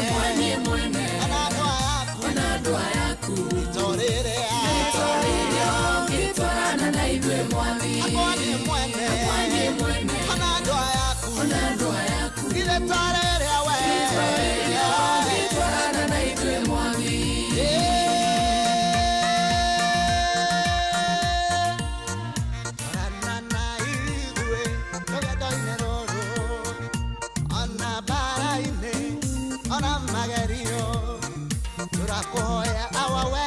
mwene. Niĩ mwene. Ona andũ aku. Ona andũ aya aku. Rĩtwa rĩrĩa. Rĩtwa rĩrĩa ũngĩtwarana na ithuĩ mwathi. Akwa niĩ mwene. Akwa niĩ mwene. Ona andũ aya aku. Ona andũ aya aku. Rĩtwa rĩrĩa we. Rĩtwa rĩrĩa ũngĩtwarana na ithuĩ mwathi. Twarana na ithuĩ rũgendo-inĩ rũrũ, ona mbara-inĩ, ona magerio, tũrakũhoya awa we,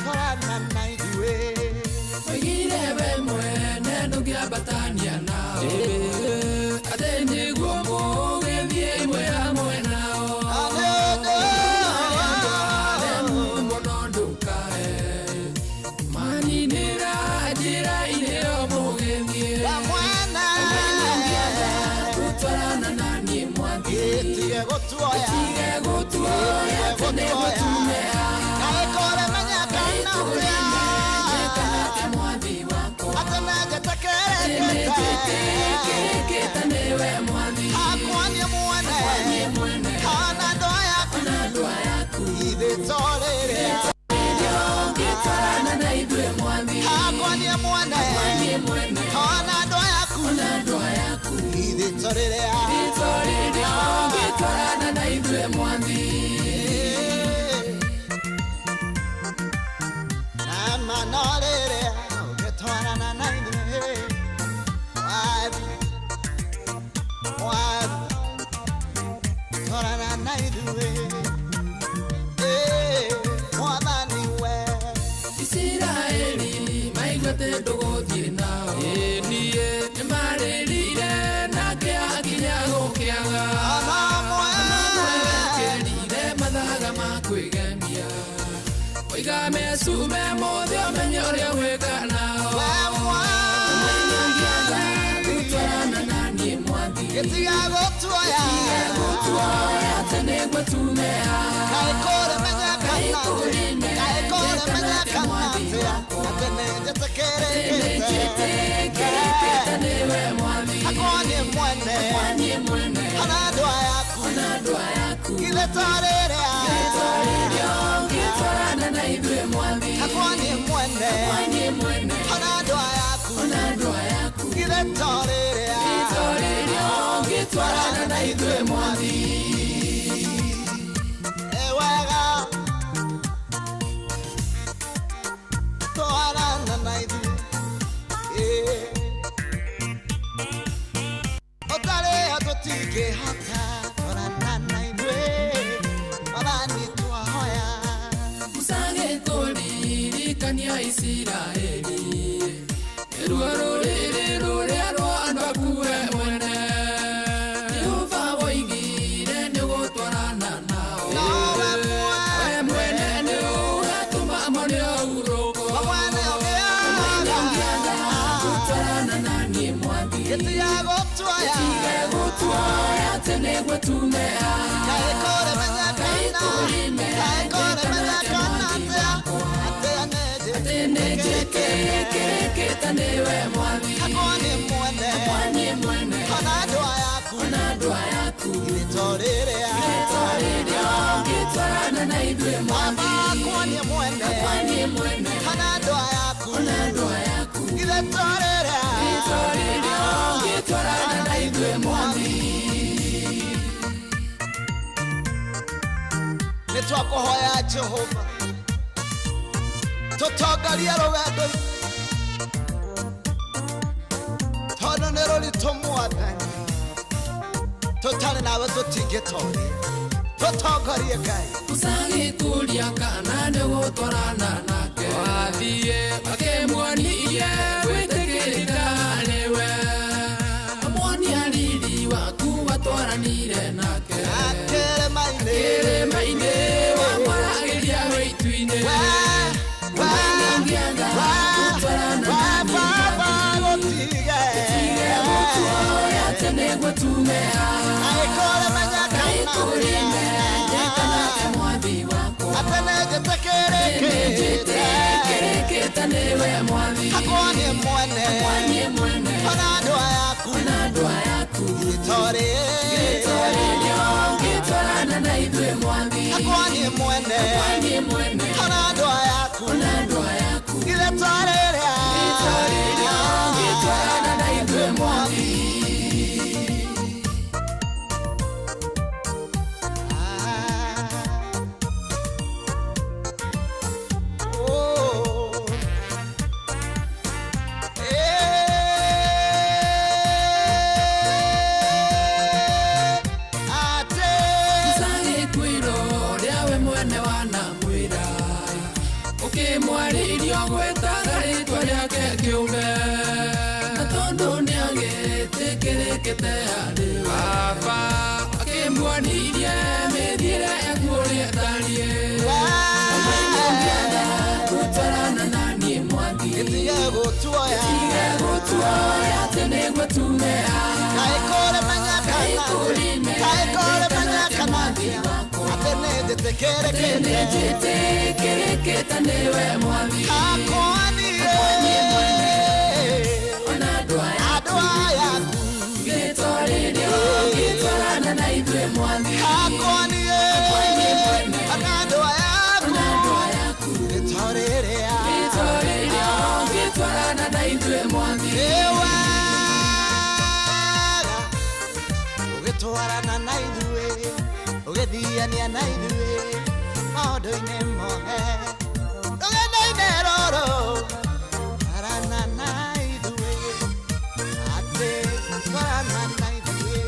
twarana na ithuĩ. Oigire we mwene ndũngĩambatania nao, atĩ nĩguo mũgĩthiĩ ĩmwe hamwe nao. Aremu mũno ndũkae maninĩra njĩra-inĩ ĩyo mũgĩthiĩ. We mwene. Ũngĩenda gũtwarana na niĩ mwathi, Tige gũtuoya. tige gũtuoya atĩ nĩguo tume haha. Kaĩ kũrĩmenya kana Kana atĩa? atĩa mwathi wakwa? Atĩ nĩnjĩtĩkĩrĩkĩte. Nĩnjĩtĩkĩrĩkĩte nĩwe mwathi. Akwa niĩ mwene. Niĩ mwene. Ona andũ aya aku. Ona andũ aya aku. Rĩtwa rĩrĩa. Rĩrĩa ũngĩtwarana na ithuĩ mwathi. Akwa niĩ mwene. Niĩ mwene. Ona andũ aya aku. Ona andũ aya aku. Rĩtwa rĩrĩa. Rĩtwa rĩrĩa ũngĩtwarana na ithuĩ mwathi. Na mano rĩrĩa ũngĩtwarana na ithuĩ. Mwathi, mwathi, twarana na ithuĩ. Mwathani we. Isiraeli maiguĩte ndũgũthiĩ nao. Niĩ nĩmarĩrire nake akinya gũkĩaga. Ona Mwekerire mathaga ma kwĩgemia, oiga mecume mũthĩ ũmenye ũrĩa gwĩka nao. We Ũngĩenda mwathi. gũtwarana na niĩ mwathi, Gĩtiga gũtuoya. tige gũtuoya atĩ nĩguo tume haha. Kaĩ kũrĩmenya kana atĩa? Kaĩ kũrĩmenya kana atĩa? Atĩ nĩnjĩtĩkĩrĩkĩte. Nĩnjĩtĩkĩrĩkĩte nĩwe mwathi. Akwa niĩ mwene. Niĩ mwene. Ona andũ aya aku. Ona andũ aya aku. Rĩtwa rĩrĩa. Rĩtwa rĩrĩa ũngĩtwarana na ithuĩ mwathi. Akwa niĩ mwene. Niĩ mwene. Ona andũ aya aku. Ona andũ aya aku. Rĩtwa rĩrĩa. Rĩtwa rĩrĩa ũngĩtwarana na ithuĩ mwathi. Ĩ wega. Twarana na ithuĩ. Ũtarĩ ho tũtingĩhota. Twarana na ithuĩ. Mwathani twahoya. Musa agĩkũririkania Isiraeli nĩruo rũrĩrĩ rũrĩa rwa andũ aku we mwene. Jehova woigire nĩũgũtwarana nao. Nowe We mwene nĩũgatũma mone ũhurũko. Mwene Ũngĩenda ũngĩaga. gũtwarana na niĩ mwathi, Gĩtiga gũtuoya. tige gũtuoya atĩ nĩguo tume haha. Kaĩ kũrĩmenya kana. Kaĩ kũrĩmenya kana atĩa? Atĩa Atĩ nĩnjĩtĩkĩrĩkĩte nĩwe mwathi. Akwa niĩ mwene. Niĩ mwene. Ona andũ aya aku. Ona andũ aya aku. Rĩtwa rĩrĩa. Rĩtwa rĩrĩa ũngĩtwarana na ithuĩ mwathi. Akwa niĩ mwene. Niĩ mwene. Ona andũ aya aku. Ona andũ aya aku. Rĩtwa rĩrĩa. Rĩtwa rĩrĩa ũngĩtwarana na ithuĩ mwathi. Nĩ twakũhoya Jehova tũtongorie rũgendo tondũ nĩ rũritũ mwathani tũtarĩ nawe tũtingĩtoria tũtongorie Ngai. Musa agĩkũria kana nĩũgũtwarana nake, wathiĩ akĩmuonirie gwĩtĩkĩrĩka nĩwe, amuonia riri waku watwaranire nake. Kĩrĩma-inĩ. Kĩrĩma-inĩ wamwaragĩria wĩ itu-inĩ. We, we, Ũngĩenda we, gũtwarana we, na niĩ Baba mwathi, gũtige. tige gũtuoya atĩ nĩguo tume haha. Kaĩ kũrĩmenya Kaĩ kana kũrĩmenya kana atĩa mwathi wakwa? Atĩ nĩnjĩtĩkĩrĩkĩte. Nĩnjĩtĩkĩrĩkĩte nĩwe mwathi. Akwa niĩ mwene. Niĩ mwene. Ona andũ aya aku. Ona andũ aya aku. Rĩtwa Rĩtwa rĩrĩa. rĩrĩa ũngĩtwarana na ithuĩ. Hakwa niĩ mwene Niĩ mwene ona andũ aya aku na andũ aya aku Ithe twarĩrĩa Rĩrĩa ũngĩtwarana na ithuĩ mwathi. Oh. Eh, ate. Gĩkwĩro rĩa we mwene wanamwĩra ũkĩmwarĩria ũgwetaga rĩtwa rĩake kĩũmbe na tondũ nĩagĩtĩkĩrĩkĩte harĩ we. Baba akĩmuonirie mĩthiĩre yaku ũrĩa ĩtariĩ gũtwarana na niĩ mwathi. Gĩtige gũtuoya. Tige gũtuoya atĩ nĩguo tume haha. Kaĩ kũrĩ menya kana kaĩ kũrĩ menya kana atĩ nĩ njĩtĩkĩrĩkĩte. Nĩnjĩtĩkĩrĩkĩte nĩwe mwathi. Hakwa niĩ Ona andũ aya andũ aya aku rĩtwa rĩrĩa ũngĩtwarana na ithuĩ mwathi. Hakwa niĩ ona andũ aya aku Ona andũ aya aku rĩtwa rĩrĩa rĩtwa rĩrĩa ũngĩtwarana na ithuĩ mwathi. Nĩ wega ũgĩtwarana na ithuĩ ũgĩthiania na ithuĩ maũndũ-inĩ mothe rũgendo-inĩ rũrũ twarana na ithuĩ atĩ twarana na ithuĩ.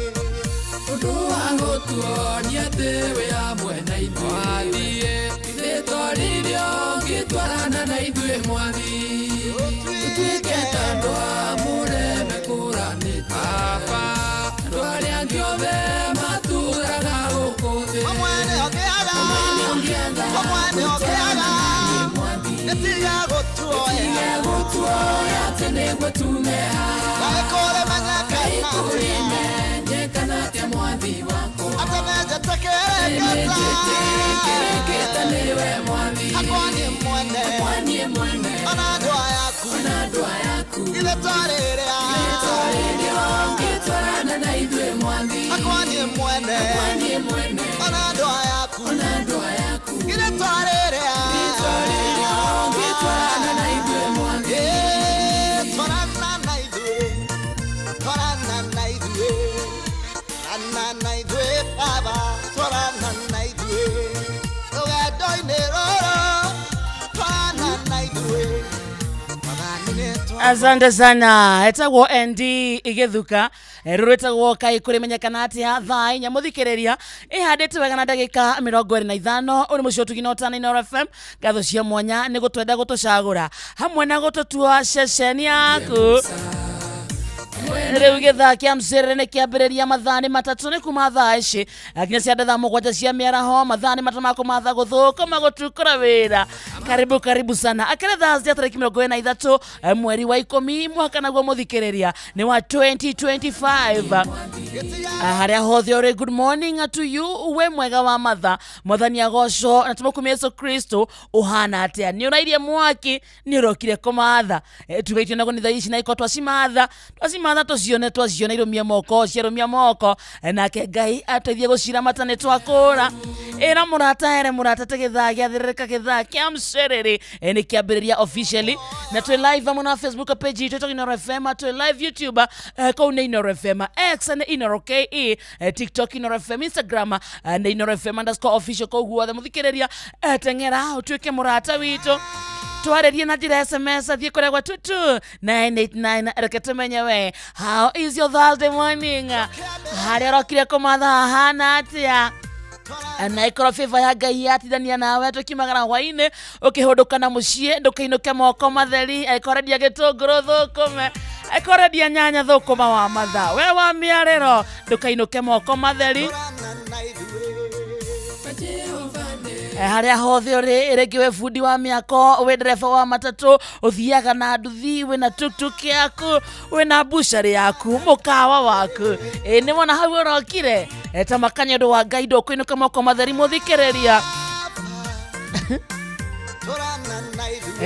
Ũndũ wa gũtuonia atĩ wĩ hamwe na ithuĩ mwathi rĩtwa rĩrĩa ũngĩtwarana na ithuĩ mwathi tũtuĩke ta andũ amũre mekũranĩte Baba andũ arĩa angĩ othe matũũraga gũkũ thĩ. Mamwe nĩ ũngĩaga Ũngĩaga mamwe nĩ ũngĩaga nĩtiga gũtuoya. Tige gũtuoya atĩ nĩguo tume haha. Kaĩ kũrĩ menya kana Kũrimenyekana atĩa mwathi wakwa atĩ nĩ njĩtĩkĩrĩkĩte. Nĩnjĩtĩkĩrĩkĩte nĩwe mwathi. Hakwa niĩ mwene Niĩ mwene ona andũ aya aku na andũ aya aku ithe twarĩrĩa rĩrĩa ũngĩtwarana na ithuĩ mwathi. Hakwa niĩ mwene Niĩ mwene ona andũ aya aku na andũ aya aku ithe twarĩrĩa rĩrĩa ũngĩtwarana na ithuĩ mwathi. Eh, twarana na ithuĩ twarana na ithuĩ twarana na ithuĩ baba twarana na ithuĩ rũgendo-inĩ rũrũ twarana na ithuĩ Mwathani nĩ Asante sana. Etagwo nd igithuka rũrũ ĩtagwo kaĩ kũrĩmenyekana atĩa thaa inya mũthikĩrĩria ĩhandĩte wega na ndagĩka 25 ũrĩ mũciĩ ũtugi na ũtana Inooro FM ngatho cia mwanya nĩ gũtwenda gũtũcagũra hamwe na gũtũtua ceceni yaku. Rĩu gĩthaa kĩa mcĩrĩre nĩ kĩambĩrĩria mathaa nĩ 3 nĩ kuma thaa ici nginya cia thaa 7 cia mĩaraho mathaa nĩ 3 ma kũmatha gũthũkũma gũtukũra wĩra. Karibu karibu sana akĩrĩ Thursday tarĩki 23 mweri wa 10 mwaka naguo mũthikĩrĩria nĩ wa 2025 harĩa hothe ũrĩ good morning to you we mwega wa matha mwathani agocwo na tũmũkumia Yesu Kristo ũhana atĩa nĩ ũrairie mwaki nĩ ũrokire kũmatha. Tugaitio naguo nĩ thaa ici na iko twacimatha twacimatha tũcione twaciona irũmie moko ciarũmia moko. Nake Ngai ateithie gũciramata nĩ twakũra ĩra mũrata ere mũrata ta gĩthaa gĩathĩrĩrĩka gĩthaa kĩa mcerere nĩ kĩambĩrĩria officially na twĩ live hamwe na Facebook page itũ ĩtagwo Inooro FM twĩ live YouTube kũu nĩ Inooro FM X nĩ Inooro KE TikTok Inooro FM Instagram nĩ Inooro FM underscore official kũu guothe mũthikĩrĩria teng'era ũtuĩke mũrata witũ twarĩrie na njĩra SMS thiĩ kũrĩa gwa 22989 reke tũmenye we how is your Thursday morning harĩa ũrokire kũmatha hahana atĩa na ikorwo favor ya Ngai yatithania nawe tũkimagara hwainĩ ũkĩhũndũka na mũciĩ ndũkainũke moko matheri angĩkorwo ũrendia gĩtũngũrũ thũkũme angĩkorwo ũrendia nyanya thũkũma wa matha we wa mĩarĩro ndũkainũke moko matheri. Twarana na ithuĩ Harĩa hothe ũrĩ rĩngĩ wĩ bundi wa mĩako wĩ ndereba wa matatũ ũthiaga na nduthi wĩna tuktuk yaku wĩna mbucarĩ yaku mũkawa waku ĩ nĩ wona hau ũrokire. Ta makanya ũndũ wa Ngai ndũkũinũka moko matheri mũthikĩrĩria.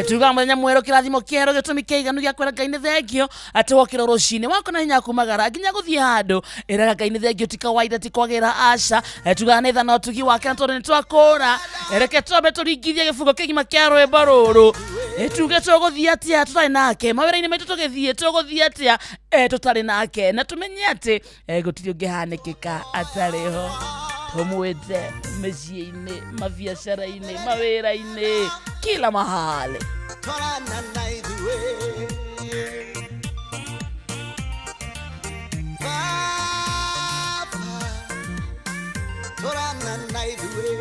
Tuga muthenya mwerũ kĩrathimo kĩerũ gĩtũmi kĩiganu gĩa kwĩra Ngai nĩ thengio atĩ wokĩra rũcinĩ wako na hinya kumagara nginya gũthiĩ handũ ĩraga Ngai nĩ thengio ti kawaida ti kwagĩra aca. Tugaga nĩ tha na ũtugi wake na tondũ nĩ twakũra. Reke twambe tũringithie gĩbungo kĩgima kĩa rwĩmbo rũrũ. Tuge tũgũthiĩ atĩa tũtarĩ nake mawĩra-inĩ maitũ tũgĩthiĩ tũgũthiĩ atĩa tũtarĩ nake na tũmenye atĩ gũtirĩ ũngĩhanĩkĩka atarĩ ho. Tũmwĩte mĩciĩ-inĩ, mabiacara-inĩ, mawĩra-inĩ, kila mahali. Twarana na ithuĩ Baba, twarana na ithuĩ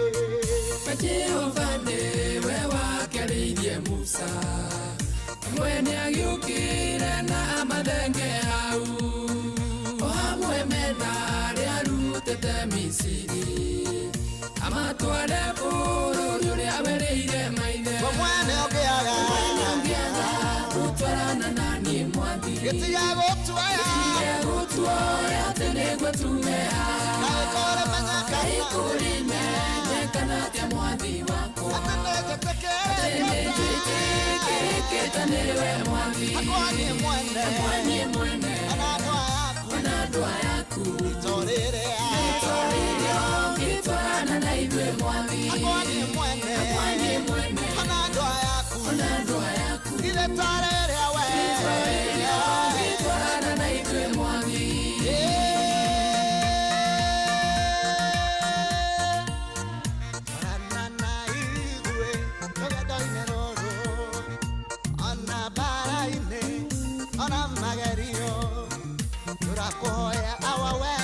Jehova nĩwe wakĩarĩirie Musa mwene agĩũkĩre na amathenge hau o hamwe mena arĩa arutĩte Misiri amatware bũrũri ũrĩa werĩire maithe. Mwene ũngĩaga Ũngĩaga gũtwarana na niĩ mwathi gĩtiga gũtuoya gũtuoya atĩ nĩguo tume haha kaĩ kũrĩ menyekana kũrĩ menyekana atĩa mwathi wakwa atĩ nĩ njĩtĩkĩrĩte njĩtĩkĩrĩkĩte nĩwe mwathi akwa niĩ mwene niĩ mwene ona andũ aku na andũ ayaku itũrĩrĩa ũngĩtwarana na ithuĩ mwathi akwa niĩ mwene niĩ mwene ona andũ ayaku na andũ ayaku ithe twarĩrĩa we ũngĩtwarana na ithuĩ mwathi. Twarana na ithuĩ rũgendo-inĩ rũrũ ona mbara-inĩ ona magerio tũrakũhoya awa we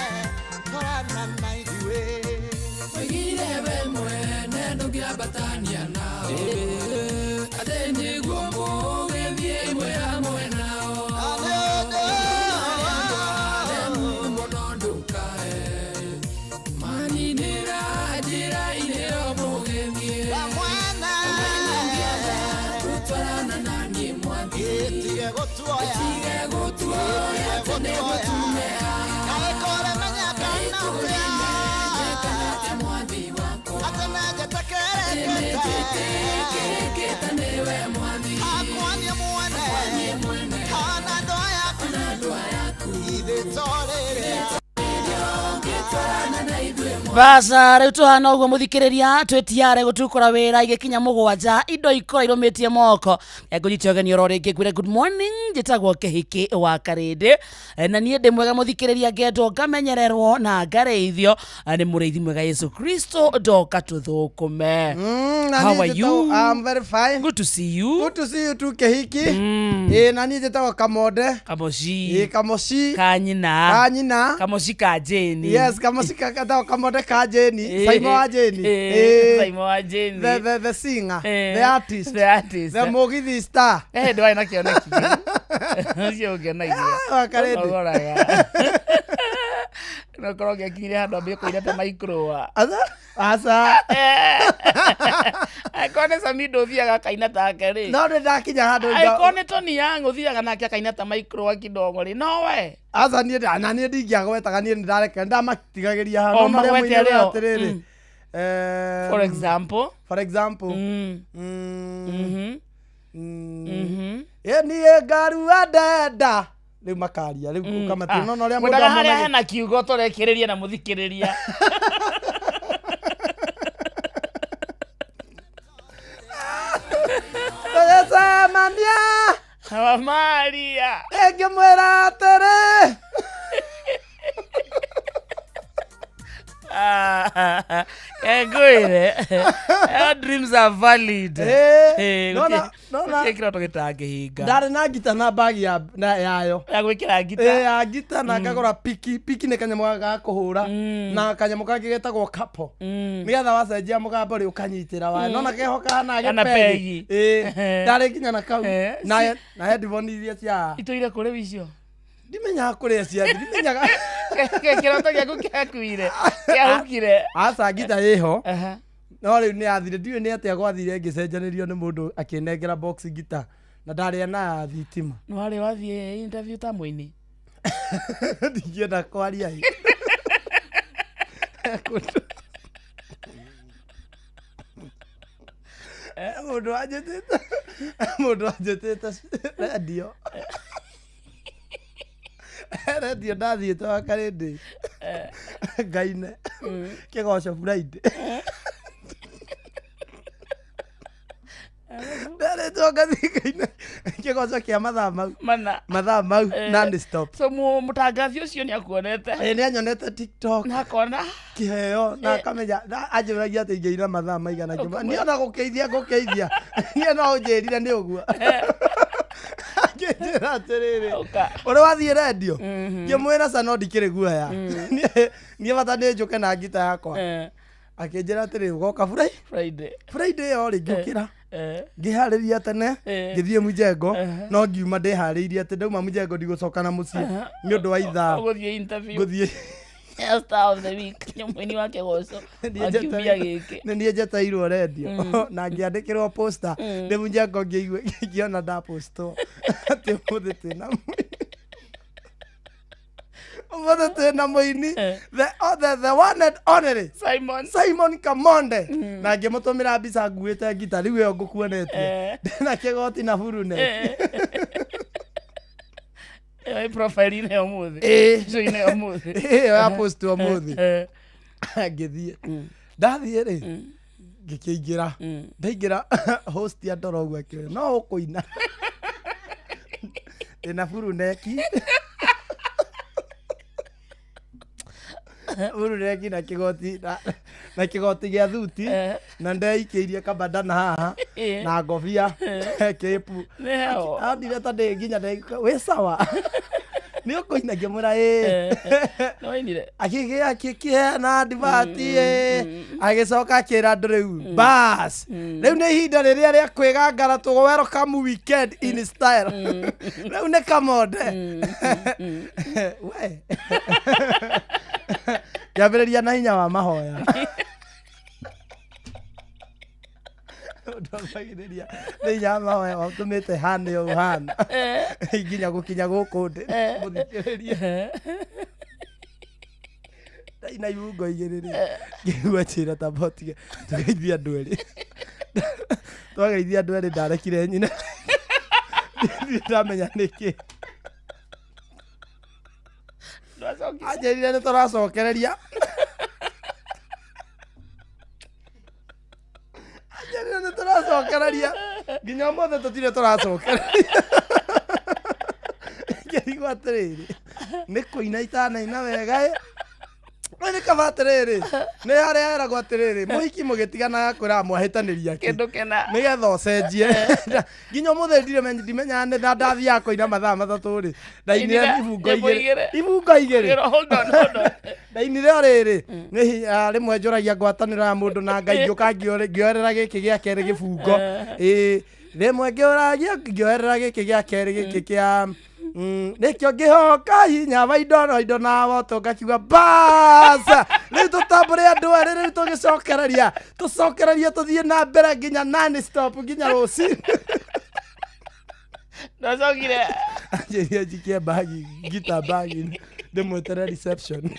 twarana na ithuĩ. Oigire we mwene ndũngĩambatania nao atĩ nĩguo mũgĩthiĩ ĩmwe hamwe nao aremu mũno ndũkae maninĩra njĩra-inĩ ĩyo mũgĩthiĩ Mwene gũtwarana na niĩ mwathi tige gũtuoya tige gũtuoya atĩ nĩguo tume haha kaĩ kũrĩ menyekana atĩa mwathi wakwa atĩ nĩ njĩtĩkĩrĩkĩte njĩtĩkĩrĩkĩte nĩwe mwathi akwa niĩ mwene mwene ona andũ ayaku na andũ ayaku ithe tũrĩrĩa ũngĩtwarana na ithuĩ Basa rĩu tũhana ũguo mũthikĩrĩria twĩtiare gũtukũra wĩra igĩkinya mũgwanja indo ikora irũmĩtie moko. Ngũnyite ũgeni oro rĩngĩ ngwĩre good morning njĩtagwo Kĩhiki wa Karĩndĩ. Na niĩ ndĩ mwega mũthikĩrĩria ngendwo ngamenyererwo na ngarĩithio nĩ mũrĩithi mwega Yesu Kristo ndoka tũthũkũme. Na How niĩ are njĩtagwo- you? I'm very fine. Good to see you. Good to see you too, Kĩhiki. Ĩĩ, na niĩ njĩtagwo Kamonde. Kamoci Ĩĩ, Kamoci. kanyina Kanyina. Kamoci ka Jane. Yes, Kamoci getagwo Kamonde ka Jane. Saimo wa Jane. Ĩĩ, Saimo wa Jane. The singer, Eh, the artist, the artist. the Mũgithi star. Ndwarĩ na kĩoneki kĩu. Ũcio ũngenagia. Wa Karĩndĩ. Ũnogoraga. No korwo ngĩakinyire handũ ambie kũina ta microa. Aca, aca. Angĩkorwo nĩ Samido ũthiaga akaina take rĩ. No nĩ ndakinya handũ Angĩkorwo nĩ Tony Young ũthiaga nake akaina ta microa kidogo rĩ. No we. Aca niĩ na niĩ ndingĩagwetaga niĩ nĩndareka nĩndamatigagĩria haha. O, No marĩa magwete moigire arĩo. atĩrĩrĩ. Mm. For example. For example. Mm. Mhm. Mm. Ĩ niĩ ngarua ndenda rĩu makaria rĩu ũkamatia no ũrĩa mũndũ Ngwendaga harĩa amonagia- hena kiugo tũrekĩrĩria na mũthikĩrĩria. Tũgĩcemania Wa Maria. ĩngĩmwĩra atĩrĩ Ngwĩre Your dreams are valid. Eh, nona- nona- Gũtirĩ kĩroto gĩtangĩhinga. ndarĩ na ngita na mbagi yayo Ya gwĩkĩra ngita. Ĩ, ya ngita na ngagũra piki piki nĩ kanyamũ ga kũhũra na kanyamũ kangĩ getagwo kapo nĩgetha wacenjia mũgambo rĩ ũkanyitĩra wayo nona keho kahana Kana gĩpegi pegi. Ĩ, ndarĩ nginya na kau Eh, na headphone iria cia Itũire kũ rĩu icio? ndimenyaga kũrĩa ciathi ndimenyaga Kĩroto gĩaku kĩakuire. Kĩahukire. aca ngita ĩho Aha. no rĩu nĩ yathire ndiũĩ nĩ atĩa gwathire ngĩcenjanĩrio nĩ mũndũ akĩnengera box ngita na ndarĩ na ya thitima Nĩ warĩ wathiĩ interview ta mũini? ndingĩenda kwaria ĩ. Mũndũ wanjĩtĩte, mũndũ wanjĩtĩte rendio, rendio ndathiĩte wa Karĩndĩ ngaine kĩgoco Friday, nderĩtwo ngathiĩ ngaine kĩgoco kĩa mathaa mau Mana. Mathaa mau non stop. So mũtangathi ũcio nĩ akuonete? Ĩ, nĩ anyonete TikTok. Na akona Kĩheo na akamenya na anjũragia atĩ ingĩina mathaa maigana. Ngĩmwĩra, niĩ ona gũkĩithia ngũkĩithia, niĩ no ũnjĩrire nĩ ũguo. Akĩnjĩra atĩrĩrĩ, Ũka. Ũrĩ wathiĩ rendio? Ngĩmwĩra ca, no ndikĩrĩ guoya. Niĩ bata nĩ njũke na ngita yakwa. Akĩnjĩra atĩrĩ, ũgoka Friday. Friday. Friday ĩyo rĩ, ngĩũkĩra, ngĩharĩria tene, ngĩthiĩ Mjengo, no ngiuma ndĩharĩirie atĩ ndauma Mjengo ndigũcoka na mũciĩ nĩ ũndũ wa ithaa. Ũgũthiĩ interview Ngũthiĩ ya star of the week, nĩ mũini wa kĩgoco wa kiumia gĩkĩ. Nĩ niĩ njeteirwo rendio na ngĩandĩkĩrwo poster ndĩ Mjengo, ngĩigua ngĩona ndapostwo atĩ ũmũthĩ twĩna mũini, ũmũthĩ twĩna mũini, the, oh, the one and only Simon. Simon Kamonde, na ngĩmũtũmĩra mbica nguĩte ngita rĩu ĩyo ngũkuonetie ndĩna kĩgoti na burune. Ĩyo ĩ profile-inĩ ya ũmũthĩ. Ĩĩ. Mbica-inĩ ya ũmũthĩ. Ĩyo ya post ũmũthĩ. Ngĩthiĩ, ndathiĩ rĩ, ngĩkĩingĩra, ndaingĩra, host andora ũguo akĩũria, no ũkũina ndĩna buruneki, buruneki na kĩgoti na kĩgoti gĩa thuti, na ndeikĩirie kabandana haha na ngobia kĩpu. Nĩ heho. Andire ta ndĩ nginya wĩ sawa, nĩ ũkũina? Ngĩmwĩra ĩĩ. Nĩ wainire? Akĩgĩa akĩkĩheana advert, agĩcoka akĩra andũ, rĩu bas, rĩu nĩ ihinda rĩrĩa rĩa kwĩgangara, tũ welcome weekend in style, rĩu nĩ Kamonde we. Ngĩambĩrĩria na hinya wa mahoya. Ndambagĩrĩria nĩ hinya wa mahoya watũmĩte hane ũũ hana nginya gũkinya gũkũ ndĩ mũthikĩrĩria. Ndaina ibungo igĩrĩ rĩ, ngĩigua njĩra tamba ũtige tũgeithie andũ erĩ. Twageithia andũ erĩ, ndarekire nyina, ndirĩ ndamenya nĩkĩ. Ndwacokire? Anjĩrire nĩ tũracokereria, anjĩrire nĩ tũracokereria, nginya ũmũthĩ tũtirĩ tũracokereria. Ngĩrigwo atĩrĩrĩ, nĩ kũina itanaina wega ĩ? Rĩu nĩ kaba atĩrĩrĩ, nĩ harĩa heragwo atĩrĩrĩ, mũhiki mũgĩtigana akwĩraga mwahĩtanĩria kĩ. Kĩndũ kĩna. Nĩgetha ũcenjie. Nginya ũmũthĩ ndirĩ ndimenyaga nĩ ndathiaga kũina mathaa 3 rĩ, ndainire Ndainire ibungo nyĩmbo igĩrĩ. igĩrĩ. Ibungo igĩrĩ. Hold on, hold on. Ndainire o rĩrĩ nĩ rĩmwe njũragia ngwatanĩro ya mũndũ na Ngai, ngĩũka ngĩoerera gĩkĩ gĩa kerĩ gĩbungo, ĩĩ, rĩmwe ngĩũragia ngĩoerera gĩkĩ gĩa kerĩ gĩkĩ kĩa nĩkĩo ngĩhoka hinya wa indo no indo na woto, ngakiuga basa, rĩu tũtambũre andũ erĩ, rĩu tũgĩcokereria, tũcokererie, tũthiĩ na mbere nginya non stop nginya rũcinĩ. Ndwacokire? Anjĩrie njikie bagi, ngita bagi, ndĩmwĩtere reception.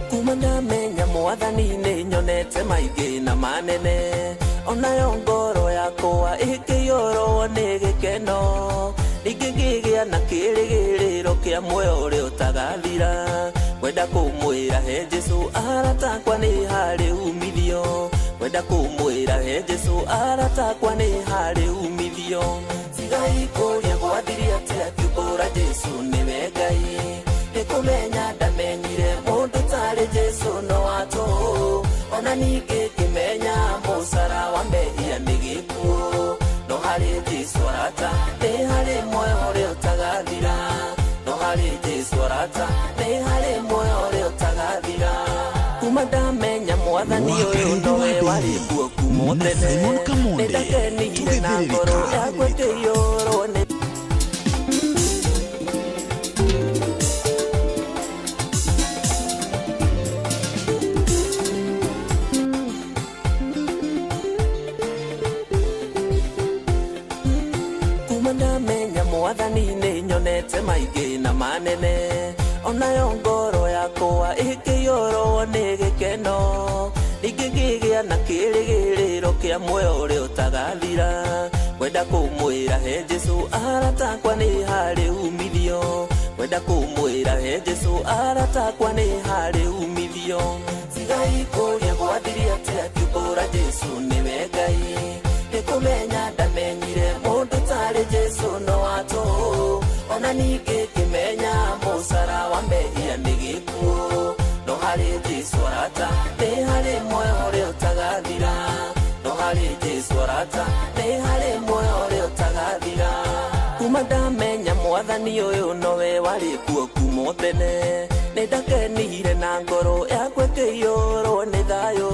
Kuma ndamenya mwathani nĩ nyonete maingĩ na manene, onayo ngoro yakwa ĩkĩiyũrwo nĩ gĩkeno, ningĩ ngĩgĩa na kĩrĩgĩrĩro kĩa muoyo ũrĩa ũtagathira. Ngwenda kũmwĩra he Jesũ, aratakwa nĩ harĩ umithio. Ngwenda kũmwĩra he Jesũ, aratakwa nĩ harĩ umithio. Tigai kũrĩa gwathirie atĩa, kiumbũra Jesũ nĩwe Ngai. Nĩ kũmenya ndamenyire mũndũ tarĩ Jesũ no atũ, ona ningĩ ngĩmenya mũcara wa mehia nĩ gĩkuũ, no harĩ Jesũ arata nĩ harĩ muoyo ũrĩa ũtagathira, no harĩ Jesũ arata nĩ harĩ muoyo ũrĩa ũtagathira. Kuma ndamenya mwathani ũyũ nowe warĩ kuo kuma Na tene, Simon Kamonde, nĩ ndakenire na ngoro tũgĩthĩrĩrĩka. Yakwa ĩkĩiyũrwo nĩ Onayo ngoro yakwa ĩkĩiyũrwo nĩ gĩkeno. Ningĩ ngĩgĩa na kĩĩrĩgĩrĩro kĩa muoyo ũrĩa ũtagathira. Ngwenda kũmwĩra he Jesũ aratakwa nĩ harĩ umithio. Ngwenda kũmwĩra he Jesũ aratakwa nĩ harĩ umithio. Tigai kũria gwathire atĩa ngiumbũra Jesũ nĩwe Ngai. Nĩ kũmenya ndamenyire mũndũ tarĩ Jesũ no atũũ. Ona ningĩ ngĩmenya mũcara wa mehia nĩ gĩkuũ. No harĩ Jesũ arata nĩ harĩ muoyo ũrĩa ũtagathira. No harĩ Jesũ arata nĩ harĩ muoyo ũrĩa ũtagathira. Kuma ndamenya mwathani ũyũ nowe warĩ kuo kuma o tene. Nĩ ndakenire na ngoro yakwa ĩkĩiyũrwo nĩ thayũ.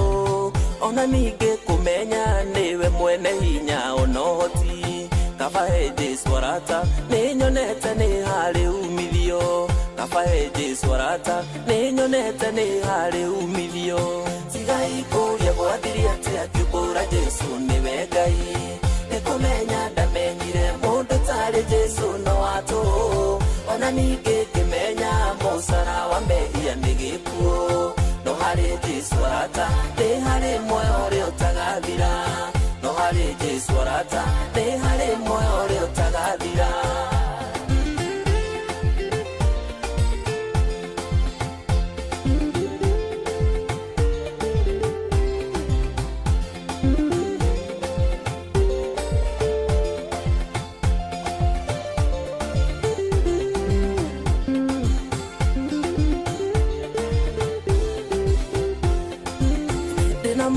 Ona ningĩ kũmenya nĩwe mwene hinya ona ũhoti. Kaba he Jesũ arata nĩ nyonete nĩ harĩ umithio. Kaba he Jesũ arata nĩ nyonete nĩ harĩ umithio. Tigai kũria gwathire atĩa ngiumbũra Jesũ nĩwe Ngai. Nĩ kũmenya ndamenyire mũndũ tarĩ Jesũ no atũũ. Ona ningĩ ngĩmenya mũcara wa mehia nĩ gĩkuũ. No harĩ Jesũ arata nĩ harĩ muoyo ũrĩa ũtagathira. No harĩ Jesũ arata nĩ harĩ muoyo ũrĩa ũtagathira.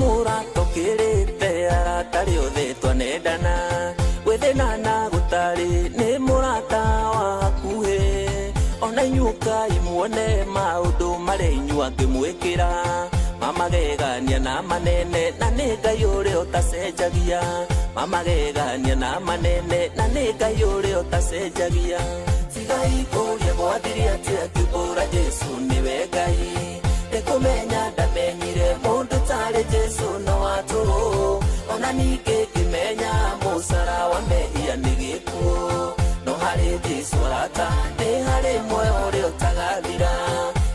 Mũratũkĩrĩte arata rĩothe twanendana. Gwĩthĩna na gũtarĩ nĩ mũrata wa hakuhĩ. Ona inyuĩ ũkai muone maũndũ marĩa inyuĩ angĩmwĩkĩra. Mamagegania na manene na nĩ Ngai ũrĩa ũtacenjagia. Mamagegania na manene na nĩ Ngai ũrĩa ũtacenjagia. Tigai kũria gwathire atĩa ngiumbũra Jesũ nĩwe Ngai. Nĩ kũmenya ndamenyire mũndũ tarĩ Jesũ no atũũ. Ona ningĩ ngĩmenya mũcara wa mehia nĩ gĩkuũ. No harĩ Jesũ arata nĩ harĩ muoyo ũrĩa ũtagathira.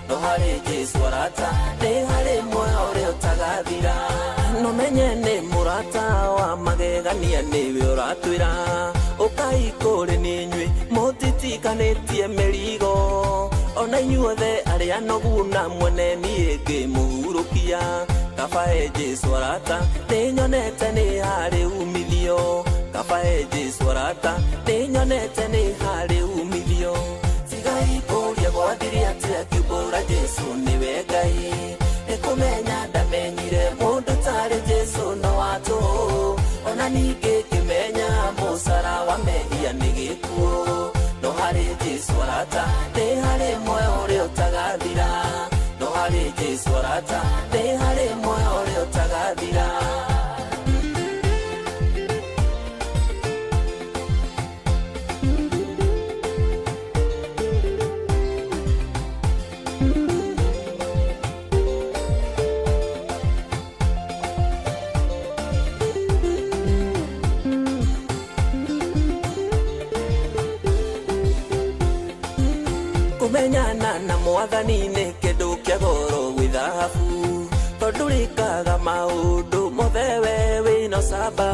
No harĩ Jesũ arata nĩ harĩ muoyo ũrĩa ũtagathira. No menye nĩ mũrata wa magegania nĩwe ũratwĩra. Ũkai kũrĩ nĩ inyuĩ mũtitikanĩtie mĩrigo. Ona inyuothe arĩa anogu na mwene niĩ ngĩmũhurũkia. Kaba he Jesũ arata nĩ nyonete nĩ harĩ umithio. Kaba he Jesũ arata nĩ nyonete nĩ harĩ umithio. Tigai kũria gwathire atĩa ngiumbũra Jesũ nĩwe Ngai. Nĩ kũmenya ndamenyire mũndũ tarĩ Jesũ no atũũ. Ona ningĩ ngĩmenya mũcara wa mehia nĩ gĩkuũ. No harĩ Jesũ arata nĩ harĩ muoyo ũrĩa ũtagathira. No harĩ Jesũ arata nĩ harĩ muoyo ũrĩa ũtagathira. Kũmenyana na mwathani nĩ kĩndũ kĩa goro gwĩ thahabu. Tondũ rĩkaga maũndũ mothe we wĩna ũcamba.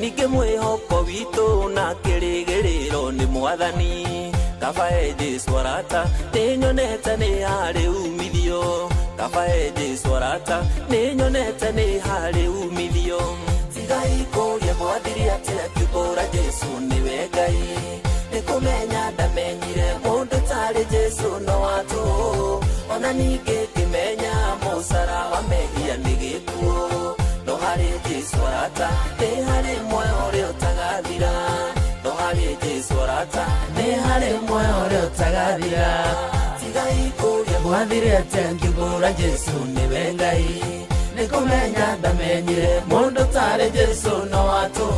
Ningĩ mwĩhoko witũ na kĩrĩgĩrĩro nĩ mwathani. Kaba he Jesũ arata nĩ nyonete nĩ harĩ umithio. Kaba he Jesũ arata nĩ nyonete nĩ harĩ umithio. Tigai kũria gwathire atĩa ngiumbũra Jesũ nĩwe Ngai. Nĩ kũmenya ndamenyire mũndũ tarĩ Jesũ no atũũ. Ona ningĩ ngĩmenya mũcara wa mehia nĩ gĩkuũ. No harĩ Jesũ arata nĩ harĩ muoyo ũrĩa ũtagathira. No harĩ Jesũ arata nĩ harĩ muoyo ũrĩa ũtagathira. Tigai kũria gwathire atĩa ngiumbũra Jesũ nĩwe Ngai. Nĩ kũmenya ndamenyire mũndũ tarĩ Jesũ no atũũ.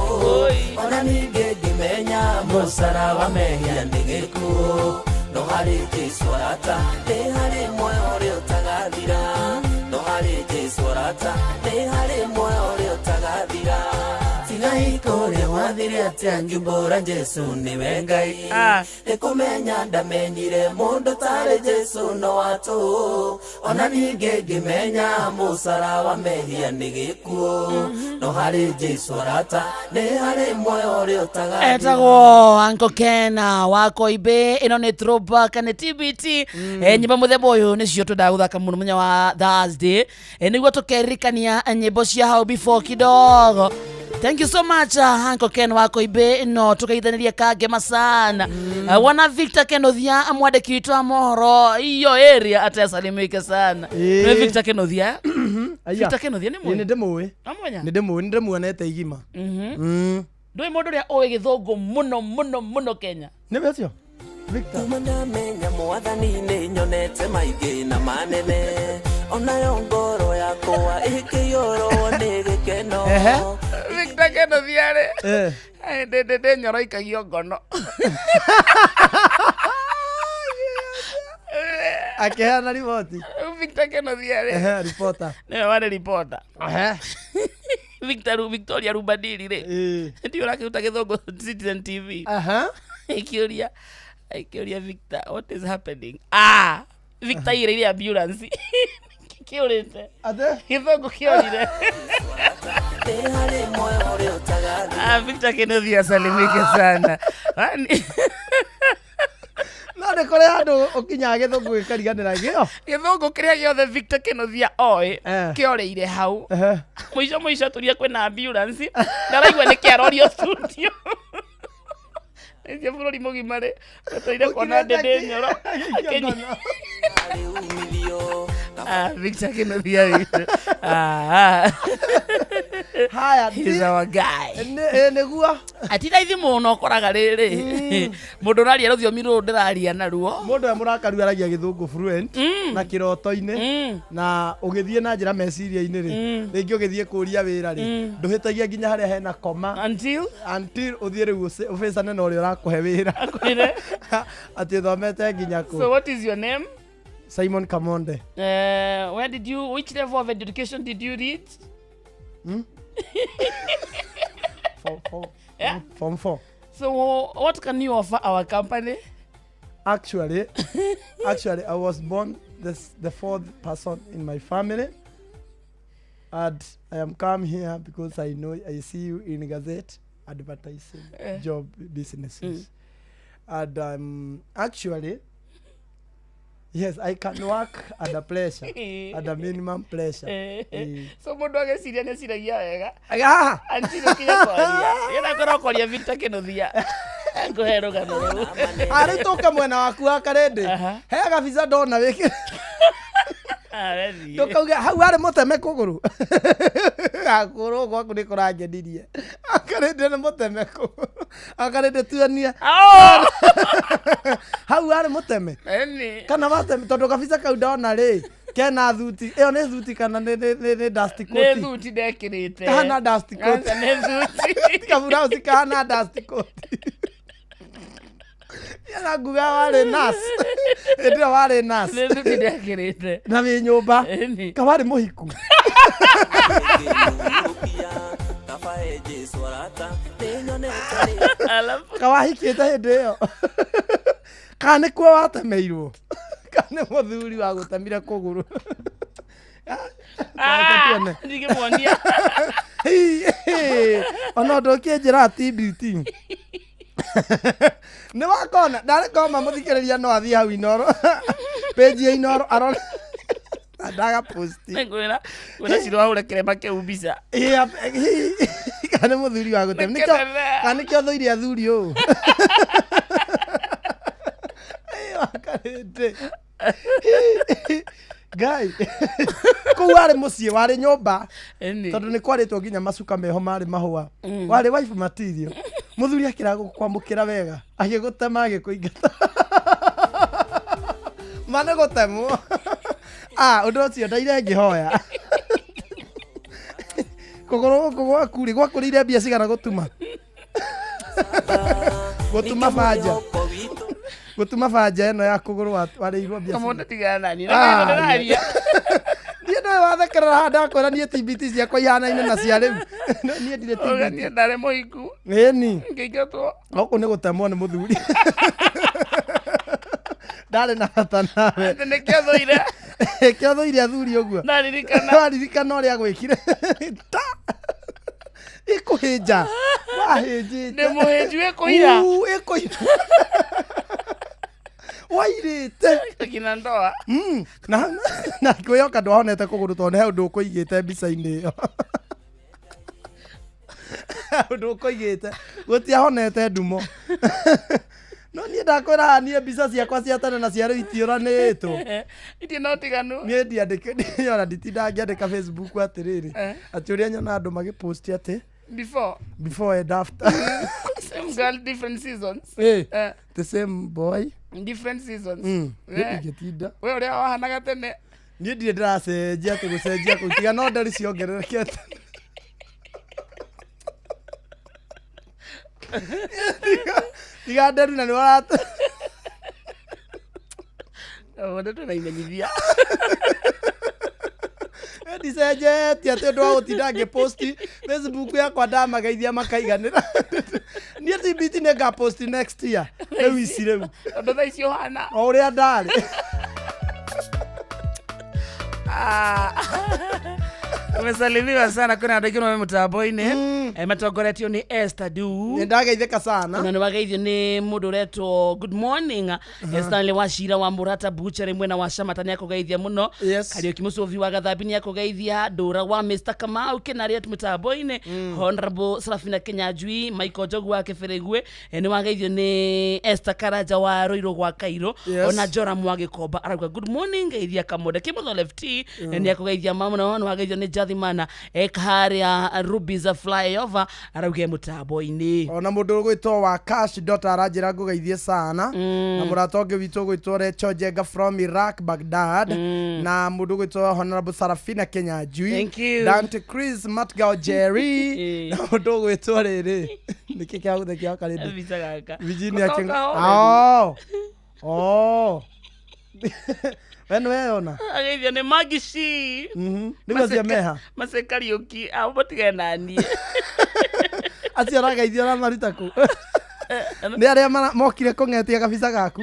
Ona ningĩ ngĩmenya mũcara wa mehia nĩ gĩkuũ. No harĩ Jesũ arata nĩ harĩ muoyo ũrĩa ũtagathira. No harĩ Jesũ arata nĩ harĩ muoyo ũrĩa ũtagathira. Kai kũrĩa gwathire atĩa ngiumbũra Jesũ nĩwe Ngai. Nĩ kũmenya ndamenyire mũndũ tarĩ Jesũ no watũ. Ona ningĩ ngĩmenya mũcara wa mehia nĩ gĩkuũ. No harĩ Jesũ arata nĩ harĩ muoyo ũrĩa ũtagathira. Etagwo Uncle Ken wa Koibe. Ĩno nĩ throwback, nĩ TBT. Nyĩmbo mũthemba ũyũ nĩcio twendaga gũthaka mũno mũthenya wa Thursday, nĩguo tũkeririkania nyĩmbo cia hau before kidogo. Thank you so much, Uncle Ken wa Koibe. No tukaithanĩria kangema sana. Wana Victor Kenothia, mwandĩki witũ wa mohoro iyo area, atesalimike sana. Nĩ Victor Kenothia. Aya. Victor Kenothia nĩ Ĩ, nĩ mũĩ? ndĩmũĩ. Amwenya. Nĩ ndĩmũĩ, nĩ ndĩmuonete igima. Ndũĩ mũndũ ũrĩa ũĩ gĩthũngũ mũno mũno mũno Kenya? Nĩwe ũcio Victor. Kuma ndamenya mwathani nĩ nyonete maingĩ na manene, onayo ngoro yakwa ĩkĩiyũrwo nĩ gĩkeno. Victor Kenothia rĩ, ndĩ nyoro ikagio ngono. Akĩheana riboti. Victor Kenothia rĩ, Ripota. Nĩwe warĩ reporter. Victor Victoria Rubadiri rĩ, ndio ũrakĩruta gĩthũngũ Citizen TV. Ikĩũria Victor, "What is happening?" Ah, Victor ire ambulance kĩũrĩte. Ate. Gĩthũngũ kĩorire. Nĩ harĩ muoyo ũrĩa ũtagathira. Ah, Victor Kenothia asalimike sana. No nĩ kũrĩ handũ ũkinyaga gĩthũngũ gĩkariganĩra gĩo. Gĩthũngũ kĩrĩa gĩothe Victor Kenothia oĩ kĩorĩire hau. Mũico mũico tũria kwĩna ambulance, ndaraigua nĩ kĩarorio studio. Nĩcio bũrũri mũgima rĩ wetereire kuona ndĩndĩ nyoro. Agĩikio ngono. Harĩ umithio. Ah, Victor Kenothia witũ. Ah, ah. Haya. He's our guy. Nĩguo. Ati raithi mũno ũkoraga rĩrĩ mũndũ ũraria rũthiomi rũrũ ndĩraria naruo. Mũndũ e mũrakaru aragia gĩthũngũ fluent na kĩroto-inĩ, na ũgĩthiĩ na njĩra meciria-inĩ rĩ, rĩngĩ ũgĩthiĩ kũria wĩra rĩ, ndũhĩtagia nginya harĩa hena koma. Until Until ũthiĩ rĩu ũbĩcane na ũrĩa ũrakũhe wĩra. Akwĩre, atĩ ũthomete nginya "So kũ. what is your name?" Simon Kamonde. Where did you which level of education did you read? Form four. Yeah? Form four. So what can you offer our company? Actually, I was born the fourth person in my family, and I am come here because I know I see you in gazette advertising job businesses, and actually, yes, I can work under pressure, under minimum pressure. So mũndũ agĩciria nĩ aciragia wega. Ah! Until ũkinye kwaria ĩna korwo kwaria Victor Kenothia ngũhe rũgano rũu. Arĩ tũke mwena waku wa karĩndĩ. He gabica ndona wĩkĩ. Ah, wethi. Ndũkauge hau arĩ mũteme kũgũrũ, akũrũ gwaku nĩ kũrangenirie. Akarĩndĩ nĩ mũteme kũgũrũ, akarĩndĩ tuonie. Oh! Hau arĩ mũteme. Eni. Kana wateme tondũ gabica kau ndona rĩ kena thuti ĩyo, nĩ thuti kana nĩ dust Nĩ coat? thuti ndekĩrĩte. Kahana dust coat. Aca, nĩ thuti. Kaburauci kahana dust coat. Yana nguga warĩ nurse hĩndĩ ĩyo, warĩ nurse. Nĩ thuti ndekĩrĩte. Na wĩ nyũmba. Eni. Kawarĩ mũhiku. Ngĩhurũkia, kabae Jesũ arata nĩ nyonete rĩ Alafu Kawahikĩte hĩndĩ ĩyo, kana nĩ kuo watemeirwo, kana nĩ mũthuri wagũtemire kũgũrũ? Ah, Tuone. ndingĩmuonia. Hii, ona ũndũ ũkĩnjĩra TBT nĩ wakona ndarĩ koma mũthikĩrĩria no athiĩ hau Inoro, page ya Inoro, arore ndaga post. Ngwĩra ngwĩra Ciro ahũre kĩrema kĩu mbica. Kana nĩ mũthuri wa gũtema nĩkĩo? Nĩkĩo. Kana nĩkĩo thũire athuri ũũ? Ĩ, wakarĩndĩ ngai kũu warĩ mũciĩ, warĩ nyũmba. Eni. Tondũ nĩ kwarĩtwo nginya macuka meho marĩ mahũa, warĩ wife material, mũthuri akĩra gũkwamũkĩra wega, agĩgũtema, agĩkũingata, ma nĩ gũtemwo. Ah, ũndũ ũcio ndaire ngĩhoya kũgũrũ gũkũ gwaku rĩ gwakũrĩire mbia cigana gũtuma banja, gũtuma banja ĩno ya kũgũrũ warĩirwo mbia Kamũndũ cigana? tigana nani. Ah, Ndĩraria. Ndiĩ Nĩ wathekerera haha ndakwĩra niĩ TBT ciakwa ihanaine na cia rĩu. Niĩ ndirĩ Uga TBT. niĩ ndarĩ mũhiku Ĩni. ngĩingatwo. Gũkũ nĩ gũtemwo nĩ mũthuri. Ndarĩ na bata nawe. Atĩ nĩkĩo thũire. Kĩo thũire athuri ũguo. Ndaririkana. Waririkana ũrĩa gwĩkire. Ta. Ĩkũhĩnja. Wahĩnjĩte. Ndĩ mũhĩnju ĩkũira. Uu, ĩkũira. Wairĩte. Nginya ndoa. Na kwĩyoka ndwahonete kũgũrũ tondũ nĩ he ũndũ ũkũigĩte mbica-inĩ ĩyo. Ũndũ ũkũigĩte gũtiahonete ndumo. No niĩ ndakwĩra haha niĩ mbica ciakwa cia tene na cia rĩu itiũranĩtwo. Itirĩ na ũtiganu. Niĩ ndiandĩke niĩ ona nditindaga ngĩandĩka Facebook atĩrĩrĩ atĩ ũrĩa nyona andũ magĩpost atĩ Before. before and after. Same girl, different seasons. Eh, Eh, the same boy. different seasons. Niĩ Eh, ndingĩtinda. we ũrĩa wahanaga tene. Niĩ ndirĩ ndĩracenjia atĩ gũcenjia kũu tiga no ndari ciongererekete. Tiga nderu na nĩ warata. Wende twĩna imenyithia. Ndicenjetie atĩ ũndũ wa gũtinda ngĩposti Facebook yakwa ndamageithia makaiganĩra. Niĩ TBT nĩ ngaposti next year. Rĩu ici rĩu. Tondũ thaa ici ũhana. O ũrĩa ndarĩ. Umesalimiwa sana kwĩna andũ aingĩ mũno me mũtambo-inĩ. Eh, matongoretio nĩ Esther Du. Nĩ ndageithĩka sana. Ona nĩ wageithio nĩ mũndũ ũretwo good morning. Stanley Wachira wa Murata Butchery mwena wa Shamata nĩ akũgeithia mũno. Yes. Kariũki Mũcũvi wa Gathambi nĩ akũgeithia. Ndũra wa Mr Kamau Kĩnaria mũtambo-inĩ. Honorable Serafina Kinyanjui, Michael Njogu wa Kĩbĩrĩgwe nĩ wageithio nĩ Esther Karanja wa Rũirũ gwa Kairũ. Yes. Ona Joram wa Gĩkomba arauga good morning geithia Kamonde Kĩmotho Left nĩ akũgeithia mũno. Nĩ wageithio nĩ Jathimana harĩa Rubies flyover arauga mũtambo-inĩ. Ona mũndũ ũgwĩtwo wa cash dot aranjĩra ngũgeithie sana. Na mũrata ũngĩ witũ ũgwĩtwo Recho Njenga from Iraq Baghdad. Na mũndũ ũgwĩtwo Honorable Sarafina Kinyanjui. Thank you. Dante Chris Matgao Jerry. Eh. Na mũndũ ũgwĩtwo rĩrĩ nĩkĩ kĩagũthekia karĩndĩ Mbica gaka. Virginia Gũcoka King. ho. Oh. Oh. We nĩ weyona. Ageithio nĩ Magishi. Nĩguo acio meha. Mace Kariũki abo matigane na niĩ. Acio ũrageithio ũramaruta kũ? Nĩ arĩa mokire kũng'etia kabica gaku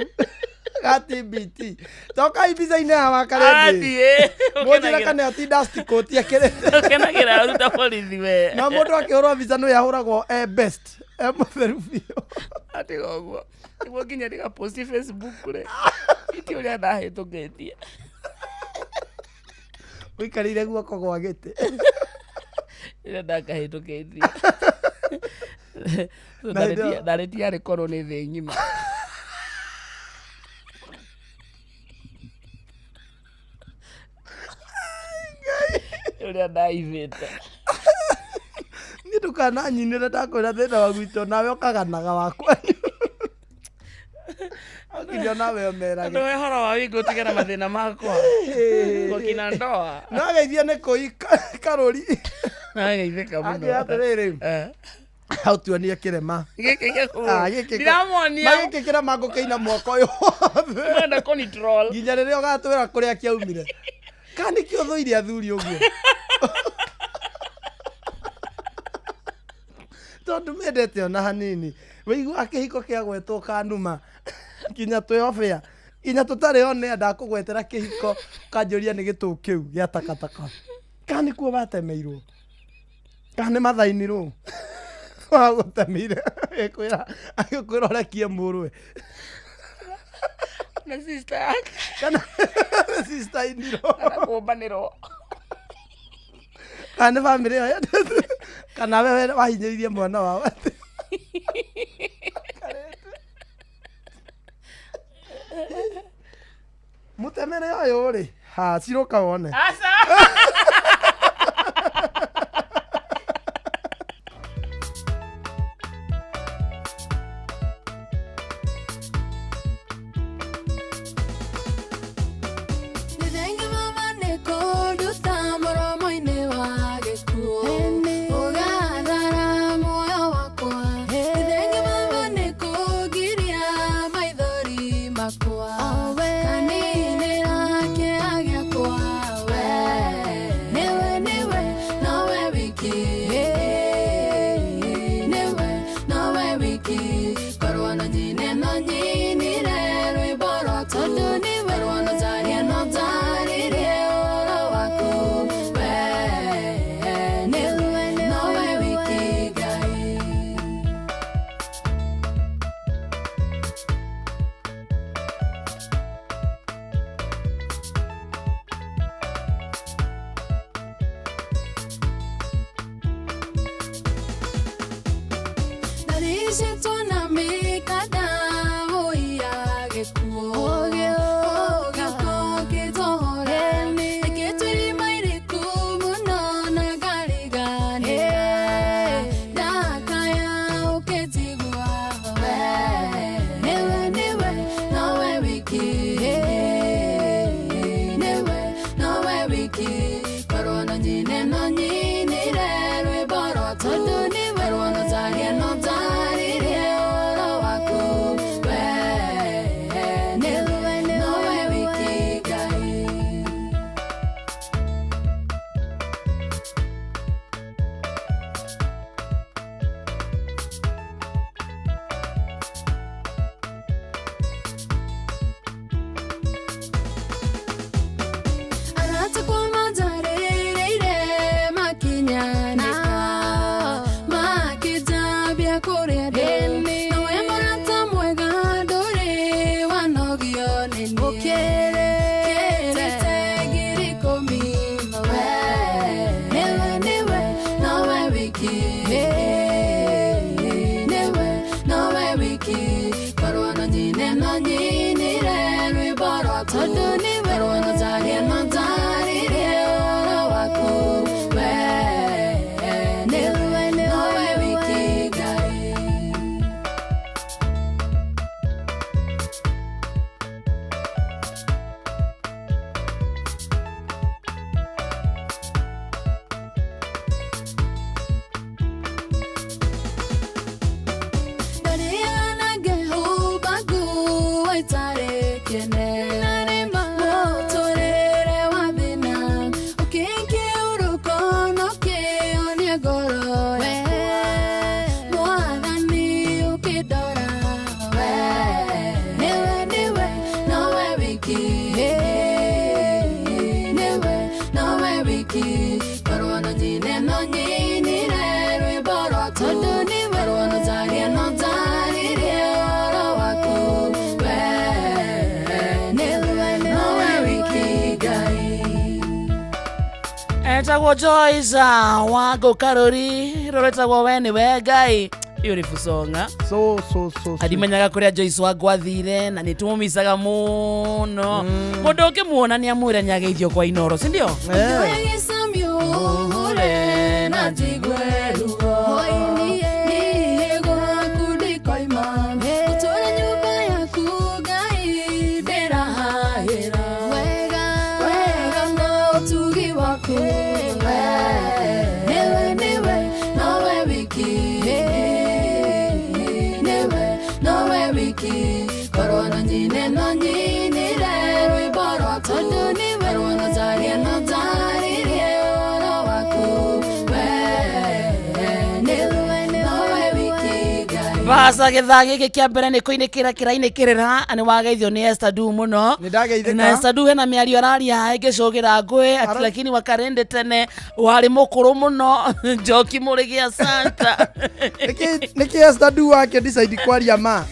ga TBT. Tokai mbica-inĩ ya wakarĩndĩ. Athiĩ. Mũnjĩre kana ti dust coat ekĩrĩte. Ũkenagĩra ũruta borithi we. Na mũndũ akĩhũrwo mbica nĩwe ahũragwo e best e mũtheru biũ. Atiga ũguo. Nĩguo nginya ndigaposti Facebook rĩ. Iti ũrĩa ndahĩtũkĩtie. Ũikarĩire guoko gwa gĩtĩ. Rĩrĩa ndakahĩtũkĩtie. Na hĩndĩ ĩyo- Ndarĩtie arĩ korwo nĩ thĩ ng'ima. Ũrĩa ndaivĩte. Niĩ ndũkananyinĩre ndakwĩra thĩna wa gwitũ nawe ũkaganaga wakwanyu. Nginya nawe ũmerage. Andũ we horo wa wingo ũtige na mathĩna makwa. Gũkina ndoa. No geithia nĩ kũi karũri. Nageithĩka mũno. Anjĩra atĩrĩrĩ. Eh. Hau tuonie kĩrema. Gĩkĩ Ah, gĩkĩ- Ndiramonia. Ma gĩkĩ kĩrema ngũkĩina mwaka ũyũ wothe. Mwenda kũnitroll. Nginya rĩrĩa ũgatwĩra kũrĩa kĩaumire. Kana nĩkĩo ũthũire athuri ũguo? Tondũ mendete ona hanini. Wĩiguaga kĩhiko kĩagwetwo kanuma. Nginya twĩ off air. Nginya tũtarĩ on air ndakũgwetera kĩhiko ũkanjũria nĩ gĩtũ kĩu gĩa takataka. Kana nĩkuo watemeirwo? Kana nĩ mathainirwo? Wagũtemeire agĩkwĩra agĩkwĩra ũrekie mũrũwe. Na sister yake. Kana sister inirwo. Kana kũmbanĩrwo. Kana nĩ bamĩrĩ ĩyo yendete. Kana we wahinyĩrĩirie mwana wao. Mũtemere ũyũ rĩ, ha cirũka wone. Aca. Nĩ thengi mama nĩ kũnduta mũromo-inĩ wa gĩkuũ ũgathara muoyo wakwa. Nĩ thengi mama nĩ kũngiria maithori makwa kaninĩra kĩeha gĩakwa we. Ũrigicĩtwo na mĩkanda ũiya gĩkuũ Gĩko kĩtohora Ĩkĩtwo irima iriku mũno na ngariganĩra Ndakaya ũkĩnjigua we Nĩwe nĩwe nowe wiki Nĩwe nowe wiki Korwo no nyine no nyinire rwĩmbo rwaku Tondũ nĩwe korwo no njarie no njarĩrie ũhoro waku We nĩwe nowe wiki Ngai. Arata kwa manjarĩrĩire makinyanĩka makĩnjambia kũrĩa ndĩ nowe mũrata mwega ndũrĩ wanogio nĩ niĩ Kĩrĩte ngiri ikũmi we nĩwe nĩwe nowe wiki nĩwe nowe wiki korwo no nyine no nyinire rwĩmbo rwaku tondũ nĩwe korwo no njarie no njarĩrie ũhoro waku we nĩwe nowe wiki Ngai. Ndarĩana ngĩhumba nguo itarĩ kĩene mũtũrĩre wa thĩna ũkĩngiurũko na ũkĩhonia ngoro yakwa Mwathani ũkĩndora we nĩwe nĩwe nowe wiki nĩwe nowe wiki korwo no nyine no nyinire rwĩmbo rwaku tondũ nĩwe korwo no njarie no njarĩrie ũhoro waku we nĩwe nowe wiki Ngai. Etagwo Joyce wa Ngũkarũri rũretagwo we nĩwe Ngai. Beautiful song ah. So so so sweet. Andimenyaga kũrĩa Joyce wangu athire na nĩ tũmũmicaga mũno mũndũ ũngĩmuona nĩ amwĩre nĩ ageithio kwa Inoro si ndio? Eh. Ũre na njigue ruo niĩ gwaku ndikoima gũtũũra nyũmba yaku Ngai ndĩrahahĩra wega na ũtugi waku we nĩwe nĩwe nowe wiki nĩwe nowe wiki korwo no nyine no nyinire rwĩmbo rwaku tondũ nĩwe korwo no njarie no njarĩrie ũhoro waku we nĩwe nowe wiki Ngai. Basa gĩthaa gĩkĩ kĩa mbere nĩ kũinĩkĩra kĩrainĩkĩrĩra nĩ wageithio nĩ Esther Du mũno Nĩ ndageithĩka. na Esther Du hena mĩario araria ĩngĩcũgĩra ngũĩ ati lakini wakarende tene warĩ mũkũrũ mũno Njoki Mũrĩgĩ asanta. Nĩkĩ Esther Du wake decide kwaria ma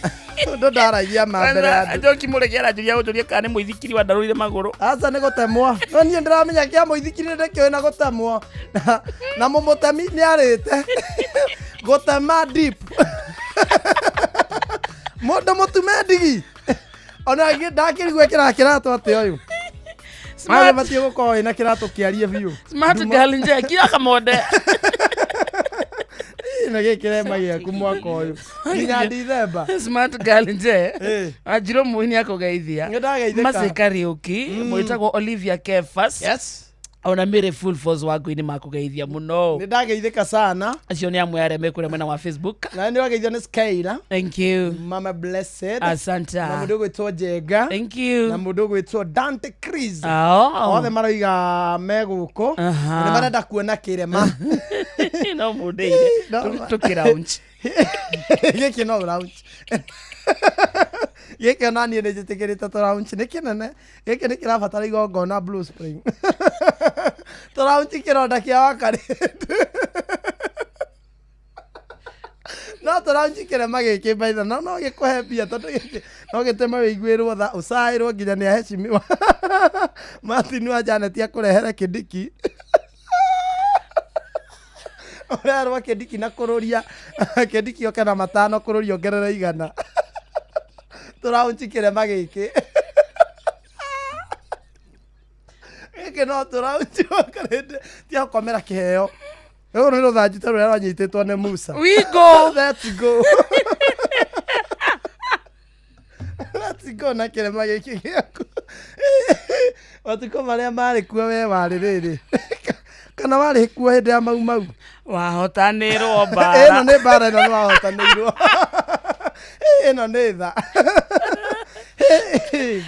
ũndũ ndaragia ma mbere ya andũ. Njoki Mũrĩgĩ aranjũria gũnjũria kana nĩ mũithikiri wandarũrire magũrũ. Aca nĩ gũtemwo no niĩ ndĩramenya kĩa mũithikiri nĩ ndĩkĩũĩ na gũtemwo na mũmũtemi nĩ arĩte gũtema deep mũndũ mũtume ndigi ona ndakĩrigwo ĩkĩraga kĩratũ atĩa ũyũ Smart, batiĩ gũkorwo wĩna kĩratũ kĩarie biũ smart girl nje kira kamonde. Na gĩkĩ kĩrema gĩaku mwaka ũyũ nginya Dithemba. Smart girl nje. Eh. Anjirwo mũini akũgeithia. Nĩ ndageithĩka. Mercy Kariuki mwĩtagwo Olivia Kefas Yes. ona Mary Full Force wangu-inĩ makũgeithia mũno. Nĩ ndageithĩka sana Acio nĩ amwe arĩa me kũrĩa mwena wa Facebook. na nĩ wageithio nĩ Skyla Thank you. Mama Blessed Asante. na mũndũ ũgwĩtwo Njenga Thank you. na mũndũ ũgwĩtwo Dante Chris Oh. othe maroiga me gũkũ Aha. na nĩ marenda kuona kĩrema No mũndĩire. No. Tũkĩraunch. Gĩkĩ no lounge gĩkĩ ona niĩ nĩ njĩtĩkĩrĩte tũraunch nĩ kĩnene gĩkĩ nĩ kĩrabatara igongona Blue Spring tũraunch kĩronda kĩa wakarĩte no tũraunch kĩrema gĩkĩ baitha no no gĩkũhe mbia tondũ gĩkĩ no gĩtũme wĩiguĩrwo tha ũcaĩrwo nginya nĩ aheshimiwa Martin wa Janet akũrehere kĩndiki. Ũrerwo kĩndiki na kũrũria kĩndiki oke na matano kũrũria ongerere 100. Tũraunchi kĩrema gĩkĩ. Gĩkĩ no tũraunchi karĩndĩ tia gũkomera kĩheo. Rũrũ nĩ rũthanju ta rũrĩa rwanyitĩtwo nĩ Musa. We go. Let's go. Let's go na kĩrema gĩkĩ gĩaku. Matukũ marĩa marĩ kuo we warĩ rĩrĩ. Kana warĩ kuo hĩndĩ ya Mau Mau. Wahotanĩrwo Ĩno mbara. nĩ mbara ĩno nĩ wahotanĩirwo. Ĩno nĩ tha.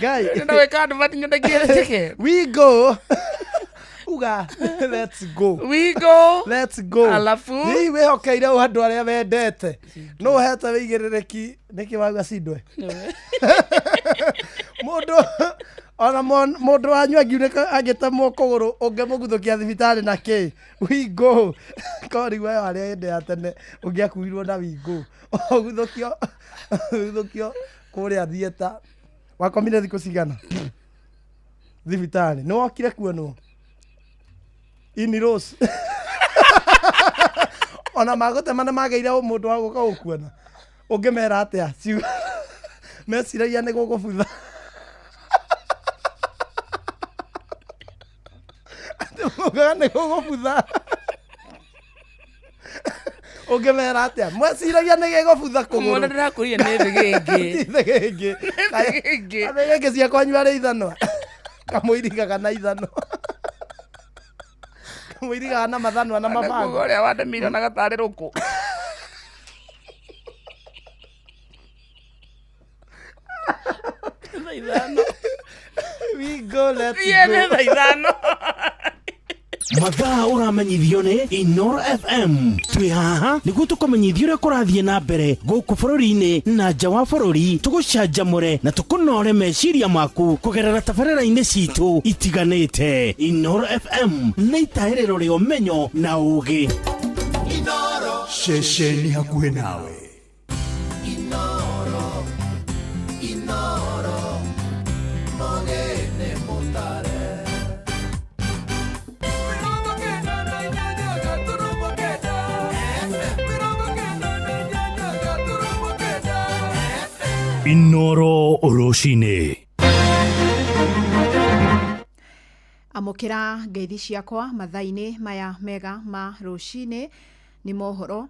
Ngai. Ndĩrenda gwĩka andũ matinyendagie. We go. Uga let's go. We go. Let's go. Alafu? Hihi wĩhokeire ũ andũ arĩa wendete. No ũhete wĩigĩrĩrĩki nĩkĩ wauga cindwe. Mũndũ ona mũndũ wanyu angiunĩka angĩtemwo kũgũrũ ũngĩmũguthũkia thibitarĩ na kĩ? We go. Kori we warĩ hĩndĩ ya tene ũngĩakuirwo na we go. Ũguthũkio ũguthũkio kũrĩa theatre. Wakomire thikũ cigana? Thibitarĩ. Nĩ wokire kuonwo? Ini Rose. Ona magũtema nĩ mageire mũndũ wa gũka gũkuona. Ũngĩmera atĩa? Ciugo meciragia nĩ gũgũbutha. Atĩ maugaga nĩ gũgũbutha. Ũngĩmera atĩa? Mweciragia nĩ gĩgũbutha kũgũrũ. Mwana ndĩrakũrire nĩ thĩgĩngĩ. Ti thĩgĩngĩ. Thĩgĩngĩ. Thĩgĩngĩ cia kwanyu arĩ ithanwa. Kamũirigaga na ithanwa. Kamũirigaga na mathanwa na mabango. Ũrĩa wandemire ona gatarĩ rũkũ. Thaa ithano. We go, let's Thiĩ nĩ go. thaa ithano. Mathaa ũramenyithio nĩ Inoro FM. Twĩ haha nĩguo tũkũmenyithie ũrĩa kũrathiĩ na mbere gũkũ bũrũri-inĩ na nja wa bũrũri, tũgũcanjamũre na tũkũnore meciria maku kũgerera tabarĩra-inĩ citũ itiganĩte. Inoro FM nĩ itaĩrĩro rĩa ũmenyo na ũũgĩ. Ceceni hakuhĩ nawe. Inoro rũcinĩ. Amũkĩra ngeithi ciakwa mathaa-inĩ maya mega ma rũcinĩ nĩ mohoro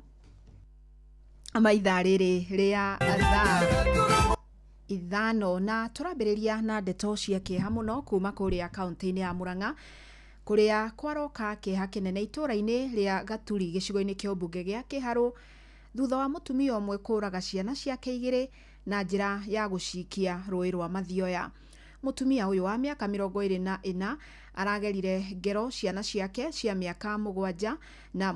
ma ithaa rĩrĩ rĩa thaa 5 na tũrambĩrĩria na ndeto cia kĩeha mũno kuma kũrĩa kaũntĩ-inĩ ya Murang'a kũrĩa kwaroka kĩeha kĩnene itũũra-inĩ rĩa Gaturi gĩcigo-inĩ kĩa ũmbunge gĩa Kĩharũ thutha wa mũtumia ũmwe kũraga ciana ciake igĩrĩ na njĩra ya gũcikia rũĩ rwa Mathioya. Mũtumia ũyũ wa mĩaka 24 aragerire ngero ciana ciake cia mĩaka 7 na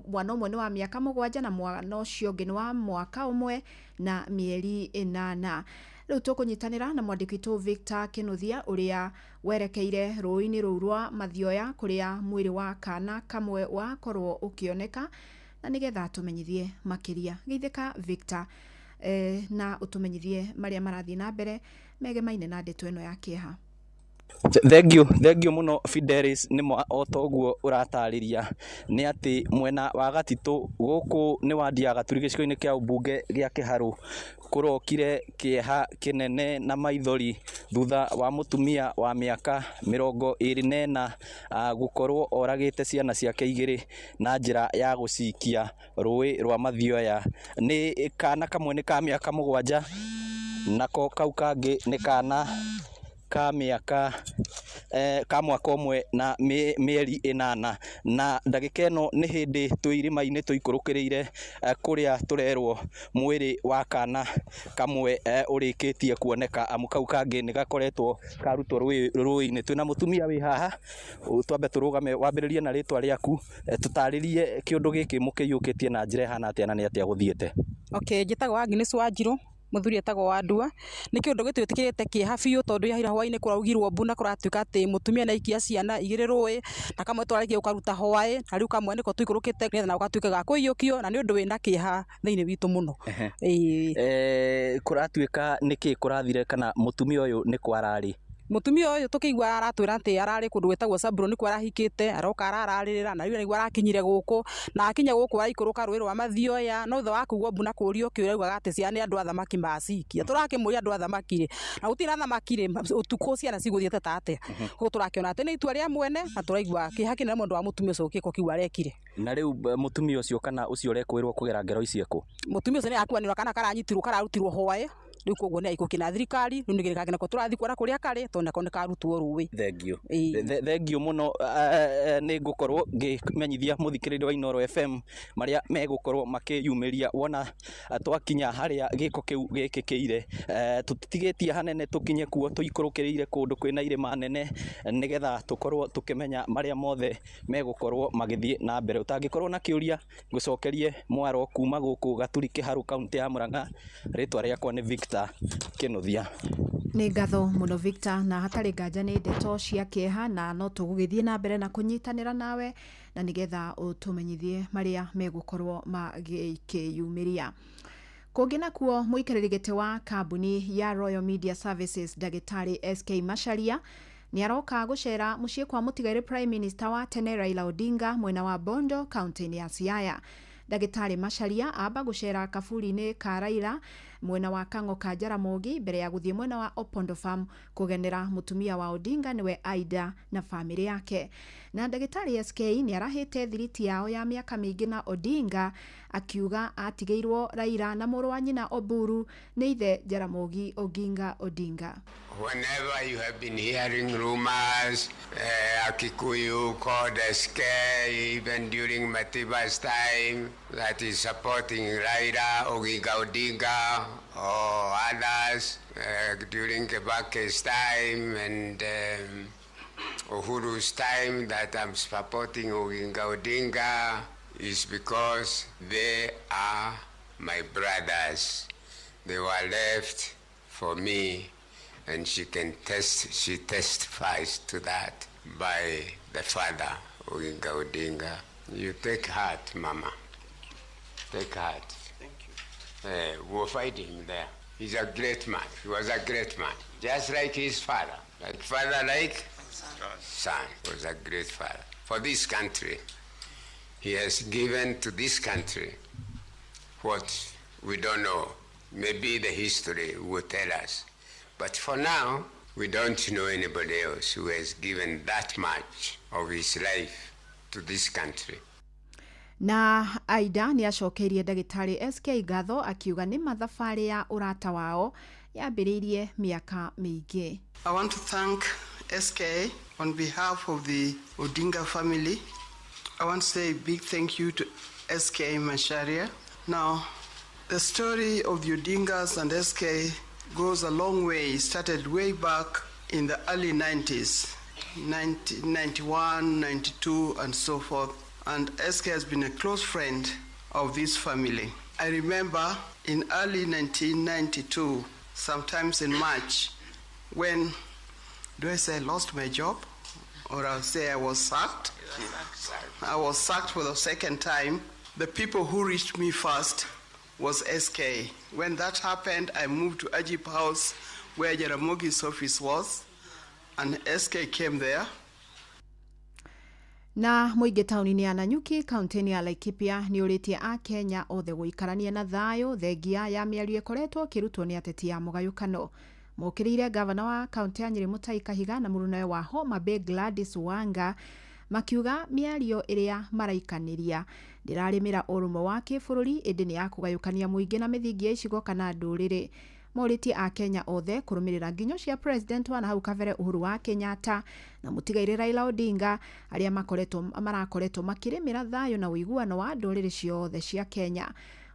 mwana ũmwe nĩ wa mĩaka 7 na mwana ũcio ũngĩ nĩ wa mwaka 1 na mĩeri 8. Rĩu tũkũnyitanĩra na mwandĩki witũ Victor Kinuthia ũrĩa werekeire rũĩ-inĩ rũu rwa Mathioya kũrĩa mwĩrĩ wa kana kamwe wakorwo ũkĩoneka na nĩgetha tũmenyithie makĩria. Geithĩka Victor, na ũtũmenyithie marĩa marathiĩ na mbere megemaine na ndeto ĩno ya kĩeha. Thank you mũno Fidelis, nĩ ma o toguo ũratarĩria nĩ atĩ mwena wa Gatitũ gũkũ nĩ wandi ya Gaturi gĩcigo-inĩ kĩa ũmbunge gĩa Kĩharũ kũrokire kĩeha kĩnene na maithori thutha wa mũtumia wa mĩaka 24 gũkorwo oragĩte ciana ciake igĩrĩ na njĩra ya gũcikia rũĩ rwa Mathioya. Nĩ kana kamwe nĩ ka mĩaka 7 nako kau kangĩ nĩ kana ka mĩaka ka mwaka 1 na mĩeri 8. Na ndagĩka ĩno nĩ hĩndĩ twĩ irĩma-inĩ tũikũrũkĩrĩire kũrĩa tũrerwo mwĩrĩ wa kana kamwe ũrĩkĩtie kuoneka amu kau kangĩ nĩ gakoretwo karutwo rũĩ-inĩ. Twĩna mũtumia wĩ haha, twambe tũrũgame, wambĩrĩrie na rĩtwa rĩaku, tũtarĩrie kĩũndũ gĩkĩ mũkĩiyũkĩtie na njĩra ĩhana atĩa na nĩ atĩa gũthiĩte. Okay, njĩtagwo Agnes Wanjirũ, mũthuri etagwo Wandua. Nĩ kĩũndũ gĩtwĩkĩrĩte kĩeha biũ tondũ ira hwaĩ-inĩ kũraugirwo mbu na kũratuĩka atĩ mũtumia nĩ aikia ciana igĩrĩ rũĩ na kamwe twarĩkia gũkaruta hwaĩ na rĩu kamwe nĩko tũikũrũkĩte nĩgetha nako gatuĩke ga kũiyũkio na nĩ ũndũ wĩna kĩeha thĩinĩ witũ mũno. Kũratuĩka nĩkĩ kũrathire kana mũtumia ũyũ nĩ kwararĩ? Mutumia ũyũ tũkĩigua aratwĩra atĩ ararĩ kũndũ gwĩtagwo Samburu nĩkuo arahikĩte, aroka arararĩrĩra na rĩu araigua arakinyire gũkũ, na akinya gũkũ araikũrũka rũĩ rwa Mathioya, no thutha wa kũigua mbu na kũũrio kĩũria augaga atĩ ciana nĩ andũ a thamaki macikia. Tũrakĩmũria andũ a thamaki rĩ, na gũtirĩ na thamaki rĩ, ũtukũ ciana cigũthiĩte ta atĩa? Koguo tũrakĩona atĩ nĩ itua rĩa mwene na tũraigua kĩeha kĩnene mũno wa mũtumia ũcio gĩko kĩu arekire. Na rĩu mũtumia ũcio kana ũcio ũrekũĩrwo kũgera ngero ici ekũ? Mũtumia ũcio nĩ akuanĩrwo kana karanyitirwo kararutirwo hwaĩ, rĩu koguo nĩ aikũki na thirikari, rĩu nĩ gĩkake nako tũrathiĩ kuona kũrĩa karĩ tondũ nako nĩ karutwo rũĩ. Thengiũ. Thengiũ mũno. Nĩ ngũkorwo ngĩmenyithia mũthikĩrĩria wa Inooro FM marĩa megũkorwo makĩyumĩria wona twakinya harĩa gĩko kĩu gĩkĩkĩire. Tũtitigĩtie hanene tũkinye kuo, tũikũrũkĩrĩire kũndũ kwĩna irĩma nene nĩgetha tũkorwo tũkĩmenya marĩa mothe megũkorwo magĩthiĩ na mbere. Ũtangĩkorwo na kĩũria ngũcokerie mwaro kuma gũkũ Gaturi Kĩharũ, kaũntĩ ya Murang'a. Rĩtwa rĩakwa nĩ Victor Kĩnuthia. Nĩ ngatho mũno Victor, na hatarĩ nganja nĩ ndeto cia kĩeha, na no tũgũgĩthiĩ na mbere na kũnyitanĩra nawe na nĩgetha ũtũmenyithie marĩa megũkorwo magĩkĩyumĩria. Kũngĩ nakuo, mũikarĩri gĩtĩ wa kambuni ya Royal Media Services ndagĩtarĩ SK Macharia nĩ aroka gũcera mũciĩ kwa mũtigairĩ Prime Minister wa tene Raila Odinga mwena wa Bondo, kaunti-inĩ ya Siaya. Ndagĩtarĩ Macharia amba gũcera kaburi-inĩ ka Raila mwena wa Kang'o ka Jaramogi mbere ya gũthiĩ mwena wa Opondo Farm kũgenera mũtumia wa Odinga nĩwe Aida na famĩlĩ yake. Na ndagĩtarĩ SK nĩ arahĩte thiriti yao ya mĩaka mĩingĩ na Odinga, akiuga atigĩirwo Raila na mũrũ wa nyina Oburu nĩ ithe Jaramogi Oginga Odinga. Whenever you have been hearing rumors, a Kikuyu called SK, even during Matiba's time, that is supporting Raila Oginga Odinga or others during Kibaki's time and Uhuru's time, that I'm supporting Oginga Odinga, is because they are my brothers. They were left for me, and she testifies to that by the father, Oginga Odinga. You take heart, Mama. Take heart. Thank you. We'll fight him there. He's a great man. He was a great man, just like his father. Like father, like son. Was a great father. For this country, he has given to this country what we don't know. Maybe the history will tell us. But for now, we don't know anybody else who has given that much of his life to this country. Na Aida nĩ acokeirie ndagĩtarĩ SK ngatho, akiuga nĩ mathabarĩ ya ũrata wao yambĩrĩirie mĩaka mĩingĩ. I want to thank SK on behalf of the Odinga family. I want to say a big thank you to SK Macharia. Now, the story of the Odingas and SK goes a long way. It started way back in the early 90s, 1991, 92, and so forth. And SK has been a close friend of this family. I remember in early 1992, sometimes in March, when, do I say I lost my job? Or I'll say I was sacked? I was sacked for the second time. The people who reached me first was SK. When that happened, I moved to Ajib House, where Jaramogi's office was, and SK came there. Na mũingĩ taũni-inĩ ya Nanyuki, kaunti-inĩ ya Laikipia nĩ ũrĩtie a Kenya othe gũikarania na thayũ thengia ya mĩario ĩkoretwo ĩkĩrutwo nĩ ateti a mũgayũkano. Mokĩrĩire gavana wa kaunti ya Nyĩrĩ Mutahi Kahiga na mũrunawe wa Homa Bay Gladys Wanga, makiuga mĩario ĩrĩa maraikanĩria ndĩrarĩmĩra ũrũmwe wa kĩbũrũri ĩndĩ nĩ ya kũgayũkania mũingĩ na mĩthingi ya icigo kana ndũrĩrĩ. Morĩtie a Kenya othe kũrũmĩrĩra nginyo cia president wa nahau kabere Uhuru wa Kenyatta na mũtigairĩ Raila Odinga arĩa marakoretwo makĩrĩmĩra thayũ na ũiguano wa ndũrĩrĩ ciothe cia Kenya.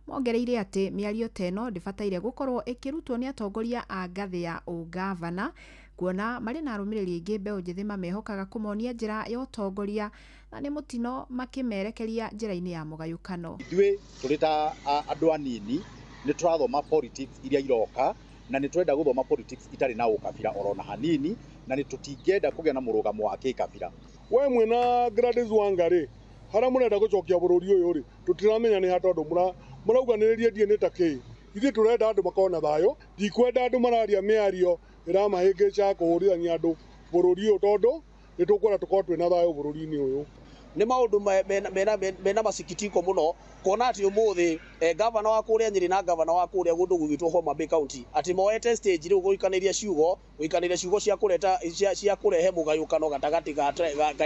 Mongereire atĩ mĩario ta ĩno ndĩbataire gũkorwo ĩkĩrutwo nĩ atongoria a ngathĩ ya ũgavana, kuona marĩ na arũmĩrĩri aingĩ mbeũ njĩthĩ mamehokaga kũmonia njĩra ya ũtongoria na nĩ mũtino makĩmerekeria njĩra-inĩ ya mũgayũkano. Ithuĩ tũrĩ ta andũ anini nĩ tũrathoma politics iria iroka, na nĩ tũrenda gũthoma politics itarĩ na ũkabira orona hanini, na nĩ tũtingĩenda kũgĩa na mũrũgamo wa kĩkabira. We mwena Gladys Wanga rĩ, harĩa mũrenda gũcokia bũrũri ũyũ rĩ, tũtiramenya nĩ ha tondũ mũrauganĩrĩria DNA ta kĩĩ. Ithuĩ tũrenda andũ makorwo na thayũ, ndikwenda andũ mararia mĩario Ĩramahĩngĩca kũhũrithania andũ bũrũri ũyũ tondũ nĩ tũkwenda tũkorwo twĩna thayũ bũrũri-inĩ ũyũ. Nĩ maũndũ mena masikitiko mũno kuona atĩ ũmũthĩ gavana wa kũrĩa Nyĩrĩ na gavana wa kũrĩa kũndũ gũgwĩtwo Homa Bay County atĩ moete stage rĩu gũikanĩria ciugo cia kũreta cia kũrehe mũgayũkano gatagatĩ ga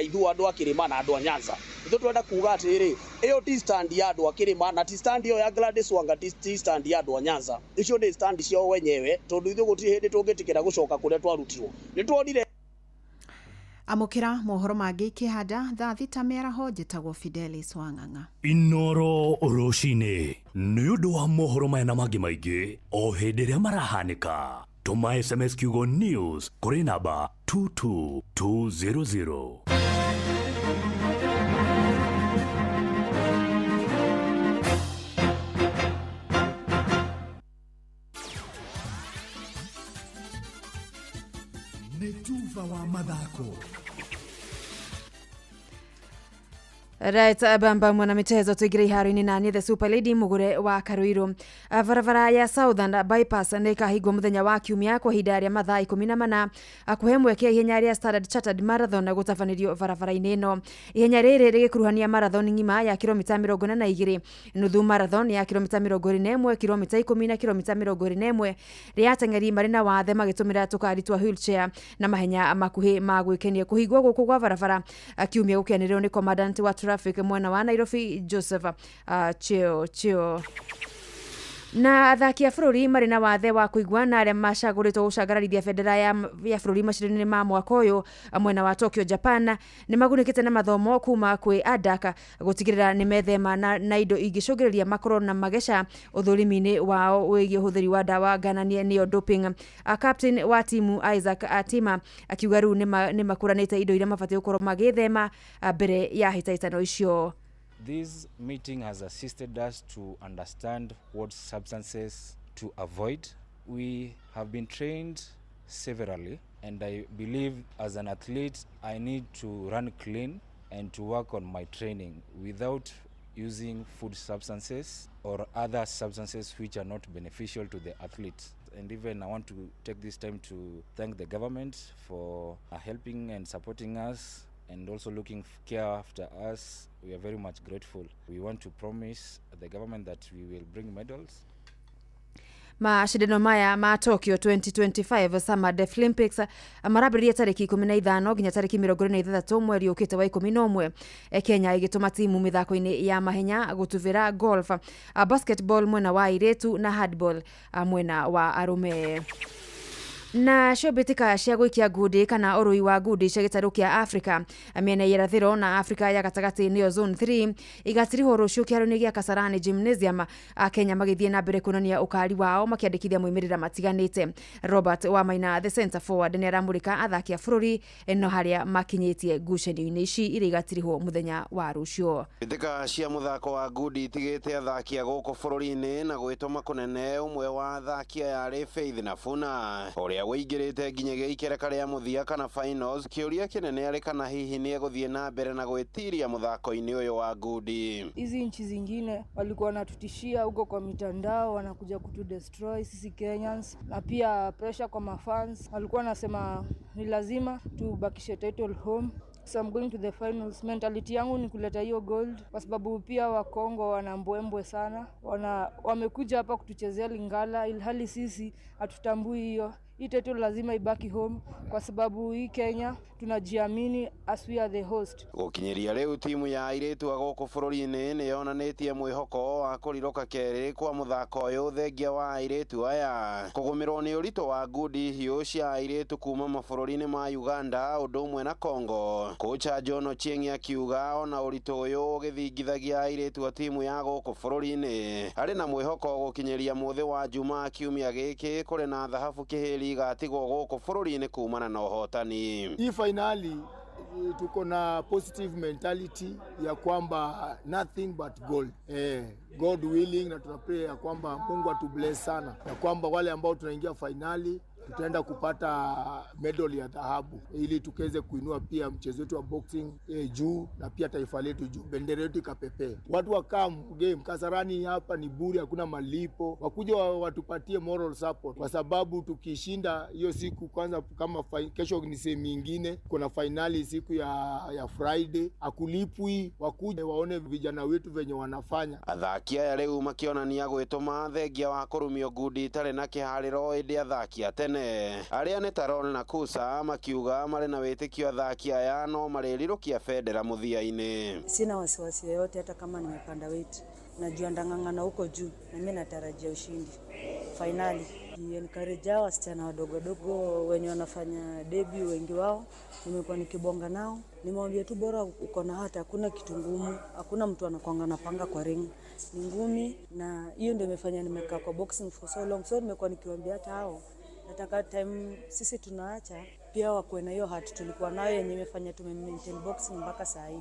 ithuĩ andũ a Kĩrĩma na andũ a Nyanza. Ithuĩ twenda kuga atĩrĩrĩ, ĩyo ti stand ya andũ a Kĩrĩma na ti stand ĩyo ya Gladys Wanga ti stand ya andũ a Nyanza. Icio nĩ stand ciao wenyewe tondũ ithuĩ gũtirĩ hĩndĩ tũngĩtĩkĩra gũcoka kũrĩa twarutirwo. Nĩ tuonire. Amũkĩra mohoro mangĩ ikĩhanda thaa 6 mĩaraho. Njĩtagwo Fidelis Wang'ang'a. Inoro rũcinĩ nĩ ũndũ wa mohoro maya na mangĩ maingĩ o hĩndĩ ĩrĩa marahanĩka, tũma SMS kiugo news kũrĩ namba 22200. Nĩ tuba wa mathako. Right, bamba mwana michezo tuingire iharo-inĩ nani the super lady mugure wa Karuiru. Barabara ya Southern Bypass nĩ ĩkahingwo mũthenya wa kiumia kwa ihinda rĩa mathaa 14 kuhe mweke ihenya rĩa Standard Chartered Marathon gũtabanĩrio barabara-inĩ ĩno. Ihenya rĩrĩ rĩgĩkuruhania marathon ng'ima ya kilomita 42, nuthu marathon ya kilomita 21, kilomita 10 na kilomita 21 rĩa ateng'eri marĩ na wathe magĩtũmĩra tũkari twa wheelchair na mahenya makuhĩ ma gwĩkenia. Kũhingwo gũkũ gwa barabara kiumia gũkĩanĩrĩrwo nĩ commandant wa traffic mwena wa Nairobi Joseph Cheo Cheo. Na athaki a bũrũri marĩ na wathe wa kũigua na arĩa macagũrĩtwo gũcangararithia bendera ya bũrũri macindano-inĩ ma mwaka ũyũ mwena wa Tokyo, Japan nĩ magunĩkĩte na mathomo kuma kwĩ ADAK gũtigĩrĩra nĩ methema na indo ingĩcũngĩrĩria makorwo na mageca ũthũrimi-inĩ wao wĩgiĩ ũhũthĩri wa ndawa ngananie nĩyo doping. Captain wa timu Isaac Atima akiuga rĩu nĩ makũranĩte indo iria mabatiĩ gũkorwo magĩthema mbere ya hĩtahĩtano icio. This meeting has assisted us to understand what substances to avoid. We have been trained severally, and I believe as an athlete, I need to run clean and to work on my training without using food substances or other substances which are not beneficial to the athlete. And even I want to take this time to thank the government for helping and supporting us and also looking care after us. We are very much grateful. We want to promise the government that we will bring medals. Mashindano maya ma Tokyo 2025 Summer Deaflympics marambĩrĩria tarĩki 15 nginya tarĩki 26 mweri ũkĩte wa 11. Kenya ĩgĩtũma timu mĩthako-inĩ ya mahenya, gũtubĩra, golf, basketball mwena wa airĩtu na handball mwena wa arũme. Na cio mbĩtĩka cia gũikia ngundi kana ũrũi wa ngundi cia gĩtarũ kĩa Afrika mĩena ya irathĩro na Afrika ya gatagatĩ nĩyo zone 3 igatirihwo rũciũ kĩharo-inĩ gĩa Kasarani Gymnasium. Kenya magĩthiĩ na mbere kuonania ũkari wao makĩandĩkithia moimĩrĩra matiganĩte. Robert Wamaina the center forward nĩ aramũrĩka athaki a bũrũri no harĩa makinyĩtie ngucanio-inĩ ici iria igatirihwo mũthenya wa rũciũ. Mbĩtĩka cia mũthako wa ngundi itigĩte athaki a gũkũ bũrũri-inĩ na gwĩtũma kũnene ũmwe wa athaki aya arĩ Faith Nafuna ũrĩa wĩingĩrĩte nginyagia ikereka rĩa mũthia kana finals. Kĩũria kĩnene arĩ kana hihi nĩ egũthiĩ na mbere na gwĩtiria mũthako-inĩ ũyũ wa ngundi. Hizi nchi zingine walikuwa wanatutishia huko kwa mitandao, wanakuja kutudestroy sisi Kenyans, na pia pressure kwa mafans walikuwa wanasema ni lazima tubakishe title home. So I'm going to the finals. Mentality yangu ni kuleta hiyo gold kwa sababu pia wa Kongo wana mbwembwe sana. Wamekuja hapa kutuchezea Lingala ilhali sisi hatutambui hiyo. Hii title lazima ibaki home kwa sababu hii Kenya tunajiamini as we are the host. Gũkinyĩria rĩu timu ya airĩtu a gũkũ bũrũri-inĩ nĩ yonanĩtie mwĩhoko wa kũrirũka kerĩ kwa mũthako ũyũ thengia wa airĩtu aya kũgũmĩrwo nĩ ũritũ wa ngundi hiũ cia airĩtu kuma mabũrũri-inĩ ma Uganda ũndũ ũmwe na Congo. Kocha John Ochieng akiuga ona ũritũ ũyũ ũgĩthingithagia airĩtu a timu ya gũkũ bũrũri-inĩ arĩ na mwĩhoko gũkinyĩria mũthĩ wa Jumaa kiumia gĩkĩ kũrĩ na thahabu kĩhĩri igatigwo gũkũ bũrũri-inĩ kumana na ũhotani. Hii finali tuko na positive mentality ya kwamba nothing but gold. God willing, na tunapray ya kwamba Mungu atubless sana, ya kwamba wale ambao tunaingia finali tutaenda kupata medal ya dhahabu ili tukaweze kuinua pia mchezo wetu wa boxing juu na pia taifa letu juu, bendera yetu ikapepee. Watu wakam game Kasarani hapa ni bure, hakuna malipo, wakuja watupatie moral support, kwa sababu tukishinda hiyo siku kwanza, kama kesho ni sehemu ingine, kuna fainali siku ya Friday, akulipwi, wakuja waone vijana wetu venye wanafanya. Athaki aya rĩu makĩonania gwĩtũma thengia wa kũrumio ngundi itarĩ na kĩharĩro ĩndĩ athaki a tene arĩa nĩ Taron na Kusa makiuga marĩ na wĩtĩkio athaki aya no marĩrirũkia bendera mũthia-inĩ. Sina wasiwasi yoyote hata kama nimepanda weight. Najua ndang'ang'ana huko juu na mimi natarajia ushindi finali. Encourage hao wasichana wadogo wadogo wenye wanafanya debut, wengi wao nimekuwa nikibonga nao, nimewambia tu bora uko na hata, hakuna kitu ngumu, hakuna mtu anakuanga na panga kwa ring, ni ngumi, na hiyo ndio imefanya nimekaa kwa boxing for so long. So nimekuwa nikiwaambia hata hao, nataka time sisi tunaacha pia wakuwe na hiyo heart tulikuwa nayo yenye imefanya tume maintain boxing mpaka saa hii.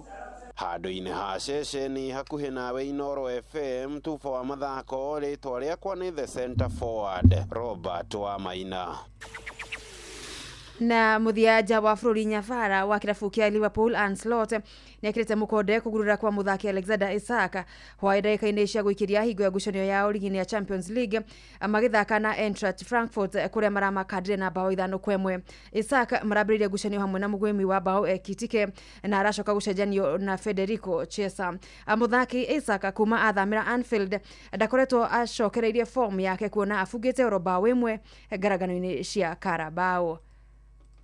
Handũ-inĩ ha ceceni hakuhĩ nawe Inooro FM tuba wa mathako rĩtwa rĩakwa nĩ the center forward Robert wa Maina. Na muthia nja wa bũrũri Nyabara wa kĩrabu kĩa Liverpool Arne Slot nĩekĩrĩte mũkonde kũgurura kwa mũthaki Alexander Isak hwaĩ ndagĩka-inĩ cia gũikĩria hingo ya ngucanio yao ligi-inĩ ya Champions League magĩthaka na Eintracht Frankfurt kũrĩa maramakandire na bao 5-1. Isak marambĩrĩirie ngucanio hamwe na mũgwĩmi wa bao Ekitike na aracoka gũcenjanio na Federico Chiesa. Mũthaki Isak kuma athamĩra Anfield ndakoretwo acokereirie form yake kuona abungĩte oro bao 1 ngarangano-inĩ cia Carabao.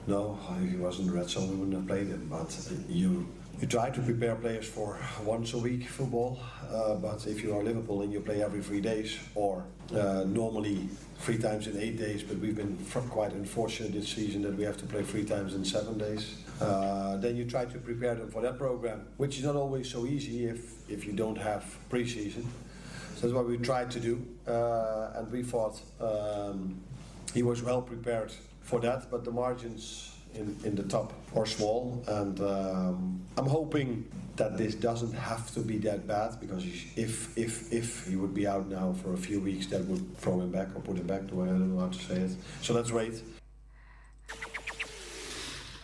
No, if he wasn't red zone, we wouldn't have played him. But you try to prepare players for once a week football. But if you are Liverpool and you play every 3 days, or normally 3 times in 8 days, but we've been quite unfortunate this season that we have to play 3 times in 7 days. Then you try to prepare them for that program, which is not always so easy if you don't have pre-season. So that's what we tried to do, and we thought he was well prepared for that, but the margins in the top are small, and I'm hoping that this doesn't have to be that bad, because if he would be out now for a few weeks, that would throw him back or put him back the way, I don't know how to say it. So let's wait.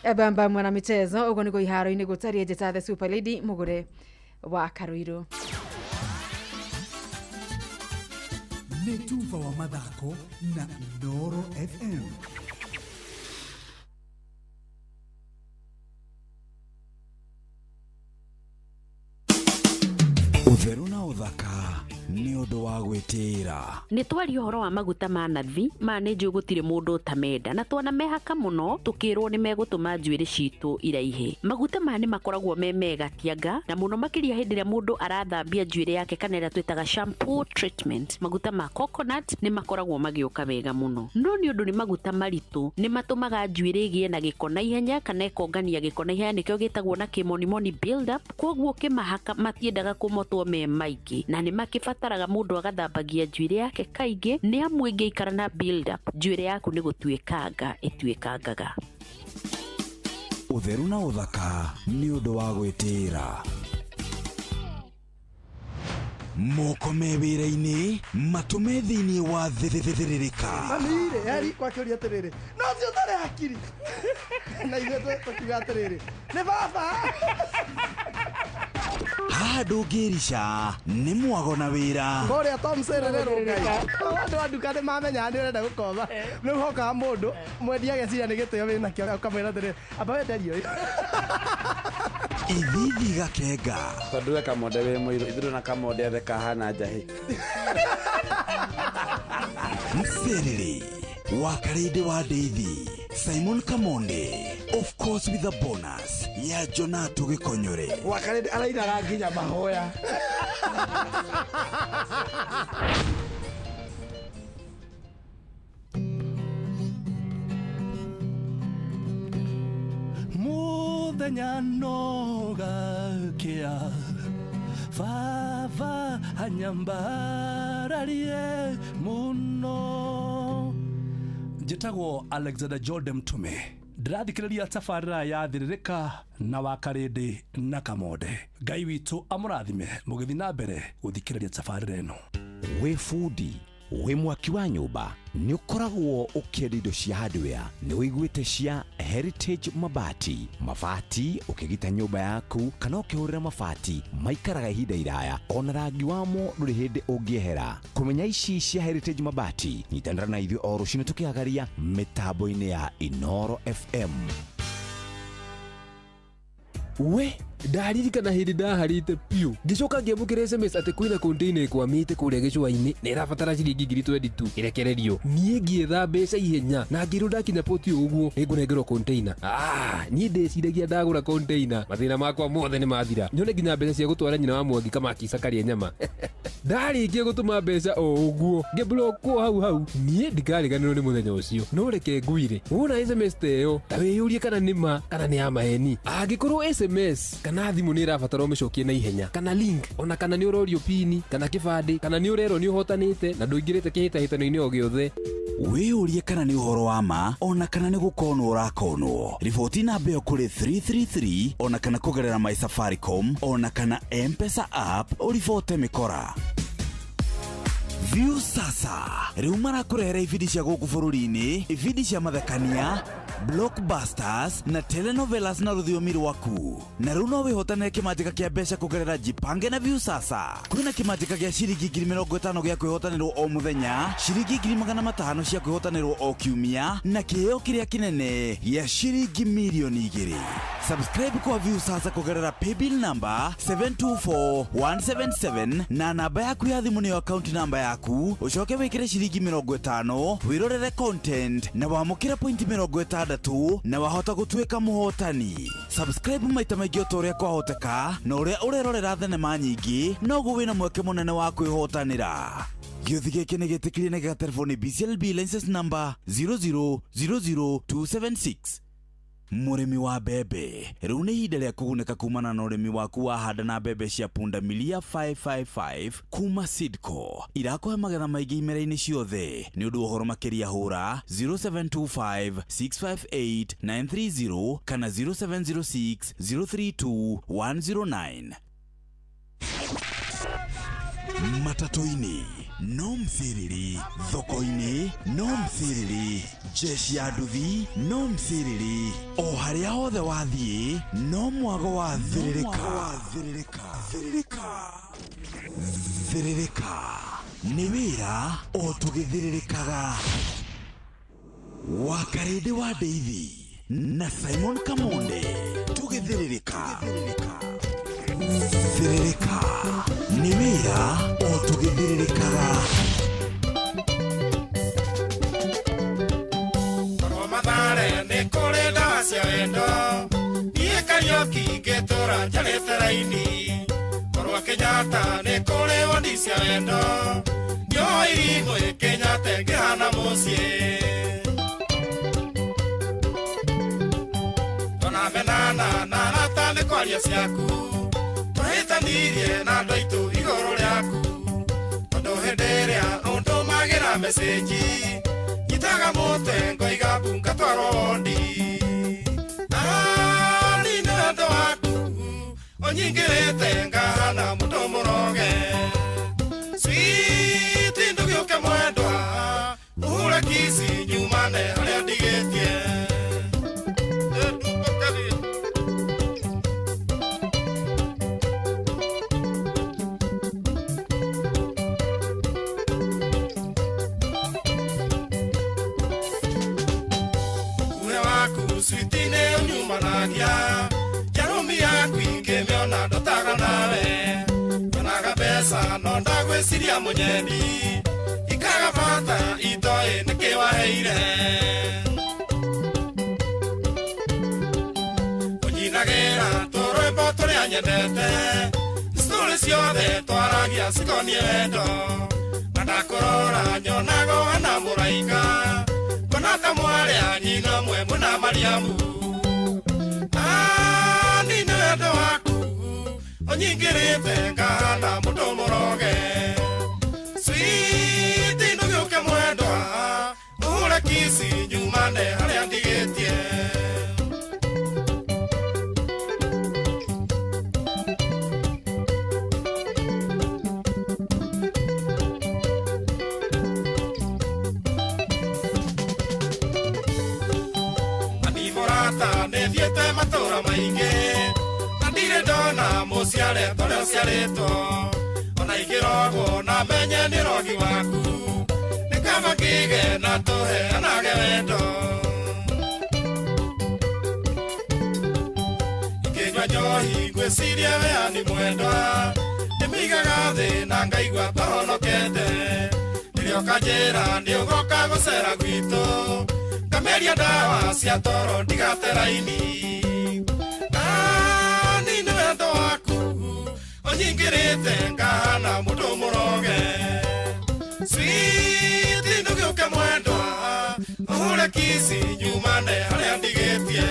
Ebamba mwana michezo ugo niko iharo-inĩ gũtariĩ njĩta the Super Lady mũgũre wa Karuiru. Nĩ tuba wa mathako na Inooro FM. Ũtheru na ũthaka nĩ ũndũ wa gwĩtĩĩra. Nĩ twaria ũhoro wa maguta ma nathi ma nĩ njũĩ gũtirĩ mũndũ ũtamenda na twanamehaka mũno tũkĩrwo nĩ megũtũma njuĩrĩ citũ iraihe. Maguta maya nĩ makoragwo me mega tianga na mũno makĩria hĩndĩ ĩrĩa mũndũ arathambia njuĩrĩ yake kana ĩrĩa twĩtaga shampoo treatment. Maguta ma coconut nĩ makoragwo magĩũka wega mũno, no nĩ ũndũ nĩ maguta maritũ nĩ matũmaga njuĩrĩ ĩgĩe na gĩko na ihenya kana ĩkongania gĩko na ihenya, nĩkĩo gĩtagwo na kĩmonimoni build up. Koguo ũkĩmahaka matiendaga kũmotwo me maingĩ na nĩ makĩbataraga mũndũ agathambagia njuĩrĩ yake kaingĩ, nĩ amu ĩngĩikara na build up njuĩrĩ yaku nĩ gũtuĩkanga ĩtuĩkangaga. Ũtheru na ũthaka nĩ ũndũ wa gwĩtĩĩra. Moko me wĩra-inĩ matũme thĩinĩ wa thĩrĩrĩka. Mami-rĩ, heri kwakĩũria atĩrĩrĩ, no ũcio ũtarĩ hakiri na ithuĩ tũkiuga atĩrĩrĩ, nĩ baba. Haha ndũngĩrica nĩ mwago na wĩra. Kũrĩa Tom Serererwo Ngai. Andũ a nduka nĩ mamenyaga nĩ ũrenda gũkomba. Rĩu hokaga mũndũ mwendia ageciria nĩ gĩtĩo wĩnakĩo ũkamwĩra atĩrĩrĩ, amba wenderie ũyũ. Ithithi gakenga. Tondũ we Kamonde wĩ mũirũ, ithuĩ na Kamonde othe kahana njahĩ. Mserere wa Karĩndĩ wa Ndeithi, Simon Kamonde, of course with a bonus ya Jonato Gĩkonyore. Wa Karĩndĩ arainaga nginya mahoya. Mũthenya no gakĩa baba anyambararie mũno. Njĩtagwo Alexander Jordan Mtume, ndĩrathikĩrĩria tabarĩra ya Thĩrĩrĩka na wa Karĩndĩ na Kamonde. Ngai witũ amũrathime mũgĩthiĩ na mbere gũthikĩrĩria tabarĩra ĩno. Wĩ bundi Wĩ mwaki wa nyũmba nĩ ũkoragwo ũkĩenda indo cia hardware, nĩ ũiguĩte cia Heritage Mabati. Mabati ũkĩgita nyũmba yaku kana ũkĩhũrĩra mabati maikaraga ihinda iraya, ona rangi wamo ndũrĩ hĩndĩ ũngĩehera. Kũmenya ici cia Heritage Mabati, nyitanĩra na ithuĩ o rũcinĩ tũkĩhagaria mĩtambo-inĩ ya Inoro FM. We ndaririkana hĩndĩ ndaharĩte piũ, ngĩcoka ngĩamũkĩra SMS atĩ kwĩna container ĩkwamĩte kũrĩa gĩcũa-inĩ na ĩrabatara ciringi 22,000 ĩrekererio. Niĩ ngĩetha mbeca ihenya na ngĩrwo ndakinya poti ũguo nĩngũnengerwo container. Ah, niĩ ndĩciragia ndagũra container mathĩna makwa mothe nĩ mathira, nyone nginya mbeca cia gũtwara nyina wa Mwangi kamakisa karĩe nyama. Ndarĩkia gũtũma mbeca o ũguo ngĩblockwo hau hau. Niĩ ndikariganĩrwo nĩ mũthenya ũcio. No reke ngwire, wona SMS ta ĩyo ta wĩyũrie kana nĩ ma kana nĩ ya maheni. Angĩkorwo SMS kana thimũ nĩ ĩrabatara ũmĩcokie na ihenya, kana link, ona kana nĩ ũrorio pini kana kĩbandĩ, kana nĩ ũrerwo nĩ ũhotanĩte na ndũingĩrĩte kĩhĩtahĩtano-inĩ o gĩothe, Wĩyũrie kana nĩ ũhoro wa ma ona kana nĩ gũkonwo ũrakonwo. Riboti namba ĩyo kũrĩ 333 ona kana kũgerera My Safaricom ona kana M-Pesa app ũribote mĩkora. View sasa rĩu marakũrehera ibindi cia gũkũ bũrũri-inĩ, ibindi cia mathekania, blockbusters na telenovelas na rũthiomi rwaku. Na rĩu no wĩhotanĩre kĩmanjĩka kĩa mbeca kũgerera Jipange na View sasa. Kwĩna kĩmanjĩka gĩa ciringi 50,000 gĩa kwĩhotanĩrwo o mũthenya, ciringi 500,000 cia kwĩhotanĩrwo o kiumia, na kĩheo kĩrĩa kĩnene gĩa ciringi 2 million. Subscribe kwa View sasa kũgerera paybill number 724177 na namba yaku ya thimũ nĩyo account namba yaku, ũcoke wĩkĩre ciringi 50 wĩrorere content na wamũkĩre pointi 60 na wahota gũtuĩka mũhotani. Subscribe maita maingĩ o ta ũrĩa kwahoteka, na ũrĩa ũrerorera thenema nyingĩ noguo wĩna mweke mũnene wa kwĩhotanĩra. Gĩũthi gĩkĩ nĩ gĩtĩkĩrie na gĩgaterefo nĩ BCLB license number 0000276. Mũrĩmi wa mbembe, rĩu nĩ ihinda rĩa kũgunĩka kumana na ũrĩmi waku wa handa na mbembe cia punda milia 555 kuma Sidco. Irakũhe magetha maingĩ imera-inĩ ciothe. Nĩ ũndũ wa ũhoro makĩria hũra 0725 658 930 kana 0706 032 109. Matatũ-inĩ no msiriri, thoko-inĩ no msiriri, jeshi ya nduthi no msiriri, o harĩa hothe wathiĩ no mwago wa thĩrĩrĩka. Thĩrĩrĩka nĩ wĩra o tũgĩthĩrĩrĩkaga. Wakarĩndĩ wa Ndeithi na Simon Kamonde tũgĩthĩrĩrĩka. Thĩrĩrĩka nĩ wĩra o tũgĩthĩrĩrĩkaga. Korwo Mathare nĩ kũrĩ ndawa cia wendo, niĩ Kariũki ngĩtũra njarĩte raini. Korwo Kenyatta nĩ kũrĩ wondi cia wendo, nĩoĩ irimũ Kenyatta ĩngĩhana mũciĩ. Twanamenana na arata nĩ kwaria ciaku, twahĩtanirie na andũ aitũ igũrũ rĩaku. Tondũ hĩndĩ ĩrĩa ũndũmagĩra message, nyitaga mũtwe ngoiga mbu ngatwarwo wondi. Ah, niĩ nĩ wendo waku ũnyingĩrĩte ngahana mũndũ mũroge. Sweet ndũgĩũke mwendwa, ũhure kici nyumane harĩa ndigĩtie. Uhe waku switi nĩ ũnyumanagia, njarũmi yaku ingĩmĩona ndotaga nawe. Nyonaga mbeca no ndagwĩciria mũnyendi, ikaga bata itoĩ nĩkĩ waheire. Ũnyinagĩra tũrwĩmbo tũrĩa nyendete, story ciothe twaragia cikoniĩ wendo. Na ndakũrora nyonaga ũhana mũraika, ngona ta mwarĩ a nyina ũmwe mwĩna Mariamu. Ah, niĩ nĩ wendo waku ũnyingĩrĩte ngahana mũndũ mũroge. Sweet ndũgĩũke mwendwa, ũhure kici nyumane harĩa ndigĩtie. Mũciare tũrĩa ũciarĩtwo ona ingĩrogwo na menye nĩ rogi waku nĩ kaba kĩge na tũheanage wendo ingĩnyua njohi ngwĩciria we ani mwendwa ndĩmĩigaga thĩ na ngaigua tohonokete nĩrĩoka njĩra nĩũgoka gũcera gwitũ ngameria ndawa cia toro ndigate raini ani nĩ wendo waku ũnyingĩrĩte ngahana mũndũ mũroge switi ndũgĩũke mwendwa ũhũre kici nyumane harĩa ndigĩtie.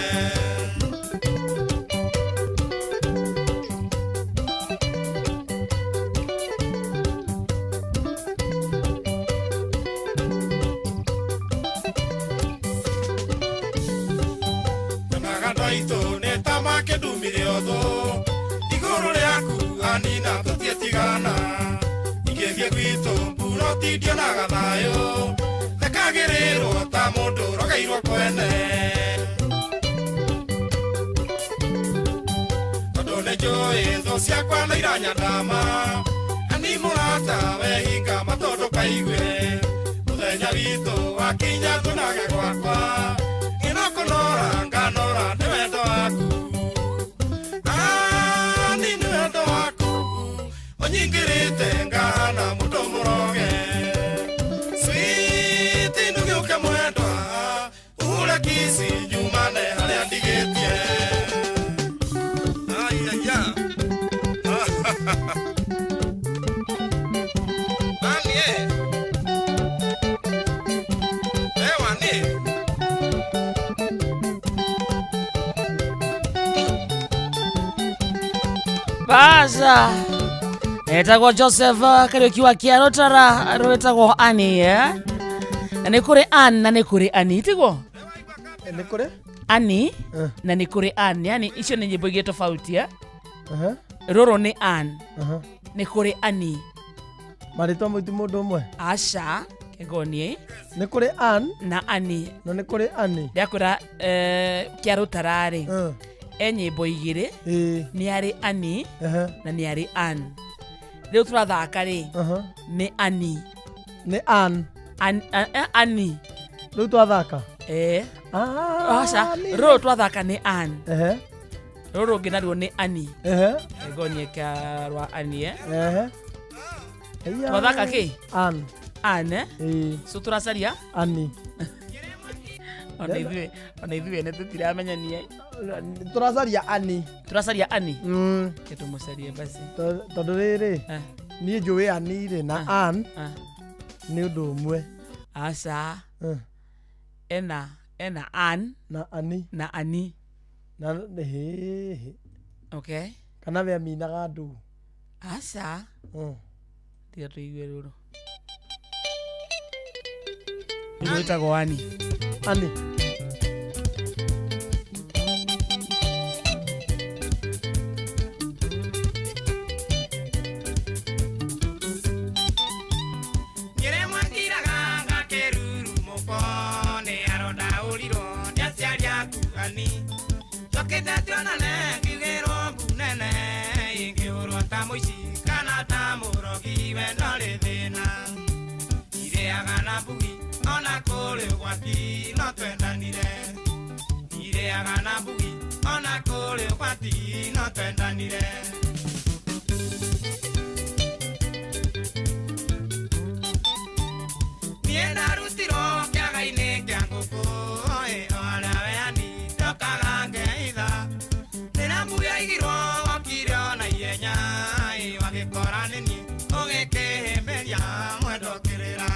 Nyonaga andũ aitũ nĩ ta makĩndumire ũthũ igũrũ rĩaku anina tũtiĩtigana ingĩthiĩ gwitũ mburoti ndionaga thayũ thekagĩrĩrwo ta mũndũ ũrogeirwo kwene tondũ nĩ njũĩ thũ ciakwa nĩ iranyandama ani mũrata wehinga matũ ndũkaigue mũthenya witũ wakinya tunage gwakwa ngĩnokũnora nganora nĩ wendo waku ani nĩ wendo waku ũnyingĩrĩte ngahana mũndũ mũroge switi ndũgĩũke mwendwa ũhure kici nyumane harĩa ndigĩtie. Ai, ai, ai. Ani, eh. Ewa, ni. Baza etagwo Joseph Kariuki wa Kiarotara rwetagwo Ani eh? Na nĩ kũrĩ Ann na nĩ kũrĩ Ani tiguo Nĩ kũrĩ Ani na nĩ kũrĩ Ann yani icio nĩ nyĩmbo igĩrĩ tofauti eh? Rũrũ nĩ Ann nĩ kũrĩ Ani marĩtwa mũitu mũndũ ũmwe aca kĩgonie nĩ kũrĩ Ann na Ani na nĩ kũrĩ Ani ndĩrakwĩra Kĩarũtara rĩ e nyĩmbo igĩrĩ nĩ arĩ Ani na nĩ arĩ Ann rĩu tũrathaka rĩ nĩ Ani nĩ Ann Ani rĩu twathaka eh aca Ani. rũrũ twathaka nĩ Ann Ehe. rũrũ rũngĩ naruo nĩ Ani Ehe. ngonie ka rwa Ani eh Ehe. Eya. Twathaka kĩ? Ann Ann eh Ĩĩ. so tũracaria Ani ona ithuĩ ona ithuĩ ene tũtiramenyania tũracaria Ani tũracaria Ani ke tũmũcarie basi tondũ rĩrĩ niĩ njũĩ Ani rĩ na Ann nĩ ũndũ ũmwe aca ena ena Ann na Ani na Ani na hĩhĩ okay kana we aminaga andũ aca tiga tũigue rũrũ rũrũ rwĩtagwo Ani Ani Nyĩrĩmwe ndiraga ngakĩrurumũko nĩ arondaũrirwo nĩ aciari aku ani njokĩte tuonane ngiugĩrwo mbu nene ingĩhũrwo ta mũici kana ta mũrogi wendo rĩ thĩna irĩaga na mbugi ona kũrĩ ũgwati no twendanire irĩaga na mbugi ona kũrĩ ũgwati no twendanire. Niĩ ndarutirwo kĩaga-inĩ kĩa ngũkũ ĩ o harĩa we ani ndokaga ngeitha rĩrĩa mbu yaigirwo wokire ona ihenya ĩ wagĩkora nĩ niĩ ũgĩkĩhĩmbĩria mwendo kĩrĩra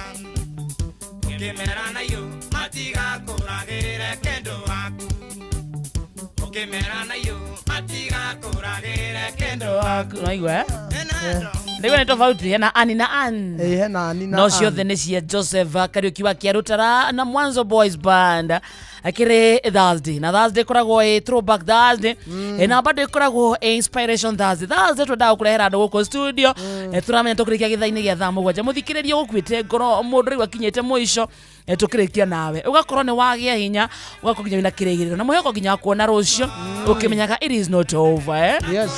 ũkĩmera na iyũ matigakũragĩre kĩndũ waku ũkĩmera na iyũ matigakũragĩre kĩndũ waku Unaigua eh? Ndaigua nĩ tofauti hena Ani na Ann Ĩĩ hena Ani na no Ann. ciothe nĩ cia Joseph Kariuki wa Kĩarũtara na Mwanzo Boys Band akĩrĩ Thursday na Thursday ĩkoragwo ĩ throwback Thursday na bado ĩkoragwo ĩ inspiration Thursday. Thursday twendaga gũkũrehera andũ gũkũ studio. Tũramenya tũkĩrĩkia gĩthaa-inĩ gĩa thaa 7 mũthikĩrĩria ũgũkuĩte ngoro mũndũ rĩu akinyĩte mũico tũkĩrĩkia nawe ũgakorwo nĩ wagĩa hinya ũgakorwo nginya wĩna kĩrĩgĩrĩro na mwĩhoko nginya wa kuona rũcio ũkĩmenyaga it is not over eh? Yes.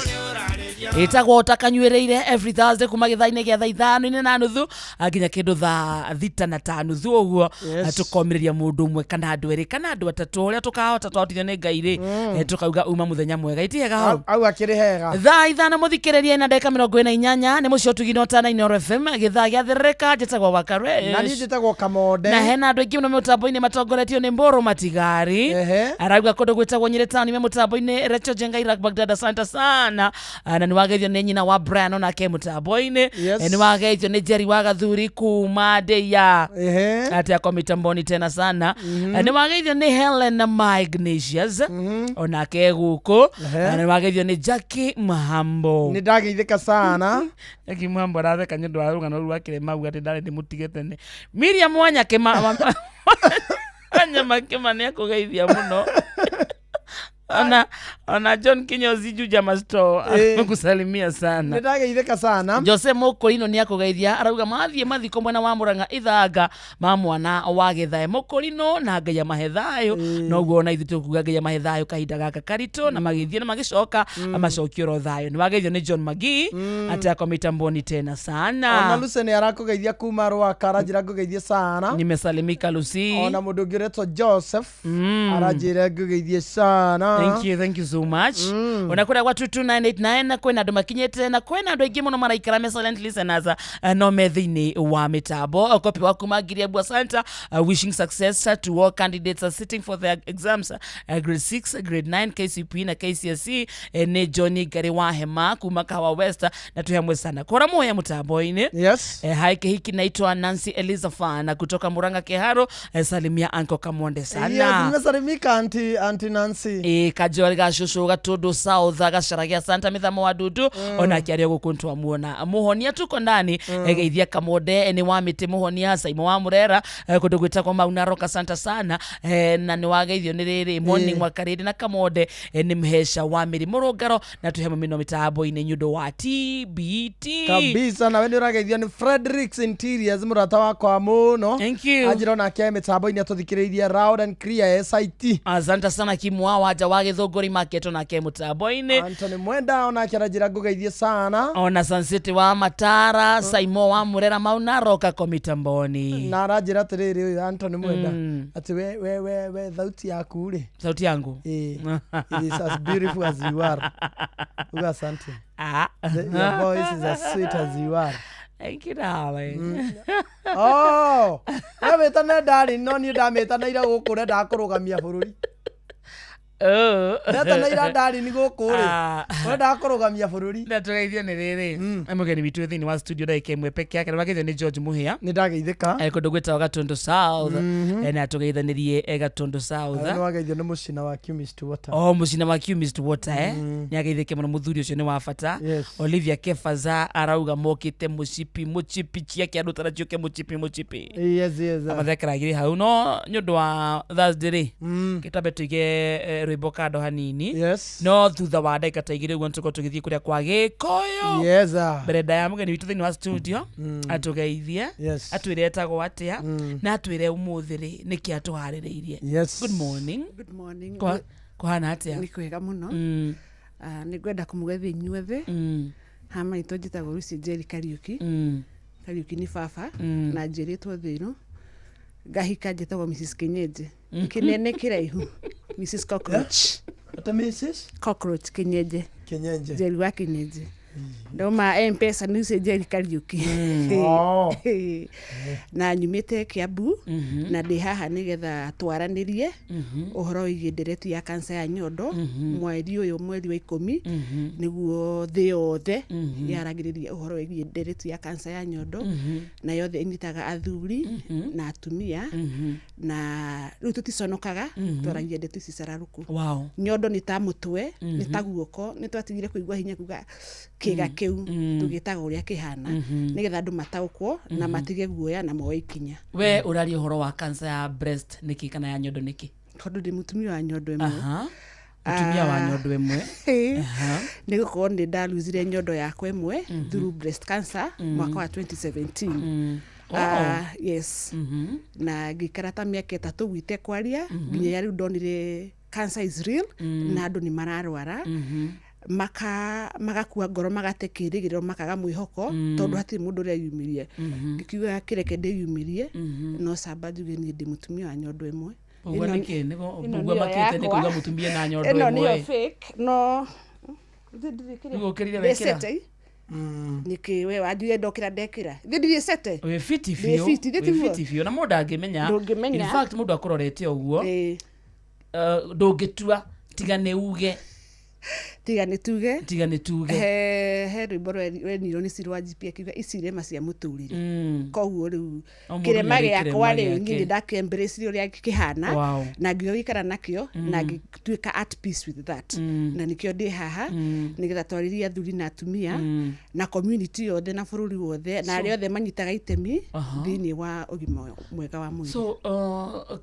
Ĩtagwo ũtakanyuĩrĩire every Thursday kuma gĩthaa-inĩ gĩa thaa 5:30 nginya kĩndũ thaa 6:30 ũguo. Yes. Tũkomĩrĩria mũndũ ũmwe kana andũ erĩ kana andũ atatũ ũrĩa tũkahota twahotithio nĩ Ngai rĩ, tũkauga uma mũthenya mwega itihega hau. Au akĩrĩ hega. Thaa 5 mũthikĩrĩria na ndagĩka 48 nĩ mũciĩ ũtugino tana Inooro FM gĩthaa gĩa thĩrĩrĩka. Njĩtagwo Wakaresh Na niĩ njĩtagwo Kamonde. Na hena andũ aingĩ mũno mũtambo-inĩ matongoretio nĩ Mbũrũ Matigari. Arauga kũndũ gwĩtagwo Nyĩrĩ taũni me mũtambo-inĩ. Recho Jenga Iraq Baghdad, asante sana. Na nĩ wageithio nĩ nyina wa Brian onake mũtambo-inĩ. Yes. Nĩ wageithio nĩ Jerry wa Gathuri kuma Ndeia atĩ akwa mitamboni tena sana. Nĩ wageithio nĩ Helen na Ignatius onake gũkũ. Na nĩ wageithio nĩ Jackie Mhambo. Nĩ ndageithĩka sana. Jackie Mhambo aratheka nĩ ũndũ wa rũgano rũu rwa kĩrema auga atĩ ndarĩ ndĩmũtige tene. Miriam Wanyake Wanyama Kĩma nĩ akũgeithia mũno. Ona John Kinyozi Juja Masto amekusalimia sana. Nĩ ndageithĩka sana. Jose Mũkũrinũ nĩ akũgeithia, arauga mathiĩ mathiko mwena wa Mũrang'a ithanga ma mwana wa Gĩthae Mũkũrinũ na Ngai amahe thayũ. Noguo ona ithuĩ tũkuga Ngai amahe thayũ kahinda gaka karitũ na magĩthiĩ na magĩcoka amacokio oro thayũ. Nĩ wageithio nĩ John Magi atĩ akwa mitamboni tena sana. Ona Lucy nĩ arakũgeithia kuma Rwaka, aranjĩra ngũgeithie sana. Nimesalimika Lucy. Ona mũndũ ũngĩ ũretwo Joseph aranjĩra ngũgeithie sana. Thank you so much. Ona kũrĩa gwa 22989 kwĩna andũ makinyĩte na kwĩna andũ aingĩ mũno maraikara me silent listeners, no me thĩinĩ wa mĩtambo. Kopi wa kuma Ngiriabu Santa, wishing success to all candidates sitting for their exams, grade 6, grade 9, KCPE na KCSE. Nĩ Johnny Ngari wa Hema kuma Kahawa West, na twĩ hamwe sana kora muoya mũtambo-inĩ. Yes. Hai kihiki naitwa Nancy Elizafana kutoka Murang'a Keharo. Salimia Anko Kamonde sana. Yes, nimesalimika Auntie Nancy. Kajori gacucu gatundu South gacaragia Santa mithamo wa dudu ona kiario guku ntwamuona muhonia tuko ndani. Geithia Kamonde ni wa miti muhonia Saimo wa Murera, kundu gwitagwo Mauna Roka Santa sana. Na ni wageithio ni riri morning wa Kariri na Kamonde, ni mhesha wa miri murungaro na tuhema mino mitambo-inĩ nyundu wa TBT kabisa. Na we nĩ ũrageithio nĩ Fredericks Interiors mũrata wakwa mũno. Thank you. Anjĩra onake mĩtambo-inĩ atũthikĩrĩirie loud and clear SIT. Asante sana Kimwa waja wa Gĩthũngũri market onake mũtambo-inĩ. Anthony Mwenda onake aranjĩra ngũgeithie sana. Ona Sansiti wa Matara, Saimo wa Murera Mauna Roka ko mitamboni. Na aranjĩra atĩrĩrĩ ũyũ Anthony Mwenda atĩ we thauti yaku rĩ. Sauti yangu. It is as beautiful as you are. Uga asante. Your voice is as sweet as you are. Thank you, darling. Oh, wamĩtana darling, no niĩ ndamĩtanaira gũkũ ũrenda kũrũgamia bũrũri. Ndetanaira darling gũkũ rĩ, ũrenda kũrũgamia bũrũri. Ndatũgeithio nĩ rĩrĩ mũgeni witũ thĩinĩ wa studio ndagĩka ĩmwe peke yake. Nĩwageithio nĩ George Mũhĩa. Nĩ ndageithĩka. Kũndũ gwĩtagwo Gatundu South. Na tũgeithanĩrie Gatundu South. Nĩ wageithio nĩ mũcina wa Chemist Water. Oh, mũcina wa Chemist Water. Nĩ ageithĩke mũno mũthuri ũcio nĩ wa bata. Olivia Kefaza arauga mokĩte mũcipi mũchipi ciake andũ taraciũke mũchipi mũchipi. Yes, yes. Amathekeragĩrĩ hau no nĩ ũndũ wa Thursday rĩ kĩtambe tũige rwĩmbo kando hanini. Yes. No thutha wa ndagĩka ta 2 ũguo nĩtũkorwo tũgĩthiĩ kũrĩa kwa Gĩkũyũ. Yes. Mbere ndaya mũgeni witũ thĩinĩ wa studio atũgeithie. Yes. Atwĩre etagwo atĩa na atwĩre ũmũthĩ rĩ nĩkĩ atũharĩrĩirie. Yes. Good morning. Good morning. Kũhana atĩa? Nĩ kwega mũno. Nĩ ngwenda kũmũgeithia inyuothe. Ha maitũ njĩtagwo Lucy Njeri Kariuki. Kariuki nĩ baba na njiarĩtwo Thĩrũ. Ngahika njĩtagwo Mrs Kinyenje. Kĩnene kĩraihu. Mrs Cockroach. Ata Mrs Cockroach Kinyenje. Kinyenje. Njeri wa Kinyenje. Ndauma M-Pesa nĩ Lucy Njeri Kariuki. Oh. Na nyumĩte Kiambu na ndĩ haha nĩgetha twaranĩrie ũhoro wĩgiĩ ndereti ya kansa ya nyondo mweri ũyũ mweri wa 10 nĩguo thĩ yothe yaragĩrĩria ũhoro wĩgiĩ ndereti ya kansa ya nyondo na yothe ĩnyitaga athuri na atumia na rĩu tũticonokaga twaragia ndeto ici cararũkũ. Wow. Nyondo nĩ ta mũtwe nĩ ta guoko nĩ twatigire kũigua hinya kuga kĩga kĩu tũgĩtaga ũrĩa kĩhana nĩgetha andũ mataũkwo na matige guoya na moe ikinya. We ũraria ũhoro wa cancer ya breast nĩkĩ kana ya nyondo nĩkĩ? Tondũ ndĩ mũtumia wa nyondo ĩmwe. Mũtumia wa nyondo ĩmwe. Nĩ gũkorwo nĩ ndaruzire nyondo yakwa ĩmwe through breast cancer mwaka wa 2017. Yes. Na ngĩikara ta mĩaka 3 gwite kwaria nginya rĩu ndonire cancer is real na andũ nĩ mararwara. Magakua ngoro, magate kĩrĩgĩrĩro, makaga mwĩhoko, tondũ hatirĩ mũndũ ũrĩa yumirie. Ngĩkiuga kĩreke ndĩyumĩrie, no camba njuge niĩ ndĩ mũtumia wa nyondo ĩmwe. Ũguo Ĩno- nĩkĩ? Nĩguo ĩno ũguo nĩyo makĩte nĩ yakwa. kuuga mũtumia na nyondo Ĩno nĩyo ĩmwe. fake, no Ithuĩ ndirĩ kĩrĩa. Nĩguo ũkĩrire wekĩra? Ndĩcete. Nĩkĩ we wanjuire ndokĩra ndekĩra? Ithuĩ ndirĩ cete. Wĩ fiti Ndĩ biũ, fiti, ithuĩ wĩ tiguo? fiti biũ, na mũndũ angĩmenya. Ndũngĩmenya. In fact, mũndũ akũrorete ũguo, ndũngĩtua tiga nĩ uge. Tiga nĩ tuge. Tiga nĩ tuge. He rwĩmbo rwenirwo nĩ Cirwa GP akiuga ici irema cia mũtũrĩre. Koguo rĩu O mũndũ kĩrema nĩarĩ gĩakwa kĩrema rĩu gĩake. niĩ nĩ ndakĩembrace ũrĩa kĩhana, Wow. na ngiuga gũikara nakĩo, na ngĩtuĩka at peace with that, na nĩkĩo ndĩ haha, nĩgetha twarĩrie athuri na atumia, na community yothe, na bũrũri wothe, na arĩa othe manyitaga itemi thĩinĩ wa ũgima mwega wa mwĩrĩ. So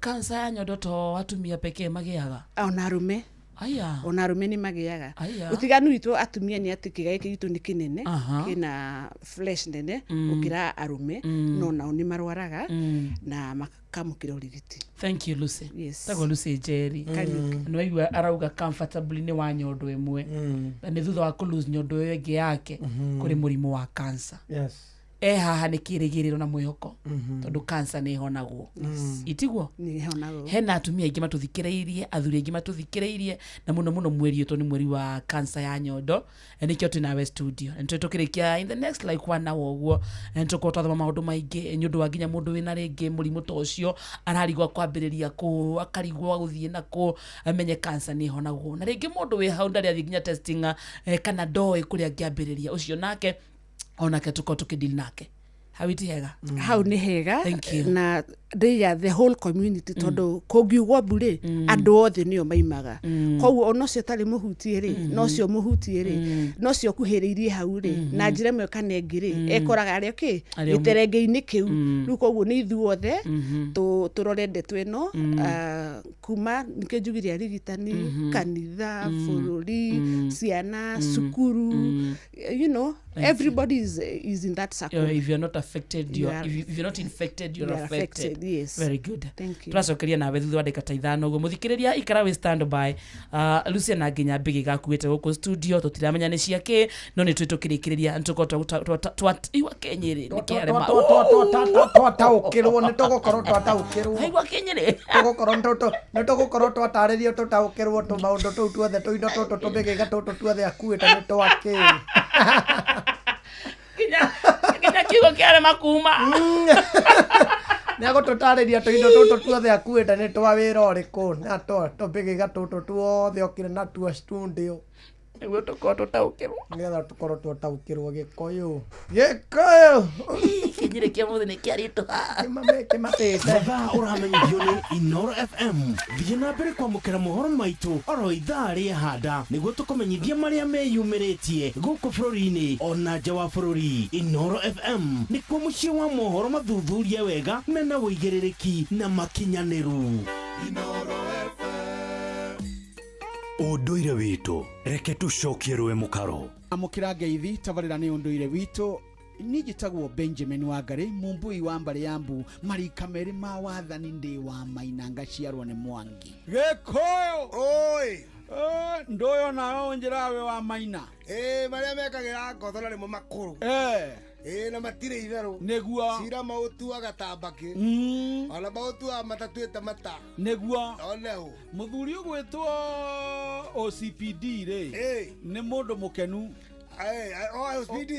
kansa ya nyondo to atumia pekee magĩaga? Ona arũme. Aya. Ona arũme nĩ magĩaga. Aya. Ũtiganu witũ atumia nĩ atĩ kĩga gĩkĩ gitũ nĩ kĩnene, kĩna flesh nene gũkĩra arũme, no nao nĩ marwaraga na makamũkĩra ũrigiti. Thank you, Lucy. Yes. Tagwo Lucy Njeri. Kariũki. Nĩwaigua arauga comfortably nĩ wa nyondo ĩmwe, na nĩ thutha wa kũ lose nyondo ĩyo ĩngĩ yake kũrĩ mũrimũ wa cancer. Yes. E haha nĩ kĩrĩgĩrĩro na mwĩhoko, tondũ cancer nĩ ĩhonagwo, itiguo? Nĩ ĩhonagwo. Hena atumia aingĩ matũthikĩrĩirie, athuri aingĩ matũthikĩrĩirie, na mũno mũno mweri ũyũ, tondũ nĩ mweri wa cancer ya nyondo. Na nĩkĩo twĩ nawe studio. Na nĩtũĩ tũkĩrĩkia in the next like one hour ũguo, na nĩtũkorwo twathoma maũndũ maingĩ, nĩ ũndũ wa nginya mũndũ wĩna rĩngĩ mũrimũ ta ũcio ararigwo kwambĩrĩria kũ, akarigwo gũthiĩ nakũ, amenye cancer nĩ ĩhonagwo. Na rĩngĩ mũndũ wĩ hau ndarĩ athiĩ nginya testing, kana ndoĩ kũrĩa angĩambĩrĩria, ũcio nake onake tũkorwo tũkĩdeal nake. Hau iti hega? Hau nĩ hega. Thank you. Na ndĩia the whole community, tondũ kũngiugwo mbu rĩ, andũ othe nĩo maimaga. Koguo ona ũcio ũtarĩ mũhutie rĩ, na ũcio mũhutie rĩ, na ũcio ũkuhĩrĩirie hau rĩ, na njĩra ĩmwe kana ĩngĩ rĩ, ekoraga arĩ kĩ Arĩ o gĩterenge-inĩ kĩu. Rĩu koguo nĩ ithuothe tũrore ndeto ĩno, kuma nĩkĩo njugire arigitani, kanitha, bũrũri, ciana, cukuru, Thank you. everybody is in that circle. If you're not affected, You you're, are if you're not infected, you're you are affected. affected, yes. Very good. Thank you. Tũracokeria nawe thutha wa ndagĩka ta 5 ũguo. Mũthikĩrĩria, ikara wĩ standby. Lucia na nginya mbĩgĩ gakuĩte gũkũ studio, tũtiramenya nĩ ciakĩ, no nĩ twĩ tũkĩrĩkĩrĩria nĩtũkorwo twaigua kenyĩrĩ nĩkĩarema. Twataũkĩrwo nĩ tũgũkorwo twataũkĩrwo. Aigua kenyĩrĩ. Tũgũkorwo nĩ tũgũkorwo twatarĩrio tũtaũkĩrwo tũmaũndũ tũu tuothe, tũindo tũtũ tũmĩgĩga tũtũ tuothe akuĩte nĩ twakĩ. Nginya kiugo kĩarema kuma. Nĩ agũtũtarĩria tũindo tũtũ tuothe akuĩte nĩ twa wĩra ũrĩkũ, na tũmĩgĩga tũtũ tuothe okire natuo studio. Nĩguo tũkorwo tũtaũkĩrwo. Nĩgetha tũkorwo twataũkĩrwo Gĩkũyũ. Gĩkũyũ. Kĩnyĩrĩ kĩa mũthĩ nĩ kĩaritũha. Kĩmatĩte. Mathaa ũramenyithio nĩ Inoro FM. Thiĩ na mbere kwamũkĩra mohoro maitũ oro ithaa rĩa handa, nĩguo tũkũmenyithia marĩa meyumĩrĩtie gũkũ bũrũri-inĩ ona nja wa bũrũri. Inoro FM nĩkuo mũciĩ wa mohoro mathuthurie wega, mena ũigĩrĩrĩki na makinyanĩru. Ũndũire witũ, reke tũcokie rũĩ mũkaro. Amũkĩra ngeithi tabarĩra nĩ ũndũire witũ. Niĩ njĩtagwo Benjamin Wangari, mũmbui wa mbarĩ ya mbu, marika merĩ ma wathani, ndĩ wa maina, ngaciarwo nĩ Mwangi. Gĩkũyũ oi. Ndũyũ nawe ũnjĩraga wĩ wa maina. Ĩ, marĩa mekagĩra ngotho na nĩmo makũrũ. Ĩ, na matirĩ itherũ. Nĩguo. Cira maũtuaga ta mbakĩ. Ona maũtuaga matatuĩte mata. Nĩguo. One ũ. Mũthuri ũgwĩtwo OCPD rĩ, nĩ mũndũ mũkenu. OCPD?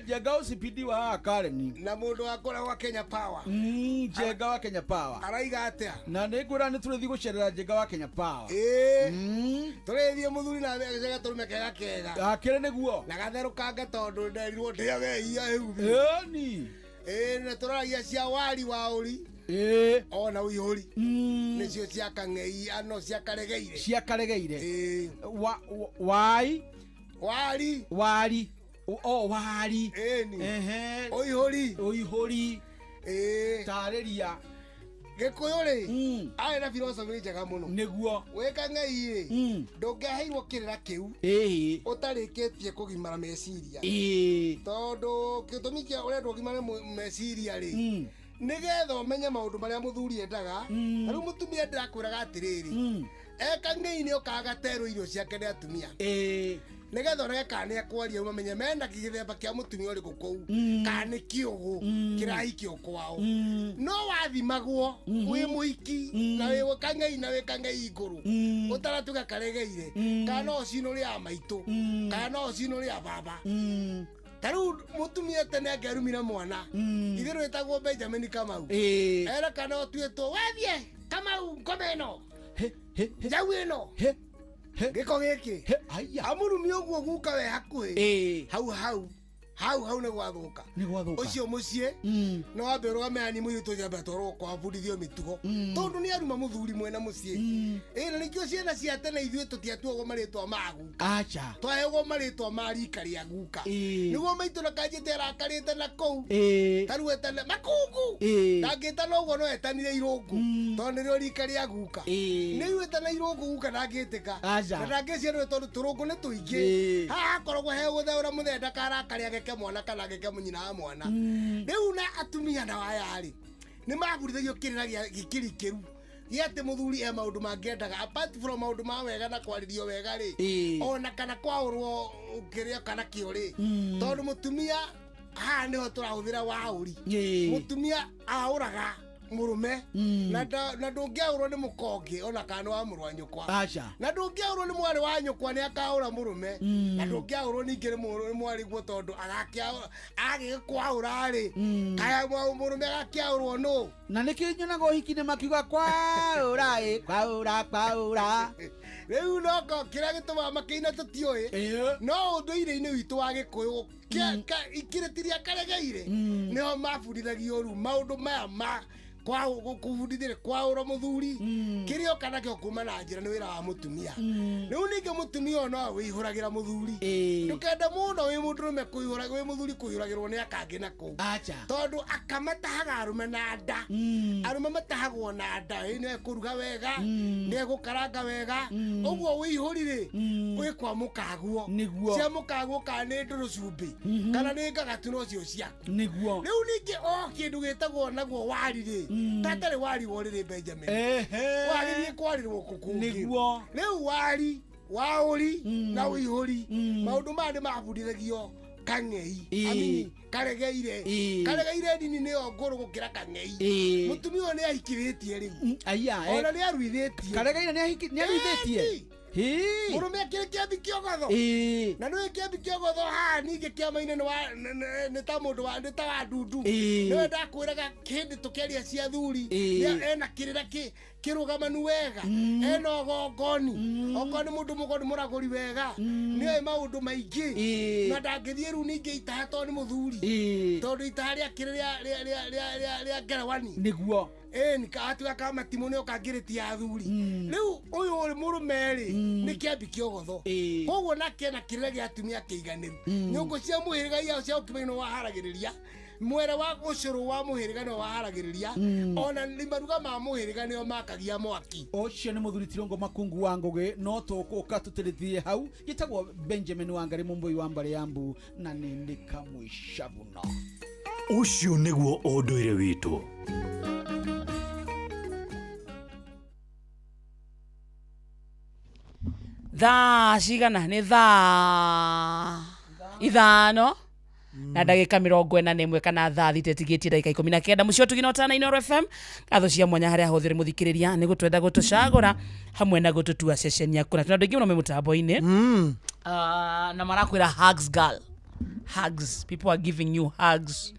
Njenga OCPD wa haha Karen. Na mũndũ wa kũrĩa gwa Kenya Power. Njenga wa Kenya Power. Araiga atĩa? Na nĩ ngwĩra nĩ tũrĩthiĩ gũcerera Njenga wa Kenya Power. Tũrĩthiĩ mũthuri na gatũrũme kega kega. Akĩrĩ nĩguo. Na gatherũkange tondũ nderirwo ndĩage iria hĩu. Ĩni. Ĩ, na tũroragia cia wari wa ũri. Ona ũihũri. Nĩcio cia kang'ei ano cia karegeire. Cia karegeire. Wai. Wari. Wari. O wari. Ĩni. Ehe. Ũihũri. Ũihũri. Tarĩria. Gĩkũyũ rĩ, arĩ na philosophy njega mũno. Nĩguo. Wĩ kang'ei rĩ, ndũngĩaheirwo kĩrĩra kĩu ũtarĩkĩtie kũgimara meciria. Tondũ gĩtũmi kĩa ũrendwo ũgimare meciria rĩ, nĩgetha ũmenye maũndũ marĩa mũthuri endaga. Na rĩu mũtumia ndĩrakwĩraga atĩrĩrĩ, e kang'ei nĩ okaga gaterwo irio ciake nĩ atumia. Nĩgetha onage kana nĩ ekwaria ũmamenye mena gĩthemba kĩa mũtumia ũrĩkũ kũu kana nĩ kĩũgũ kĩrahikio kwao no wathimagwo wĩ mũhiki na wĩ kang'ei na wĩ kang'ei igũrũ ũtaratuĩka karegeire kana no ũcinũ rĩa maitũ kana no ũcinũ rĩa baba ta rĩu mũtumia tene angĩarumire mwana ithe rwĩtagwo Benjamin Kamau era kana ũtuĩtwo wethiĩ Kamau ngoma ĩno njau ĩno gĩko gĩkĩ amũrumie ũguo guka we hakuhĩ hau hau hau hau nĩ gwathuka ũcio mũciĩ no wambe ũrũgame ani mũirĩtu ũcio ambe atwarwo kwa abundithio mĩtugo tondũ nĩ aruma mũthuri mwena mũciĩ ĩ na nĩkĩo ciana cia tene ithuĩ tũtiatuagwo marĩtwa ma guka acha twaheagwo marĩtwa ma rika rĩa guka nĩguo maitũ na kanjĩte arakarĩte na kũu tarĩu etane makungu ndangĩtana ũguo no etanire irũngũ tondũ nĩrĩo rika rĩa guka nĩ etana irũngũ guka ndangĩtĩka na ndangĩciarwo tondũ tũrũngũ nĩ tũingĩ haha hakoragwo he gũtheũra mũthee ndakarakare ageke mwana kana ageke mũnyina wa mwana rĩu na atumia na aya rĩ nĩ mabundithagio kĩrĩra gĩkĩrikĩru gĩa atĩ mũthuri e maũndũ mangĩendaga apart from maũndũ ma wega na kwarĩrio wega rĩ ona kana kwaũrwo kĩrĩa kana kĩo rĩ tondũ mũtumia haha nĩho tũrahũthĩra waũri mũtumia aũraga mũrũme na ndũngĩaũrwo nĩ mũkonge ona kana nĩ wa mũrũ wa nyũkwa na ndũngĩaũrwo nĩ mwarĩ wa nyũkwa nĩ akaũra mũrũme na ndũngĩaũrwo ningĩ nĩ mwarĩ guo tondũ agĩkwaũra rĩ kaya mũrũme agakĩaũrwo nũ na nĩkĩo nyonaga ũhiki-inĩ makiuga kwaũra ĩ kwaũra kwaũra rĩu noko kĩrĩa gĩtũmaga makĩina tũtiũĩ no ũndũire-inĩ witũ wa Gĩkũyũ ikĩrĩtiria karegeire nĩho mabundithagio rĩu maũndũ maya ma kũbundithĩre kwaũra mũthuri kĩrĩa oka nakĩo kuma na njĩra nĩ wĩra wa mũtumia rĩu ningĩ mũtumia ũyũ no wĩihũragĩra mũthuri ndũkende mũno wĩ mũndũrũme kũihũra wĩ mũthuri kũihũragĩrwo nĩ akangĩ na kũu tondũ aka matahaga arũme na nda arũme matahagwo na nda ĩ nĩ ekũruga wega nĩ egũkaranga wega ũguo wĩihũri rĩ wĩ kwa mũkaguo cia mũkaguo kana nĩ ndũrũ cumbĩ kana nĩ ngagatu no cio ciaku nĩguo rĩu ningĩ o kĩndũ gĩtagwo naguo wari rĩ tatarĩ wari worĩrĩ Benjamin wagĩrĩire kwarĩrwo kũkũngĩ nĩguo rĩu wari waũri na ũihũri maũndũ maya nĩ mabundithagio kang'ei amini karegeire karegeire nini nĩyo ngũrũ gũkĩra kang'ei mũtumia ũyũ nĩ ahikĩrĩtie rĩu ona nĩ aruithĩtie karegeire nĩ aruithĩtie mũrũme akĩrĩ kĩambi kĩogotho na nĩũĩ kĩambi kĩogotho haha ningĩ kĩama-inĩ nĩ ta mũndũ nĩ ta wa ndundu nĩwe ndakwĩraga hĩndĩ tũkĩaria cia athuri ena kĩrĩra kĩrũgamanu wega ena ũgongoni okorwo nĩ mũndũ mũgo nĩ mũragũri wega nĩoĩ maũndũ maingĩ na ndangĩthiĩ rĩu ningĩ itaha tondũ nĩ mũthuri tondũ itaha rĩakĩrĩ rĩa ngerewani nĩguo atuga ka matimũ nĩ okangĩrĩtia athuri rĩu ũyũ ũrĩ mũrũme rĩ nĩ kĩambi kĩogotho koguo nake ena kĩrĩra gĩa atumia kĩiganĩru nyũngũ cia mũhĩrĩga iao cia ũkima-inĩ waharagĩrĩria mwere wa ũcũrũ wa mũhĩrĩga nĩo waharagĩrĩria ona maruga ma mũhĩrĩga nĩo makagia mwaki ũcio nĩ mũthuri Tirongo Makungu wa Ngũgĩ no tũgũka tũtĩrĩthie hau gĩtagwo Benjamin Wangari Mũmbũi wa mbarĩ ya Mbu na nĩ ndĩ kamwĩcabuno ũcio nĩguo ũndũire witũ. Thaa cigana nĩ thaa 5 na ndagĩka 41 kana thaa 6 ĩtigĩtie ndagĩka 19 mũciĩ ũtugina ũtana Inooro FM ngatho cia mwanya harĩa hũthĩre mũthikĩrĩria nĩ gũtwenda gũtũcagũra hamwe na gũtũtua ceceni yaku na tũna andũ aingĩ mũno me mũtambo-inĩ na marakwĩra hugs girl hugs people are giving you hugs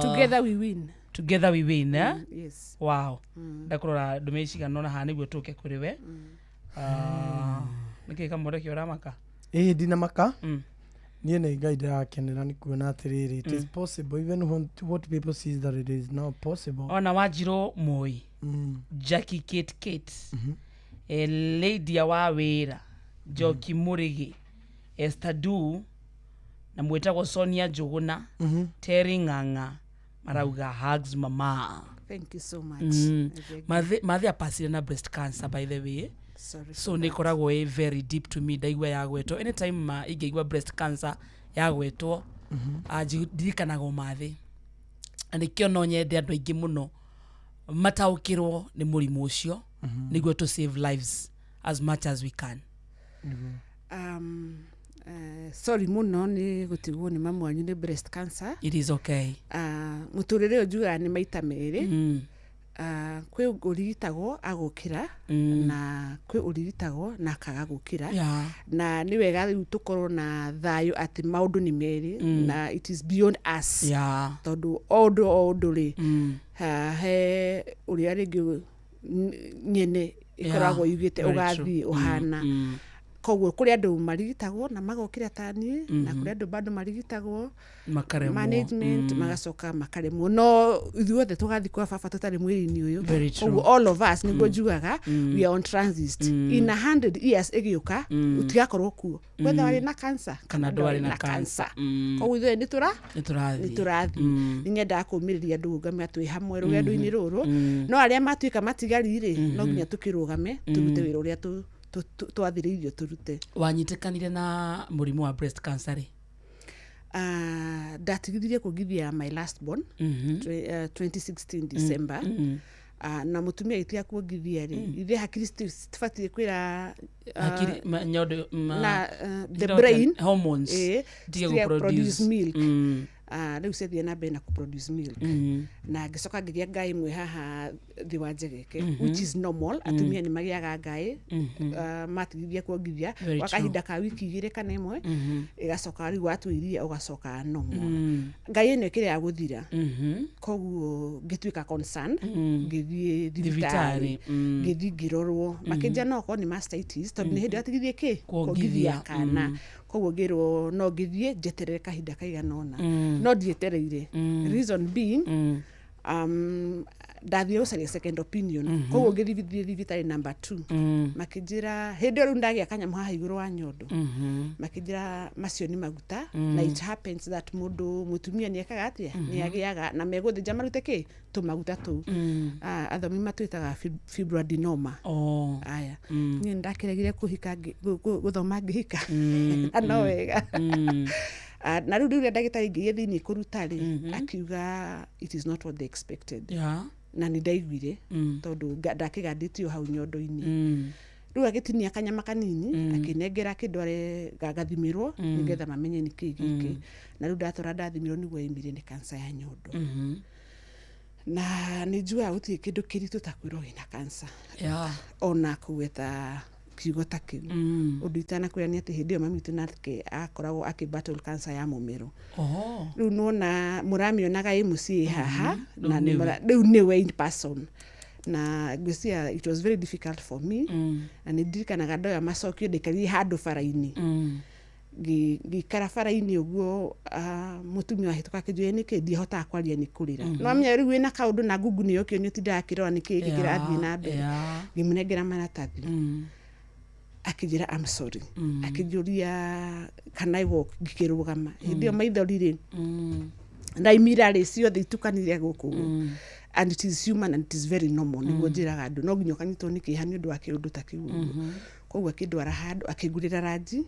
together we win together we win eh? Yes wow ndakũrora ndũmĩrĩri cigana ũna haha nĩguo tũke kũrĩ we nĩkĩ kamũndũ kĩ ũramaka ĩĩ ndinamaka niĩ nĩ Ngai ndĩrakenera nĩ kuona atĩrĩrĩ it is possible even when what people sees that it is not possible ona Wanjirũ Moi Jackie Kate Kate Lydia wa wĩra Njoki Mũrĩgĩ Esther Du na mwĩtagwo Sonia Njũgũna Terry Ng'ang'a marauga hugs mama. Thank you so much. Mathi apasire na breast cancer by the way. Sorry so nä koragwo ä very deep to me ndaigua yagwetwo anytime ma ingĩigua breast cancer yagwetwo ndirikanaga ũmathĩ na nĩkĩo no nyende andũ aingĩ mũno mataũkĩrwo nĩ mũrimũ ũcio nĩguo to save lives as much as we can. Sorry mũno nĩ gũtigwo nĩ mamu wanyu nĩ breast cancer. It is okay. Mũtũrĩre ũyũ njugaga nĩ maita merĩ. Kwĩ ũrigitagwo agũkĩra na kwĩ ũrigitagwo na akaga gũkĩra. Na nĩ wega rĩu tũkorwo na thayũ atĩ maũndũ nĩ merĩ na it is beyond us. Tondũ o ũndũ o ũndũ rĩ, he ũrĩa rĩngĩ nyene ĩkoragwo yugĩte ũgathiĩ ũhana. Koguo kũrĩ andũ marigitagwo na magokĩra ta niĩ, na kũrĩ andũ bado marigitagwo makaremwo management, magacoka makaremwo, no ithuothe tũgathiĩ kwa baba tũtarĩ mwĩrĩ-inĩ ũyũ. Very true. Koguo all of us nĩguo njugaga we are on transit. In 100 years ĩgĩũka, ũtigakorwo kuo whether warĩ na cancer kana ndwarĩ na cancer. Koguo ithuothe nĩ tũra nĩ tũrathiĩ. Nĩ tũrathiĩ. Nĩ nyendaga kũũmĩrĩria andũ ngame twĩ hamwe rũgendo-inĩ rũrũ, no arĩa matuĩka matigari rĩ, no nginya tũkĩrũgame tũrute wĩra ũrĩa twathĩrĩirio tũrute. Wanyitĩkanire na mũrimũ wa breast cancer rĩ? Ndatigithirie kuongithia my last born 2016 December. Na mũtumia agĩtiga kuongithia rĩ, ithe hakiri citibatiĩ kwĩra Hakiri nyondo na the Nyondo- brain hormones tige citige gũproduce. produce milk. Rĩu ciathiĩ na mbere na kũproduce milk, na ngĩcoka ngĩgĩa ngaĩ ĩmwe haha thĩ wa njegeke, which is normal. Atumia nĩ magĩaga ngaĩ matigithia kuongithia Very gwa true. kahinda ka wiki 2 kana 1, ĩgacoka rĩu watua iria ũgacoka normal. Ngai ĩno ĩkĩrĩ ya gũthira, koguo ngĩtuĩka concerned, ngĩthiĩ Thibitarĩ, thibitarĩ, ngĩthiĩ ngĩrorwo, makĩnjĩra no okorwo nĩ mastitis, tondũ nĩ hĩndĩ ĩyo atigithie kĩ Kuongithia, kuongithia kana. Koguo ngĩrwo no ngĩthiĩ njeterere kahinda kaigana ũna, no ndietereire, reason being ndathire gũcaria second opinion. Koguo ngĩthiĩ thibitarĩ number 2, makĩnjĩra hĩndĩ ĩyo rĩu ndagĩa kanyamũ haha igũrũ wa nyondo, makĩnjĩra macio nĩ maguta, na it happens that mũndũ mũtumia nĩ ekaga atĩa, nĩ agĩaga na megũthĩnja marute kĩ tũmaguta tũu. Athomi matwĩtaga fibroadenoma. Oh. Aya, niĩ nĩndakĩregire kũhika gũthoma ngĩhika, na no wega. Na rĩu rĩrĩa ndagĩtarĩ aingĩrire thĩiniĩ kũruta rĩ, akiuga it is not what they expected. Na nĩ ndaiguire, tondũ ndakĩgandĩtio hau nyondo-inĩ. Rĩu agĩtinia kanyama kanini, akĩnengera akĩndware gagathimĩrwo nĩgetha mamenye nĩ kĩĩ gĩkĩ. Na rĩu ndatwara ndathimirwo, nĩguo yaumire nĩ cancer ya nyondo. Na nĩ njugaga gũtirĩ kĩndũ kĩritũ ta kwĩrwo wĩna cancer, ona kũgweta kiugo ta kĩu. Ũndũ itanakwĩra nĩ atĩ hĩndĩ ĩyo mami witũ nake akoragwo akĩ battle cancer ya mũmero. Oho. Rĩu nĩwona mũramĩonaga ĩ mũciĩ haha, Rĩu na nĩwe. rĩu nĩwe in person, na ngwĩciria it was very difficult for me. Na nĩ ndirikanaga ndoya macokio, ndaikarire handũ bara-inĩ, ngĩikara bara-inĩ ũguo, mũtumia wahĩtũka akĩnjũria nĩkĩ ndihotaga kwaria nĩ kũrĩra. No amenya rĩu wĩna kaũndũ na ngungu nĩ yokio nĩ ũtindaga akĩrora nĩkĩ gĩkĩ kĩrathiĩ na mbere. Ngĩmũnengera maratathi, akĩnjĩra I'm sorry, akĩnjũria can I walk, ngĩkĩrũgama. Hĩndĩ ĩyo maithori rĩ ndaimira rĩ ciothe itukanire gũkũ ũguo. And it is human and it is very normal. Nĩguo njĩraga andũ no nginya ũkanyitwo nĩ kĩeha nĩ ũndũ wa kĩũndũ ta kĩu ũguo. Koguo akĩndwara handũ akĩngũrĩra ranji,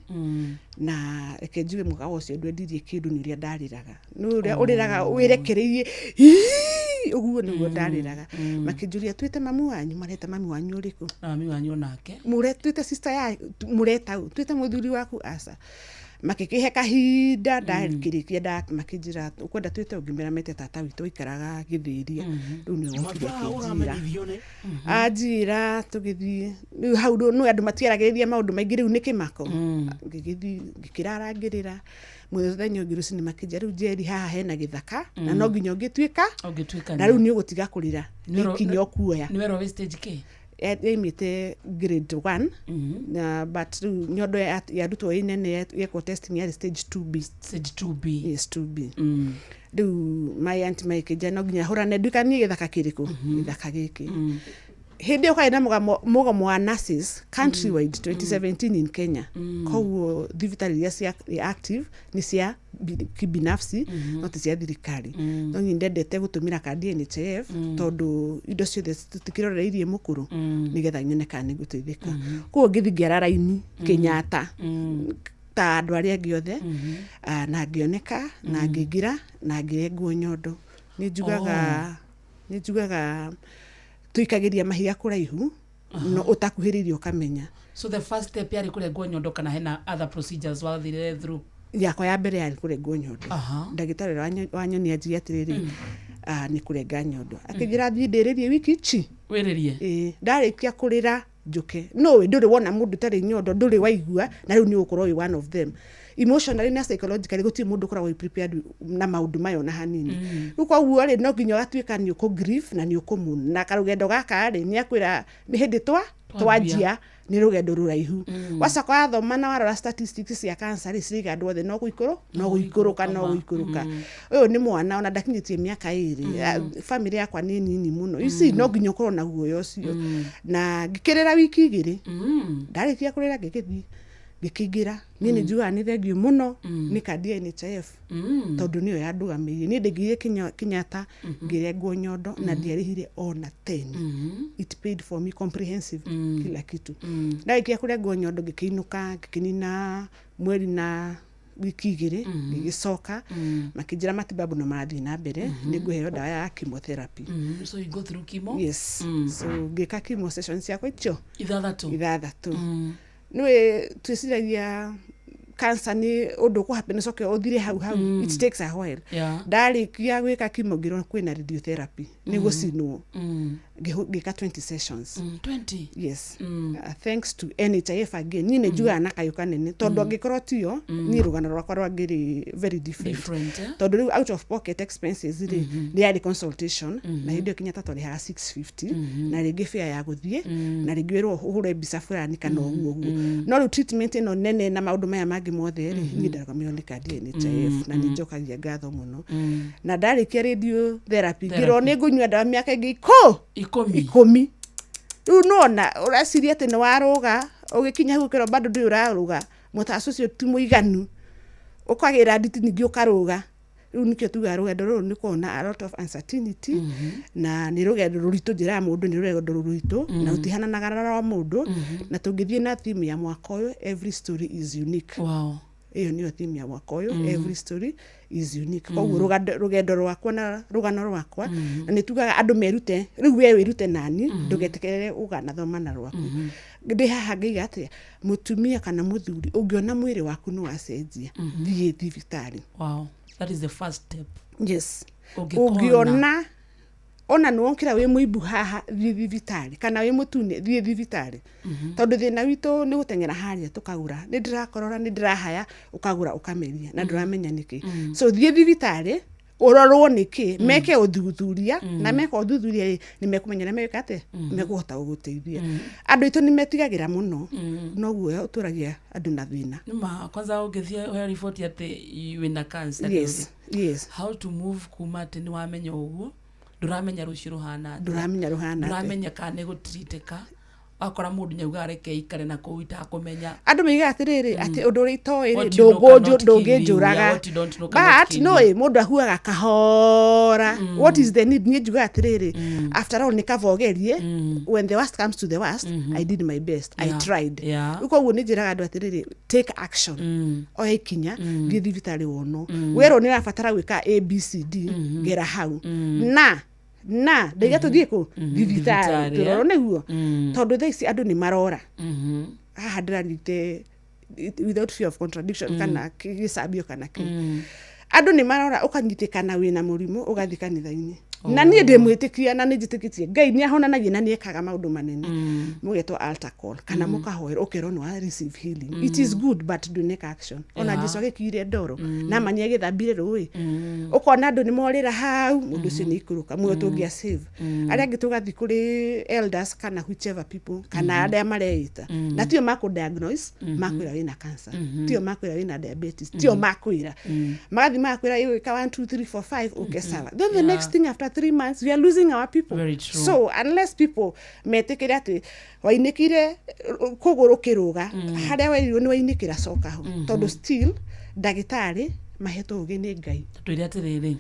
na reke njuge mũkawa ũcio ndwendirie kĩndũ nĩ ũrĩa ndarĩraga, nĩ ũrĩa ũrĩraga wĩrekereirie "Hii!" ũguo nĩguo ndarĩraga. Makĩnjũria twĩte mamu wanyu, mareta mami wanyu ũrĩkũ? Na mami wanyu onake. Mũre twĩte sister ya mũreta ũ, twĩte mũthuri waku aca. Makĩkĩhe kahinda ndakĩrĩkia makĩnjĩra ũkwenda twĩte ũngĩmera mete tata witũ aikaraga gĩthĩria. Rĩu nĩwe wokire Mathaa akĩnjĩra ũramenyithio nĩ anjĩra tũgĩthiĩ rĩu hau no andũ matiaragĩrĩria maũndũ maingĩ, rĩu nĩ kĩmako. Ngĩgĩthiĩ ngĩkĩrara ngĩrĩra. Mũthenya ũngĩ rũcinĩ makĩnjĩra rĩu Njeri haha hena gĩthaka na no nginya ũngĩtuĩka Ũngĩtuĩka na rĩu nĩ ũgũtiga kũrĩra, nĩ Nĩwerwo- ikinya ũkuoya. Nĩwerwo wĩ stage kĩ? Yaimĩte grade 1, na but rĩu nyondo yarutwo ĩ nene yekwo testing yarĩ stage 2B. Stage 2B. Yes, 2B. Rĩu my aunt makĩnjĩra no nginya hũrane nduĩka niĩ gĩthaka kĩrĩkũ, gĩthaka gĩkĩ. Hĩndĩ ĩyo kwarĩ na mũgomo wa nurses countrywide 2017 in Kenya. Koguo thibitarĩ iria cia active nĩ cia kibinafsi, no ti cia thirikari. No niĩ ndendete gũtũmĩra kandi ya NHIF, tondũ indo ciothe tũtikĩroreirie mũkũrũ, nĩgetha nyone kana nĩ ngũteithĩka. Koguo ngĩthiĩ ngĩara raini Kenyatta ta andũ arĩa angĩ othe, na ngĩoneka na ngĩingĩra na ngĩrengwo nyondo. Nĩ njugaga nĩ njugaga tũikagĩria mahiga kũraihu, no ũtakuhĩrĩirie ũkamenya. So the first step yarĩ kũrengwo nyondo kana hena other procedures wathire through? Yakwa ya mbere yarĩ kũrengwo nyondo. Ndagĩtarĩ ũrĩa wanyonia anjĩre atĩrĩrĩ, nĩ kũrenga nyondo, akĩnjĩra thiĩ ndĩrĩrie wiki ici. Wĩrĩrie. Ĩĩ, ndarĩkia kũrĩra njũke. No ndũrĩ wona mũndũ ũtarĩ nyondo, ndũrĩ waigua, na rĩu nĩ ũgũkorwo wĩ one of them. Emotionally na psychologically gũtirĩ mũndũ ũkoragwo wĩ prepared na maũndũ maya ona hanini. Rĩu koguo rĩ, no nginya ũgatuĩka nĩ ũkũ grieve na nĩ ũkũmuna. Na karũgendo gaka rĩ, nĩ akwĩra nĩ hĩndĩ twanjia, nĩ rũgendo rũraihu. Wacoka wathoma na warora statistics cia cancer rĩ, ciraiga andũ othe no gũikũrũka no gũikũrũka. Ũyũ nĩ mwana ona ndakinyĩtie mĩaka 2. Family yakwa nĩ nini mũno. You see, no nginya ũkorwo na guoya ũcio. Na ngĩkĩrĩra wiki 2. Ndarĩkia kũrĩra ngĩgĩthiĩ ngĩkĩingĩra. Niĩ nĩ njugaga nĩ thengiũ mũno nĩ kandi ya NHIF, tondũ nĩyo yandũgamĩrĩire. Niĩ ndaingĩrire Kenyatta ngĩrengwo nyondo na ndiarĩhire ona 10. It paid for me comprehensive, kila kitu. Ndarĩkia kũrengwo nyondo ngĩkĩinũka, ngĩkĩnina mweri na wiki 2, ngĩgĩcoka makĩnjĩra matibabu no marathiĩ na mbere, nĩ ngũheo ndawa ya chemotherapy. So you go through chemo? Yes. So ngĩka chemo sessions ciakwa icio 6. 6. Nĩwe twĩciragia cancer nĩ ũndũ ũkũ happen ũcoke ũthire hau hau. It takes a while. Ndarĩkia gwĩka chemo ngĩrwo kwĩna radiotherapy, nĩ gũcinwo. Ngĩka 20 sessions. 20? Yes. Thanks to NHIF again. Niĩ nĩ njugaga na kayũ kanene, tondũ angĩkorwo tiyo, niĩ rũgano rwakwa rwangĩrĩ very different. Different, eh? Tondũ rĩu out of pocket expenses rĩ, nĩ yarĩ consultation, na hĩndĩ ĩyo Kenyatta twarĩhaga 650, na rĩngĩ fare ya gũthiĩ, na rĩngĩ wĩrwo ũhũre mbica fulani kana ũguo ũguo. No rĩu treatment ĩno nene na maũndũ maya mangĩ mothe rĩ, niĩ ndarũgamĩrĩirwo nĩ kandi ya NHIF, na nĩ njokagia ngatho mũno. Na ndarĩkia radiotherapy ngĩrwo nĩ ngũnyua ndawa mĩaka ĩngĩ 10. Rĩu nona ũreciria atĩ nĩ warũga, ũgĩkinya hau ũkerwo bado ndũrĩ ũrarũga, mũtaco ũcio ti mũiganu, ũkagĩra nditi ningĩ ũkarũga. Rĩu nĩkĩo tugaga rũgendo rũrũ nĩ kuona a lot of uncertainty, na nĩ rũgendo rũritũ. Njĩraga mũndũ nĩ rũgendo rũritũ na rũtihananaga na rwa mũndũ. Na tũngĩthiĩ na theme ya mwaka ũyũ, every story is unique. Ĩyo nĩyo theme ya mwaka ũyũ, every story is unique. Koguo rũgendo rwakwa na rũgano rwakwa, na nĩ tugaga andũ merute. Rĩu we wĩrute nani, ndũgetĩkĩre ũganathoma na rwaku. Ndĩ haha ngaiga atĩa, mũtumia kana mũthuri, ũngĩona mwĩrĩ waku nĩ wacenjia, thiĩ thibitarĩ. Wow. That is the first step. Yes. Ũngĩkona. Ũngĩona ona nĩ wokĩra wĩ mũimbu haha, thiĩ thibitarĩ, kana wĩ mũtune, thiĩ thibitarĩ. Tondũ thĩna witũ nĩ gũteng'era harĩa tũkagũra, nĩ ndĩrakorora, nĩ ndĩrahaya, ũkagũra ũkameria na ndũramenya nĩkĩ. So thiĩ thibitarĩ ũrorwo nĩkĩ, meke ũthuthuria, na meka ũthuthuria rĩ, nĩ mekũmenya na meka atĩa, mekũhota gũgũteithia. Andũ aitũ nĩ metigagĩra mũno, noguo ũtũragia andũ na thĩna. Nĩma kwanza ũngĩthiĩ ũheo riboti atĩ wĩna cancer. Yes. How to move kuma atĩ nĩ wamenya ũguo, ndũramenya rũciũ rũhana atĩa. Ndũramenya rũhana atĩa. Ndũramenya kana nĩ gũtritĩka. Wakora mũndũ nĩaugaga reke ikare na kũu itakũmenya. Andũ maigaga atĩrĩrĩ, atĩ ũndũ ũrĩa itoĩ rĩ, What you know cannot kill you. ndũngĩnjũraga. Yeah, what you don't know cannot But kill no you. ĩ, mũndũ ahuaga kahora. What is the need? Niĩ njugaga atĩrĩrĩ, after all nĩ kaba ũgerie. When the worst comes to the worst, I did my best, I tried. Rĩu koguo nĩ njĩraga andũ atĩrĩrĩ, take action, oya ikinya, thiĩ thibitarĩ wonwo. Werwo nĩ ũrabatara gwĩka ABCD, gera hau na ndaiga tũthiĩ kũ thibitarĩ Thibitarĩ, tũrorwo nĩguo, tondũ thaa ici andũ nĩ marora. Haha ndĩrarite without fear of contradiction kana gĩcambio kana kĩ, andũ nĩ marora ũkanyitĩkana wĩna mũrimũ ũgathiĩ kanitha-inĩ. Na niĩ ndĩ mwĩtĩkia na nĩ njĩtĩkĩtie Ngai nĩ ahonanagia na nĩ ekaga maũndũ manene. Mũgetwo altar call kana mũkahoerwo, ũkerwo nĩ wa receive healing. It is good, but do make action. Ona Jesu agĩkiire ndoro na mani agĩthambire rũĩ, ũkona andũ nĩ morĩra hau, mũndũ ũcio nĩ ikũrũka muoyo tũngĩa save. Arĩa angĩ tũgathiĩ kũrĩ elders kana whichever people kana arĩa mareita, na tio makũ diagnose, makwĩra wĩna cancer, tio makwĩra wĩna diabetes, tio makwĩra, magathiĩ magakwĩra ĩgwĩka 1 2 3 4 5, okay, sawa. Then the next thing, after 3 months we are losing our people. Very true. So unless people metĩkĩre atĩ wainĩkire kũgũrũ kĩrũga harĩa werirwo nĩ wainĩkĩra, coka ho, tondũ still ndagĩtarĩ mahetwo ũgĩ nĩ Ngai. Twĩre atĩrĩrĩ,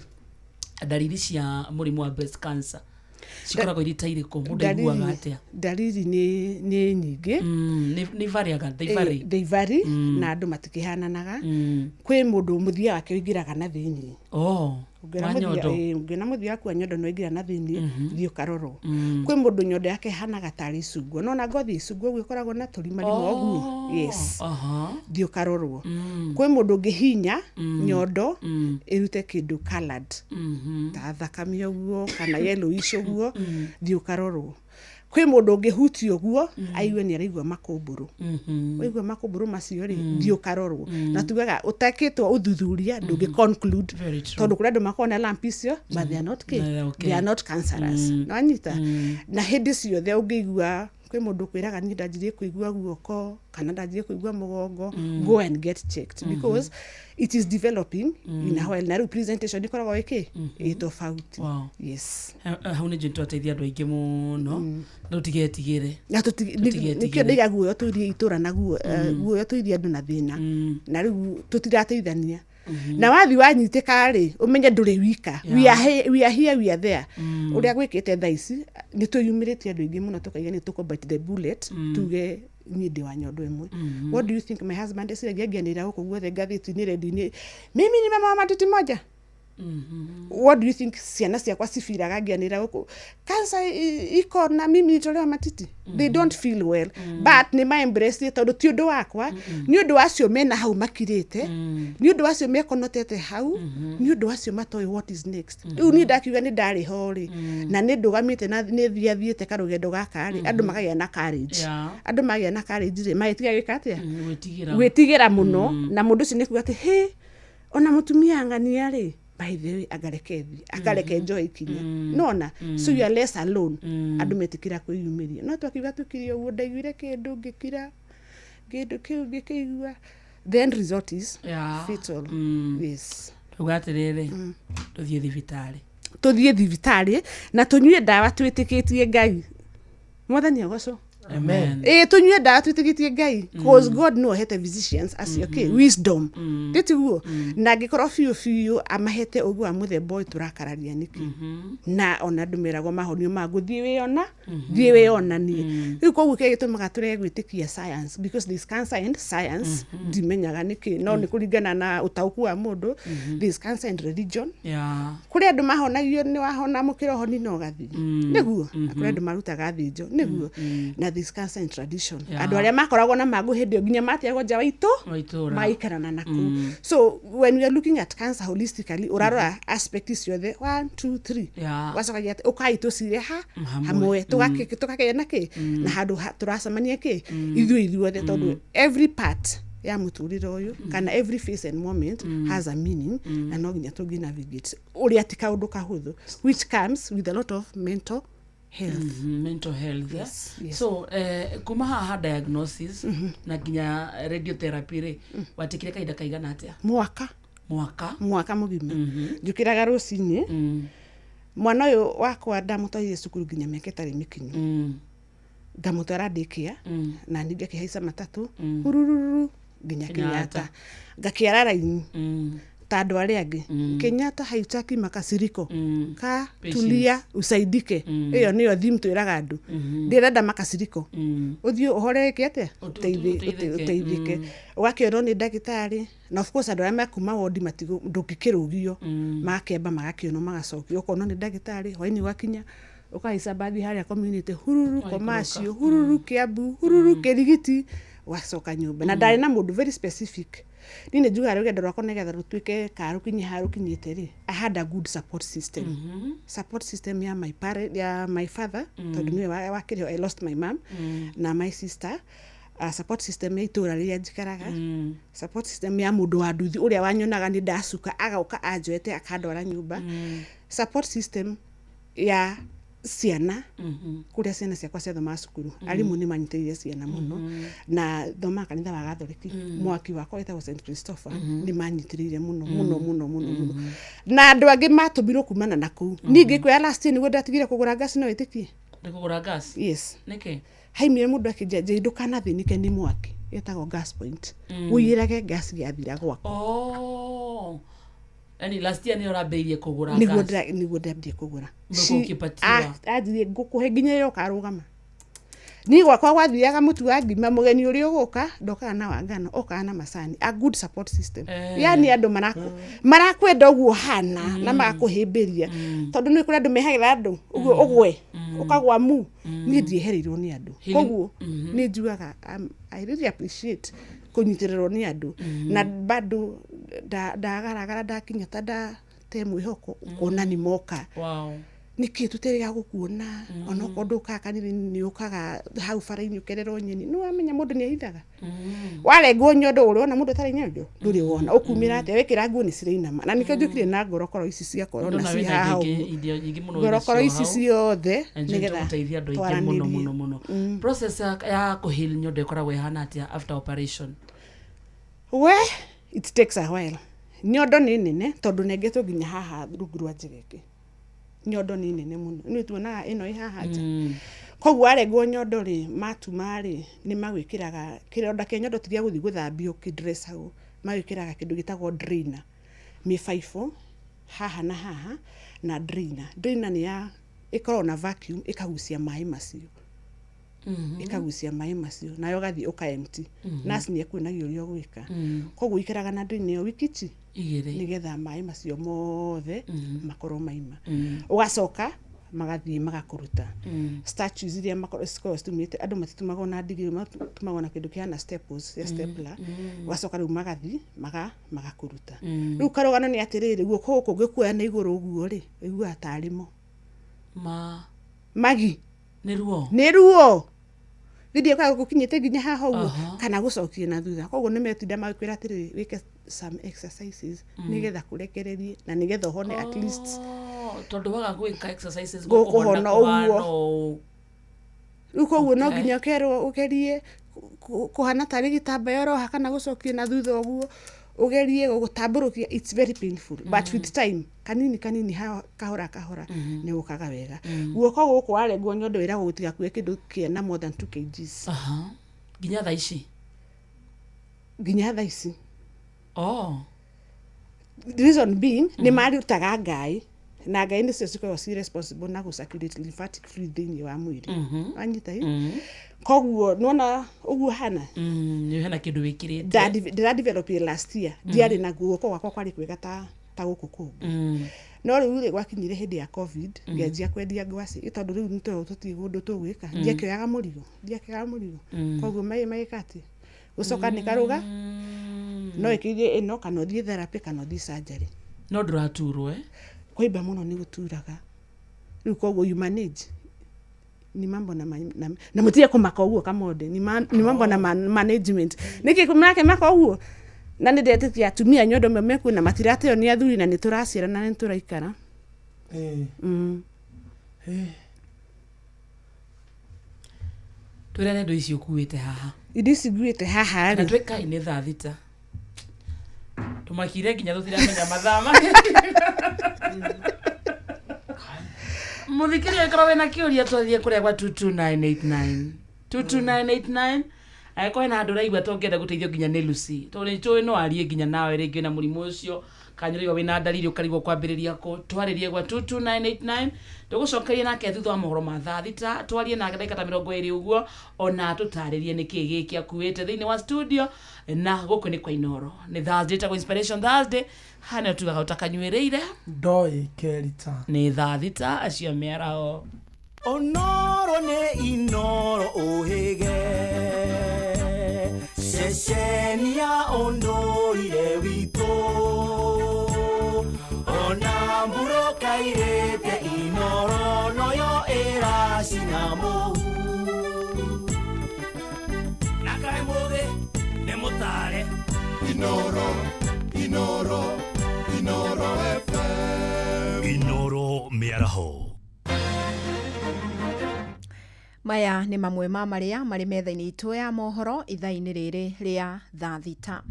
ndariri cia mũrimũ wa breast cancer cikoragwo irĩ ta irĩkũ? Mũndũ aiguaga atĩa? Ndariri nĩ nyingĩ. Nĩ variaga, they vary. They vary, na andũ matikĩhananaga. Kwĩ mũndũ mũthia wake ũingĩraga na thĩiniĩ. Oh. Wa nyondo. Ũngĩona mũthia waku wa nyondo nĩ waingĩra na thĩiniĩ, thiĩ ũkarorwo. Kwĩ mũndũ nyondo yake ĩhanaga tarĩ icungwa, nona ngothi icungwa ũguo ĩkoragwo na tũrimarima ũguo. Yes. Thiĩ ũkarorwo. Kwĩ mũndũ ũngĩhinya nyondo ĩrute kĩndũ colored ta thakame ũguo kana yellowish ũguo, thiĩ ũkarorwo. Kwĩ mũndũ ũngĩhutia ũguo aigue nĩ araigua makũmbũrũ. Waigua makũmbũrũ macio rĩ, thiĩ ũkarorwo. Na tugaga ũtekĩtwo ũthuthuria ndũngĩ conclude, Very true. tondũ kũrĩ andũ makoragwo na lump icio, but they are not They are okay. they are not cancerous. Nĩwanyita? Na hĩndĩ ciothe ũngĩigua kwĩ mũndũ ũkwĩraga niĩ ndanjirie kũigua guoko kana ndanjirie kũigua mũgongo, go and get checked, because it is developing in a while, na rĩu presentation ĩkoragwo ĩkĩ ĩ tofauti. Yes. Hau nĩ njũĩ twateithia andũ aingĩ mũno. Rĩu tigetigĩre. Na nĩkĩo ndaiga guoya tũirie itũra na guoya tũirie andũ na thĩna, na rĩu tũtirateithania. Na wathi wanyitĩka rĩ, ũmenye ndũrĩ wika. We are here, we are there. Ũrĩa gwĩkĩte thaa ici nĩ twĩyumĩrĩtie andũ aingĩ mũno, tũkaiga nĩ tũkũ bite the bullet, tuge niĩ ndĩ wa nyondo ĩmwe. What do you think my husband eciragia ngĩanĩrĩra gũkũ guothe ngathĩti-inĩ, redio-inĩ, mimi ni mama wa matiti moja? What do you think ciana ciakwa cibiraga ngĩanĩrĩra gũkũ cancer iko na mimi nitolewa matiti? They don't feel well, but nĩ ma embrace, tondũ ti ũndũ wakwa, nĩ ũndũ wacio mena hau makirĩte, nĩ ũndũ wacio mekonotete hau, nĩ ũndũ wacio matoĩ what is next. Rĩu niĩ ndakiuga nĩ ndarĩ ho rĩ, na nĩ ndũgamĩte na nĩ thiathiĩte karũgendo gaka rĩ, andũ makagĩa na courage. Andũ magĩa na courage rĩ, magĩtiga gwĩka atĩa? Gwĩtigĩra. Gwĩtigĩra mũno. Na mũndũ ũcio nĩ kuga atĩ hĩ, ona mũtumia ang'ania rĩ, by the way, angareke thi akareke njoe ikinya nona. So you are less alone. Andũ metĩkĩra kwĩyumĩria, no twakiuga tũkirie ũguo, ndaiguire kĩndũ ngĩkira, kĩndũ kĩu ngĩkĩigua, the end result is fatal. Yes. Tuga atĩrĩrĩ, tũthiĩ thibitarĩ. Tũthiĩ thibitarĩ na tũnyue ndawa twĩtĩkĩtie Ngai. Mwathani agocwo. Amen. Ĩ, tũnyue ndawa twĩtĩkĩtie Ngai, cause God no ahete physicians acio kĩ wisdom, tĩtiguo? Na angĩkorwo biũ biũ amahete ũguo wa mũthemba ũyũ tũrakararia nĩkĩ? Na ona andũ meragwo mahonio ma gũthiĩ wĩona, thiĩ wĩonanie. Rĩu koguo kĩrĩa gĩtũmaga tũrege gwĩtĩkia science, because there is cancer and science, ndimenyaga nĩkĩ, no nĩ kũringana na ũtaũku wa mũndũ. There is cancer and religion. Kũrĩ andũ mahonagio nĩ wahona mũkĩra ũhoni na ũgathiĩ, nĩguo? Na kũrĩ andũ marutaga thĩnjo, nĩguo? Na this cancer and tradition, andũ arĩa makoragwo na mangũ hĩndĩ ĩyo nginya matiagwo nja wa itũ Wa itũũra. maikarana na kũu. So when we are looking at cancer holistically, ũrarora aspect ciothe, one two three, wacokagia atĩ ũkai tũcire ha Hamwe. Hamwe tũgakĩgĩa na kĩ na handũ tũracemania kĩ ithuĩ ithuothe, tondũ every part ya mũtũrĩre ũyũ kana every face and moment has a meaning, na no nginya tũngĩ navigate ũrĩa ti kaũndũ kahũthũ, which comes with a lot of mental health. Mental health, eh? Yes. So kuma haha diagnosis na nginya radiotherapy rĩ, watikire kahinda kaigana atĩa? Mwaka. Mwaka. Mwaka mũgima njũkĩraga rũcinĩ, mwana ũyũ wakwa ndamũtwarire cukuru nginya mĩaka ĩtarĩ mĩkinyu, ngamũtwara daycare, na niĩ ngakĩhaica matatũ hurururu nginya Kenyatta. Kenyatta, ngakĩara raini ta andũ arĩa angĩ. Kenyatta haitaki makasiriko, ka tulia usaidike. Ĩyo nĩyo theme twĩraga andũ, ndĩrenda makasiriko, ũthiĩ ũhoreke atĩa? Ũteithĩke. Ũteithĩke. Ũgakĩonwo nĩ ndagĩtarĩ, na of course andũ arĩa mekuma wondi ndũngĩkĩrũgio, magakĩamba magakĩonwo, magacokio, ũkonwo nĩ ndagĩtarĩ. Hwainĩ ũgakinya, ũkahaica mbathi harĩa community, hururu commercial, hururu Kiambu, hururu Kĩrigiti, ũgacoka nyũmba. Na ndarĩ na mũndũ very specific. Niĩ nĩ njugaga rũgendo rwakwa nĩgetha rũtuĩke ka rũkinye haha rũkinyĩte rĩ, I had a good support system. Support system ya my parent, ya my father, tondũ nĩwe wakĩrĩ ho. I lost my mom, na my sister, support system ya itũra rĩrĩa njikaraga, support system ya mũndũ wa nduthi ũrĩa wanyonaga nĩ ndacuka agoka anjoete akandwara nyũmba, support system ya ciana, kũrĩa ciana ciakwa ciathomaga cukuru, arimũ nĩ manyitĩrĩire ciana mũno, na thomaga kanitha wa Gathoreki, mwaki wakwa wĩtagwo St Christopher, nĩ manyitĩrĩire mũno mũno mũno mũno mũno, na andũ angĩ matũmirwo kumana na kũu. Niĩ ngĩkwĩra last year nĩguo ndatigire kũgũra ngaci, no wĩtĩkie? Nĩ kũgũra gas? Yes. Nĩkĩ? Haimire mũndũ akĩnjia njĩ ndũkanathĩnĩke nĩ mwaki, ĩtagwo gas point, ũiyĩrage gas yathira gwaku. Oh. Yani last year nĩ ũrambĩrĩirie kũgũra Nĩguo gas? Nĩguo ndambie kũgũra. Ũguo ũkĩpatiwa. Anjirie ngũkũhe nginya ĩrĩa ũkarũgama. Niĩ gwakwa gwathiaga mũtu wa ngima, mũgeni ũrĩa ũgũka ndokaga na wa ngano, okaga na macani. A good support system. Yani andũ marakwenda ũguo hana na magakũhĩmbĩria, tondũ nĩ kũrĩ andũ mehagĩra andũ ũguo ũgwe ũkagwa mu. Niĩ ndiehereirwo nĩ andũ, koguo nĩ njugaga I really appreciate kũnyitĩrĩrwo nĩ andũ. Na bado ndagaragara ndakinya ta ndate mwĩhoko, ũkona nĩ moka. Nĩkĩ tũterĩga gũkuona, onokorwo ndũkaga kanitha-inĩ nĩ ũkaga hau bara-inĩ ũkererwo nyeni. Nĩ wamenya mũndũ nĩ ahithaga. Warengwo nyondo, ũrĩ wona mũndũ atarĩ nyondo? Ndũrĩ wona. Ũkumĩra atĩa wĩkĩra nguo nĩ cirainama. Na nĩkĩo njũkire na ngorokoro ici cia corona Ndona ci wĩna haha indo ũguo. indo nyingĩ mũno Ngorokoro wĩnacio ici hau. ciothe Na nĩcio nĩgetha tũgũteithia andũ aingĩ mũno twaranĩrie. mũno mũno. Process ya kũheal nyondo ĩkoragwo ĩhana atĩa after operation? We, it takes a while. Nyondo nĩ nene tondũ nengetwo nginya haha rungu rwa njegeke. Nyondo nĩ nene mũno, nĩ tuonaga ĩno ĩ haha nja. Koguo warengwo nyondo rĩ, matuma rĩ, nĩ magwĩkĩraga kĩronda kĩa nyondo ti gĩa gũthiĩ gũthambio kĩndressagwo, magwĩkĩraga kĩndũ gĩtagwo drainer, mĩbaibũ haha na haha na drainer. Drainer nĩ ya ĩkoragwo na vacuum ĩkagucia maĩ macio. Ĩkagucia maĩ macio nayo ũgathiĩ ũka empty. Nurse nĩ ekuonagia ũrĩa ũgwĩka. Koguo ũikaraga na drainer ĩyo wiki ici 2 nĩgetha maĩ macio mothe makorwo maima. Ũgacoka magathiĩ magakũruta statues iria cikoragwo citumĩte. Andũ matitumagwo na ndigiri, matumagwo na kĩndũ kĩhana staples cia stapler. Ũgacoka rĩu magathiĩ magakũruta. Rĩu karũgano nĩ atĩrĩrĩ, guoko gũkũ ũngĩkuoya na igũrũ ũguo rĩ, ũiguaga tarĩ mo ma magi. Nĩ ruo. Nĩ ruo githie kwaga gũkinyĩte nginya haha ũguo kana gũcokia na thutha. Koguo nĩ metinda magĩkwĩra atĩrĩrĩ, wĩke some exercises nĩgetha kũrekererie na nĩgetha ũhone at least. Oh, tondũ waga gwĩka exercises gũkũhona gũkũhona kũhana ũguo. ũũ. Rĩu koguo no Okay. nginya ũkerwo ũgerie kũhana tarĩ gĩtambaya ũroha kana gũcokia na thutha ũguo, ũgerie gũtambũrũkia. It's very painful, but with time, kanini kanini, kahora kahora, nĩ gũkaga wega. Guoko gũkũ warengwo nyondo wĩragwo gũtigakue kĩndũ kĩena more than 2 kgs. Nginya thaa ici? Nginya thaa ici. Oh. Reason being, nĩ marutaga ngai na ngai nĩcio cikoragwo ci responsible na gũ circulate lymphatic fluid thĩinĩ wa mwĩrĩ. Wanyita ĩ? Koguo nĩwona ũguo hana. Nĩ hena kĩndũ wĩkĩrĩte. Ndĩra develop last year, ndiarĩ na guoko gwakwa kwarĩ kwega ta gũkũ kũngĩ. No rĩu rĩ, gwakinyire hĩndĩ ya COVID, ngĩanjia kwendia ngwacĩ tondũ rĩu nĩ tũtirĩ kũndũ tũgwĩka. Ndiakĩoyaga mũrigo, ndiakĩoyaga mũrigo. Koguo magĩka atĩ gũcoka nĩ karũga no ĩkĩrie ĩno kana ũthiĩ therapy kana ũthiĩ surgery. No ndũraturwo, eh? Kũimba mũno nĩ gũturaga. Rĩu koguo you manage ni mambo na, na mũtige kũmaka ũguo kamonde, ni mambo na management. Nĩkĩ marakĩmaka ũguo? Na nĩ ndetĩkia atumia nyondo ĩmwe mekuo na matirateo nĩ athuri na nĩ tũraciara na nĩ tũraikara. Twĩrane indo ici ũkuĩte haha. Indo ici nguĩte haha Na rĩ, twĩkai nĩ thaa 6, tũmakire nginya tũtiramenya mathaa mũthikĩria. Ĩkorwo wĩna kĩũria, twathiĩ kũrĩa gwa 22989, 22989, angĩkorwo hena handũ ũraigua tũngĩenda gũteithio nginya nĩ Lucy, tondũ nĩ tũĩ no arie nginya nawe rĩngĩ wĩna mũrimũ ũcio kana nĩ ũraigua wĩna ndariri ũkarigwo kwambĩrĩria kũ, twarĩrie gwa 22989. Tũgũcokeria nake thutha wa mohoro ma thaa 6, twarie nake ndagĩka ta 20 ũguo, ona tũtarĩrie nĩkĩ gĩkĩ akuĩte thĩinĩ wa studio. Na gũkũ nĩ kwa Inoro, nĩ Thursday ĩtagwo Inspiration Thursday, haha nĩyo tugaga ũtakanyuĩrĩire Ndoi kerita. Nĩ thaa 6 acio mĩaraho. Onoro nĩ Inoro ũhĩge ceceni ya ũndũire witũ, ona mburoka irĩte Inoro noyo ĩracina mũhu na kaĩ mũthĩ nĩ mũtare. Inoro, Inoro, Inoro FM. Inoro mĩaraho. Maya nĩ mamwe ma marĩa marĩ metha-inĩ itũ ya mohoro ithaa-inĩ rĩrĩ rĩa thaa 6.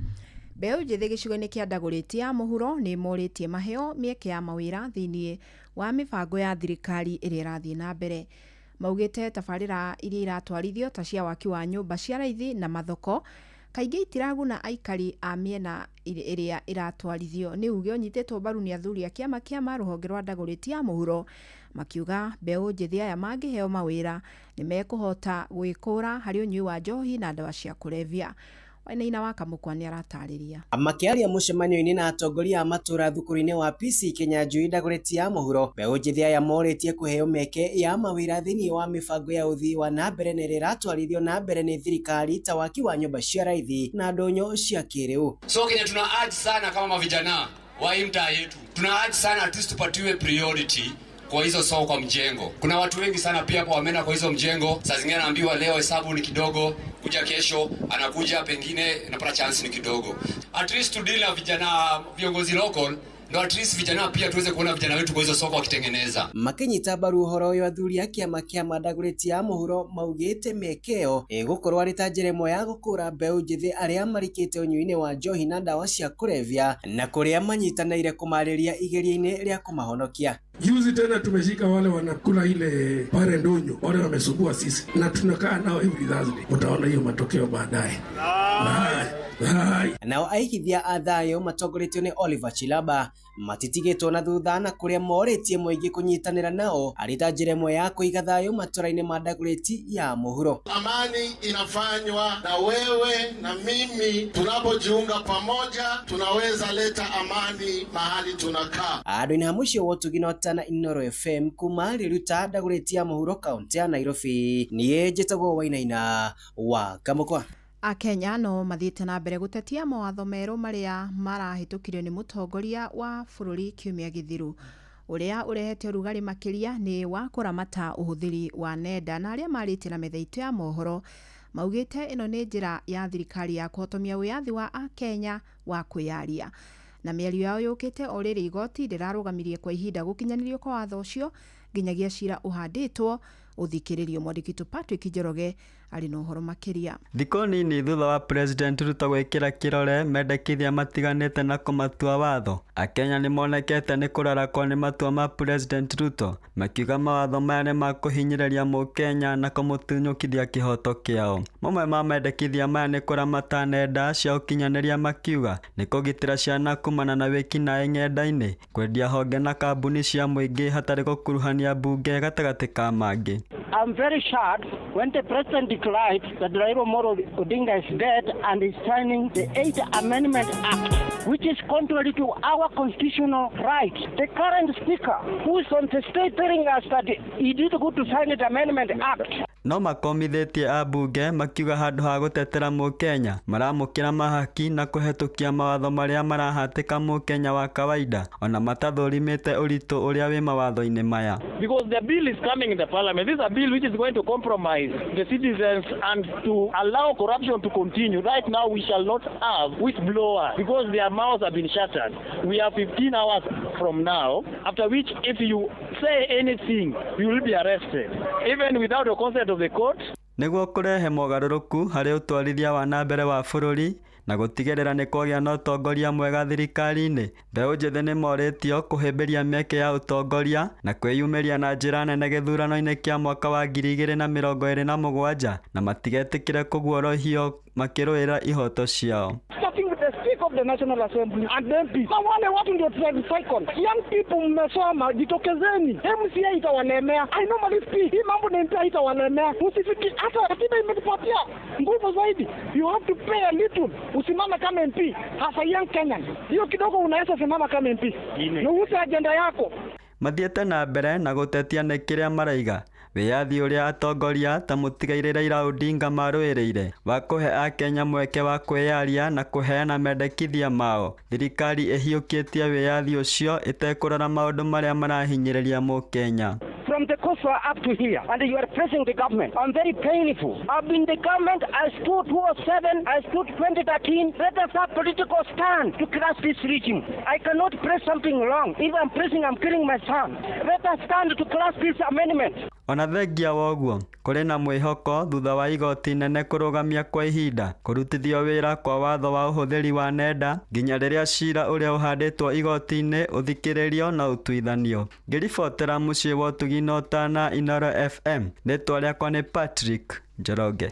Mbeũ njĩthĩ gĩcigo-inĩ kĩa Ndagũrĩti ya mũhuro nĩ morĩtie maheo mĩeke ya mawĩra thĩinĩ wa mĩbango ya thirikari ĩrĩa ĩrathiĩ na mbere. Maugĩte tabarĩra iria iratwarithio ta cia waki wa nyũmba cia raithi na mathoko Kaingĩ itiraguna aikari a mĩena ĩrĩa ĩratwarithio. Nĩ uge ũnyitĩtwo mbaru nĩ athuri a kĩama kĩa rũhonge rwa Dagoretti ya mũhuro, makiuga mbeũ njĩthĩ aya mangĩheo mawĩra nĩ mekũhota gwĩkũra harĩ ũnyui wa njohi na ndawa cia kũrebia. Wainaina wa Kamũkwa nĩ aratarĩria. Makĩaria mũcemanio-inĩ na atongoria a matũra thukuru-inĩ wa PC Kinyanjui Dagoretti ya mũhuro, mbeũ njĩthĩ aya morĩtie kũheo mĩeke ya mawĩra thĩinĩ wa mĩbango ya ũthii wa na mbere na ĩrĩa ĩratwarithio na mbere nĩ thirikari ta waki wa nyũmba cia raithi na ndũnyũ cia kĩrĩu. So Kenya tuna urge sana kama mavijana wa hii mtaa yetu, tuna urge sana at least tupatiwe priority kwa hizo soko kwa mjengo. Kuna watu wengi sana pia hapo wameenda kwa hizo mjengo, saa zingine anaambiwa leo hesabu ni kidogo, kuja kesho anakuja pengine napata chance ni kidogo. At least to deal na vijana viongozi local, ndo at least vijana pia tuweze kuona vijana wetu kwa hizo soko wakitengeneza. Makinyita mbaru ũhoro ũyũ, athuri a kĩama kĩa Dagoretti ya mũhuro maugĩte mĩeke ĩyo ĩgũkorwo arĩ ta njĩra ĩmwe ya gũkũra mbeũ njĩthĩ arĩa marikĩte ũnyui-inĩ wa njohi na ndawa cia kũrebia na kũrĩa manyitanĩire kũmarĩria igeria-inĩ rĩa kũmahonokia. Juzi tena tumeshika wale wanakula ile pare ndonyo, wale wamesumbua sisi, na tunakaa nao every Thursday. Utaona hiyo matokeo baadaye. Nao aigithia a thayũ matongoretio nĩ Oliver Chilaba matitigĩtwo na thutha na kũrĩa morĩtie mũingĩ kũnyitanĩra nao arĩ ta njĩra ĩmwe ya kũiga thayũ matũra-inĩ ma Dagoretti ya mũhuro. Amani inafanywa na wewe na mimi, tunapojiunga pamoja tunaweza leta amani mahali tunakaa. Andũ-inĩ ha mũciĩ wa ũtugi na ũtana Inooro FM kuma Riruta Dagoretti ya mũhuro kaũntĩ ya Nairobi, niĩ njĩtagwo Wainaina wa Kamũkwa. Akenya no mathiĩte na mbere gũtetia mawatho merũ marĩa marahĩtũkirio nĩ mũtongoria wa bũrũri kiumia gĩthiru. Ũrĩa ũrehete ũrugarĩ makĩria nĩ wa kũramata ũhũthĩri wa nenda, na arĩa marĩtie na metha itũ ya mohoro maugĩte ĩno nĩ njĩra ya thirikari ya kũhotomia wĩyathi wa Akenya wa kwĩyaria. Na mĩario yao yũkĩte o rĩrĩ igoti rĩrarũgamirie kwa ihinda gũkinyanĩrio kwa watho ũcio nginyagia cira ũhandĩtwo ũthikĩrĩrio. Mwandĩki witũ Patrick Njoroge arĩ na ũhoro makĩria. Thikũ nini thutha wa President Ruto gwĩkĩra kĩrore mendekithia matiganĩte na kũmatua watho, Akenya nĩmonekete nĩ kũrarakwo nĩ matua ma President Ruto, makiuga mawatho maya nĩ makũhinyĩrĩria mũkenya na kũmũtunyũkithia kĩhoto kĩao. Mamwe ma mendekithia maya nĩ kũramata nenda cia ũkinyanĩria, makiuga nĩ kũgitĩra ciana kumana na wĩkinaĩ ng'enda-inĩ, kwendia honge na kambuni cia mũingĩ hatarĩ gũkuruhania mbunge gatagatĩ ka mangĩ. I'm very sad when the president declared that Raila Amolo Odinga is dead and is signing the 8th Amendment Act, which is contrary to our constitutional rights. The current speaker, who is on the state telling us that he did go to sign the Amendment Act. No makomithĩtie ambunge makiuga handũ ha gũtetera mũkenya maramũkĩra mahaki na kũhetũkia mawatho marĩa marahatĩka mũkenya wa kawaida ona matathũrimĩte ũritũ ũrĩa wĩ mawatho-inĩ maya. Because the bill is coming in the parliament. This is a bill which is going to compromise the citizens and to allow corruption to continue. Right now we shall not have whistleblowers because their mouths have been shuttered. We have 15 hours from now, after which if you say anything, you will be arrested, even without the consent of the court. Nĩguo kũrehe mogarũrũku harĩ ũtwarithia wa na mbere wa bũrũri na gũtigĩrĩra nĩ kwagĩa na ũtongoria mwega thirikari-inĩ, mbeũ njĩthĩ nĩ morĩtio kũhĩmbĩria mĩeke ya ũtongoria na kwĩyumĩria na njĩra nene gĩthurano-inĩ kĩa mwaka wa 2027 na matigetĩkĩre kũguorohio makĩrũĩra ihoto ciao. Starting with the Speaker of the National Assembly and MP. Na wale watu ndio tuna-recycle. Young people mmesoma, jitokezeni. MCA itawalemea. I normally speak. Hii mambo na MP itawalemea. Usifiki hata katiba imetupatia nguvu zaidi. You have to pay a little. Usimame kama MP. Hasa young Kenyan. Hiyo kidogo unaweza simama kama MP. Na use agenda yako. Mathiĩte na mbere na gũtetia nĩ kĩrĩa maraiga wĩyathi ũrĩa atongoria ta mũtigairĩ Raila Odinga marũĩrĩire wa kũhe Akenya mweke wa kwĩyaria na kũheana mendekithia mao. Thirikari ĩhiũkĩtie wĩyathi ũcio ĩtekũrora maũndũ marĩa marahinyĩrĩria mũkenya. From the coast up to here, and you are pressing the government. I'm very painful. I've been the government, I stood 2007, I stood 2013. Let us have political stand to crush this regime. I cannot press something wrong. If I'm pressing, I'm killing my son. Let us stand to crush this amendment. Ona thengia wa ũguo, kũrĩ na mwĩhoko thutha wa igoti nene kũrũgamia kwa ihinda kũrutithio wĩra kwa watho wa ũhũthĩri wa nenda nginya rĩrĩa cira ũrĩa ũhandĩtwo igoti-inĩ ũthikĩrĩrio na ũtuithanio. Ngĩribotera mũciĩ wa ũtugi na ũtana Inooro FM, rĩtwa rĩakwa nĩ Patrick Njoroge.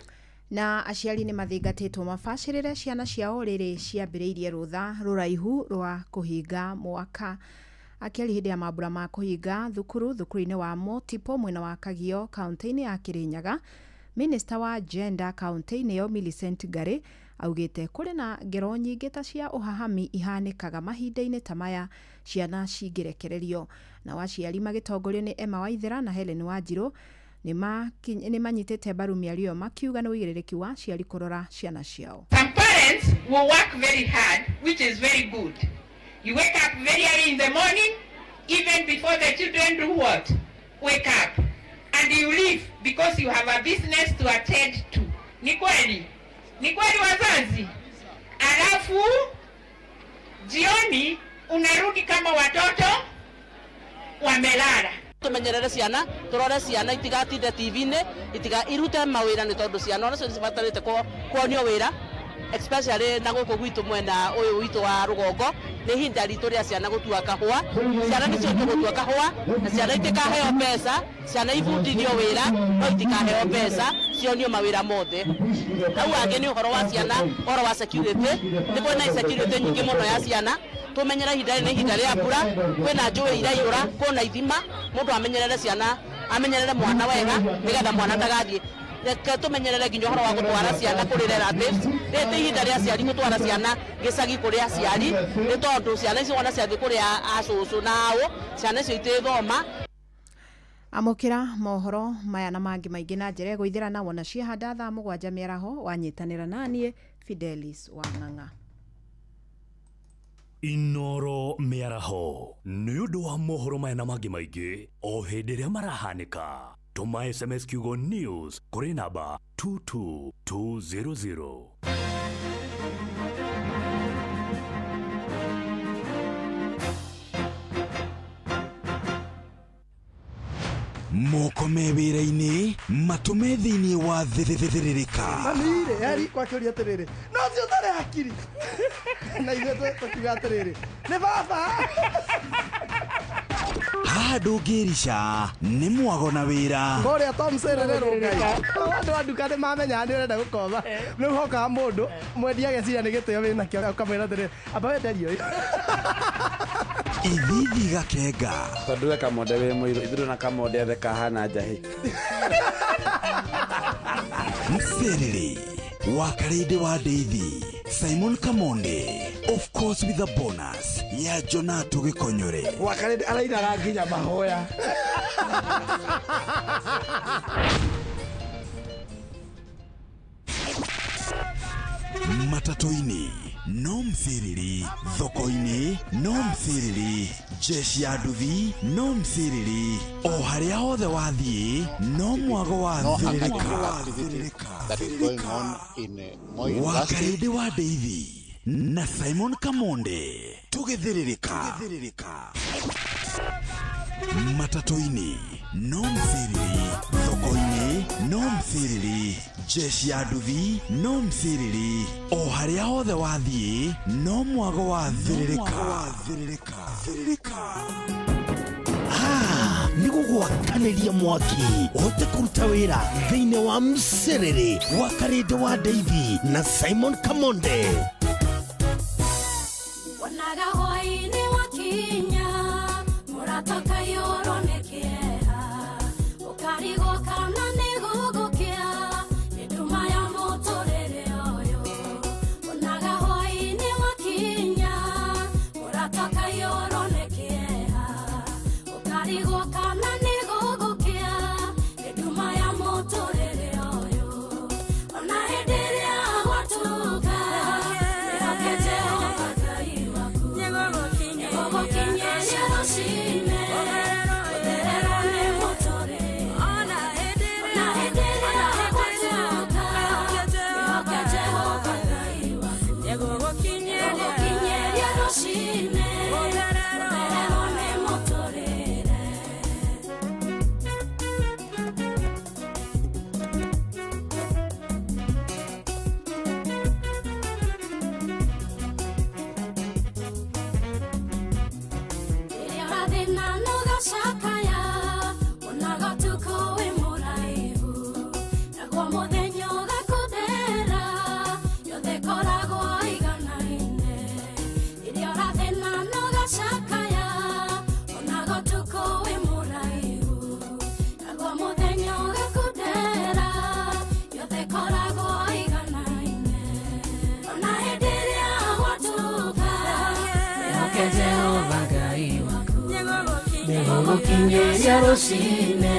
Na aciari nĩ mathingatĩtwo mabacĩrĩre ciana ciao rĩrĩ ciambĩrĩirie rũtha rũraihu rwa kũhinga mwaka. Akĩaria hĩndĩ ya mambura ma kũhinga thukuru thukuru-inĩ wa Motipo mwena wa Kagio kaunti-inĩ ya Kirinyaga, Minista wa Gender kaunti-inĩ ĩyo Millicent Ngari augĩte kũrĩ na ngero nyingĩ ta cia ũhahami ihanĩkaga mahinda-inĩ ta maya ciana cingĩrekererio. Nao aciari magĩtongorio nĩ Emma Waithera na Helen Wanjirũ nĩ manyitĩte mbaru mĩario ĩyo makiuga nĩ ũigĩrĩrĩki wa aciari kũrora ciana ciao. Some parents will work very hard, which is very good. You wake up very early in the morning, even before the children do what? Wake up. And you leave because you have a business to attend to. Ni kweli? Ni kweli wazazi? Alafu jioni unarudi kama watoto wamelala. Tumenyerere ciana, turore ciana itigatinde TV-inĩ, itiga irute mawĩra nĩ tondũ ciana onacio nĩcibatarĩte kuonio wĩra, especially na gũkũ gwitũ mwena ũyũ witũ wa rũgongo nĩ ihinda ritũ rĩa ciana gũtua kahũa. Ciana nĩcio tũgũtua kahũa na ciana itikaheo mbeca, ciana ibundithio wĩra no itikaheo mbeca, cionio mawĩra mothe. Hau hangĩ nĩ ũhoro wa ciana, ũhoro wa security, nĩ kwĩna insecurity nyingĩ mũno ya ciana. Tumenyere ihinda rĩrĩ nĩ ihinda rĩa mbura, kwĩna njũĩ iraiyũra, kwĩna ithima, mũndũ amenyerere ciana, amenyerere mwana wega nĩgetha mwana ndagathiĩ. Reke tumenyerere nginya ũhoro wa gũtwara ciana kũrĩ relatives. Rĩrĩ ti ihinda rĩa aciari gũtwara ciana gĩcagi kũrĩ aciari, nĩ tondũ ciana icio wona ciathiĩ kũrĩ acũcũ na aũ, ciana icio itithoma. Amũkĩra mohoro maya na mangĩ maingĩ na njĩra ĩgũithĩra wona ciahanda thaa 7 mĩaraho wanyitanĩra naniĩ Fidelis Wang'ang'a. Inoro mĩaraho nĩ ũndũ wa mohoro maya na mangĩ maingĩ o hĩndĩ ĩrĩa marahanĩka. Tũma SMS kiugo news kũrĩ namba 22200. Moko me wĩra-inĩ matũme thĩinĩ wa thĩthĩrĩrĩka. Mami-rĩ, eri kwakĩũria atĩrĩrĩ, no ũcio ũtarĩ hakiri. Na ithuĩ tũkiuga atĩrĩrĩ, nĩ baba. Haha ndũngĩrica nĩ mwago na wĩra. Kũrĩa Tom Serere Ngai. Andũ a nduka nĩ mamenyaga nĩ ũrenda gũkomba. Rĩu hokaga mũndũ mwendia ageciria nĩ gĩtĩo wĩnakĩo ũkamwĩra atĩrĩrĩ, amba wenderie ũyũ. Ithithi gakenga. Tondũ we Kamonde wĩ mũirũ, ithuĩ na Kamonde ethe kahana njahĩ. Mserere wa Karĩndĩ wa Ndeithi, Simon Kamonde, of course with a bonus ya Jonato Gĩkonyore. Wa Karĩndĩ arainaga nginya mahoya. Matatũ-inĩ no msiriri, thoko-inĩ no msiriri, jeshi ya nduthi no msiriri, o harĩa hothe wathiĩ no mwago wa thĩrĩrĩka. Wa Karĩndĩ wa Ndeithi na Simon Kamonde tũgĩthĩrĩrĩka. Matatũ-inĩ no msiriri, thoko-inĩ no msiriri, jeshi ya nduthi no msiriri, o harĩa hothe wathiĩ no mwago wa thĩrĩrĩka. Nĩ gũgwakanĩria mwaki ũhote kũruta wĩra thĩinĩ wa msiriri wa Karĩndĩ wa Ndeithi na Simon Kamonde. Wonaga hwaĩ-inĩ wakinya, mũrata kaiyũrwo nĩ kĩeha, ũkarigwo kana nĩ gũgũkĩa, nĩ nduma ya mũtũrĩre ũyũ. Wonaga hwaĩ-inĩ wakinya, mũrata kaiyũrwo nĩ kĩeha, ũkarigwo kana nĩ gũgũkĩa, nĩ nduma ya mũtũrĩre ũyũ. Ona hĩndĩ ĩrĩa gwatuka, wĩhoke Jehova Ngai waku, nĩgũgũkinyĩra. Wĩhoke Jehova Ngai waku nĩgũgũkinyĩria rũcinĩ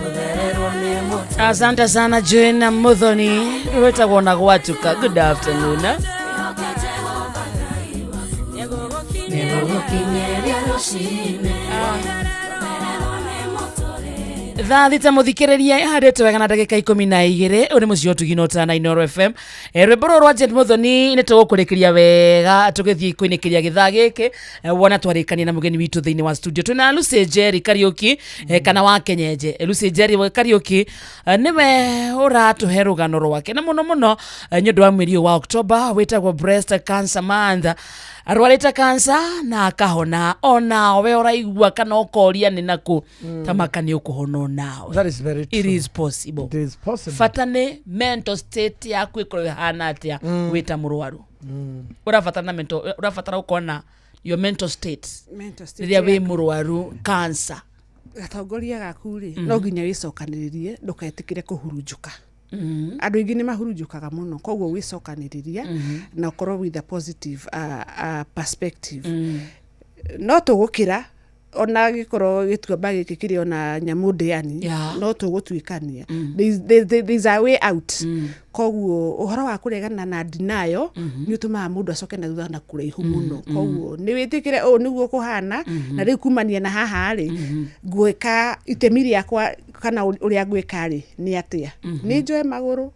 gũthererwo nĩ mũtĩ. Asante sana Jane Muthoni rwĩtagwo na gwatuka. Good afternoon. Nĩgũgũkinyĩria rũcinĩ. Thaa thita mũthikĩrĩria ĩhandĩtwo wega na ndagĩka 12. Ũyũ nĩ mũciĩ ũtugino ũtana Inoro FM. Rwĩmbo rũrũ rwa Jane Muthoni nĩ tũgũkũrĩkĩria wega tũgĩthiĩ kũinĩkĩria gĩthaa gĩkĩ. Wona twarĩkania na mũgeni witũ thĩinĩ wa studio twĩna Lucy Njeri Kariũki, kana wa Kenyenje. Lucy Njeri wa Kariũki, nĩwe ũratũhe rũgano rwake na mũno mũno, nĩ ũndũ wa mweri ũyũ wa October wĩtagwo Breast Cancer Month. Arwarĩte cancer na akahona. Onawe ũraigua kana ũkoria nĩ nakũ, tamaka nĩ ũkũhona onawe. That is very true. It is possible. It is possible. Bata nĩ mental state yaku ĩkorwo ĩhana atĩa wĩ ta mũrwaru. Ũrabatara na mental, ũrabatara gũkorwo na your mental state Mental state rĩrĩa wĩ yaku. Mũrwaru cancer. Gatongoria gaku rĩ, no nginya wĩcokanĩrĩrie, ndũketĩkĩre kũhurunjũka. Andũ aingĩ nĩ mahurunjũkaga mũno, koguo wĩcokanĩrĩria na ũkorwo with a positive perspective. No tũgũkĩra ona gĩkorwo gĩtuamba gĩkĩ kĩrĩ ona nyamũ ndĩani, no tũgũtuĩkania. There is a way out. Koguo ũhoro wa kũregana na denial nĩ ũtũmaga mũndũ acoke na thutha na kũraihu mũno. Koguo nĩ wĩtĩkĩre ũũ nĩguo kũhana, na rĩu kumania na haha rĩ, ngwĩka itemi rĩakwa kana ũrĩa ngwĩka rĩ nĩ atĩa? Nĩ njoe magũrũ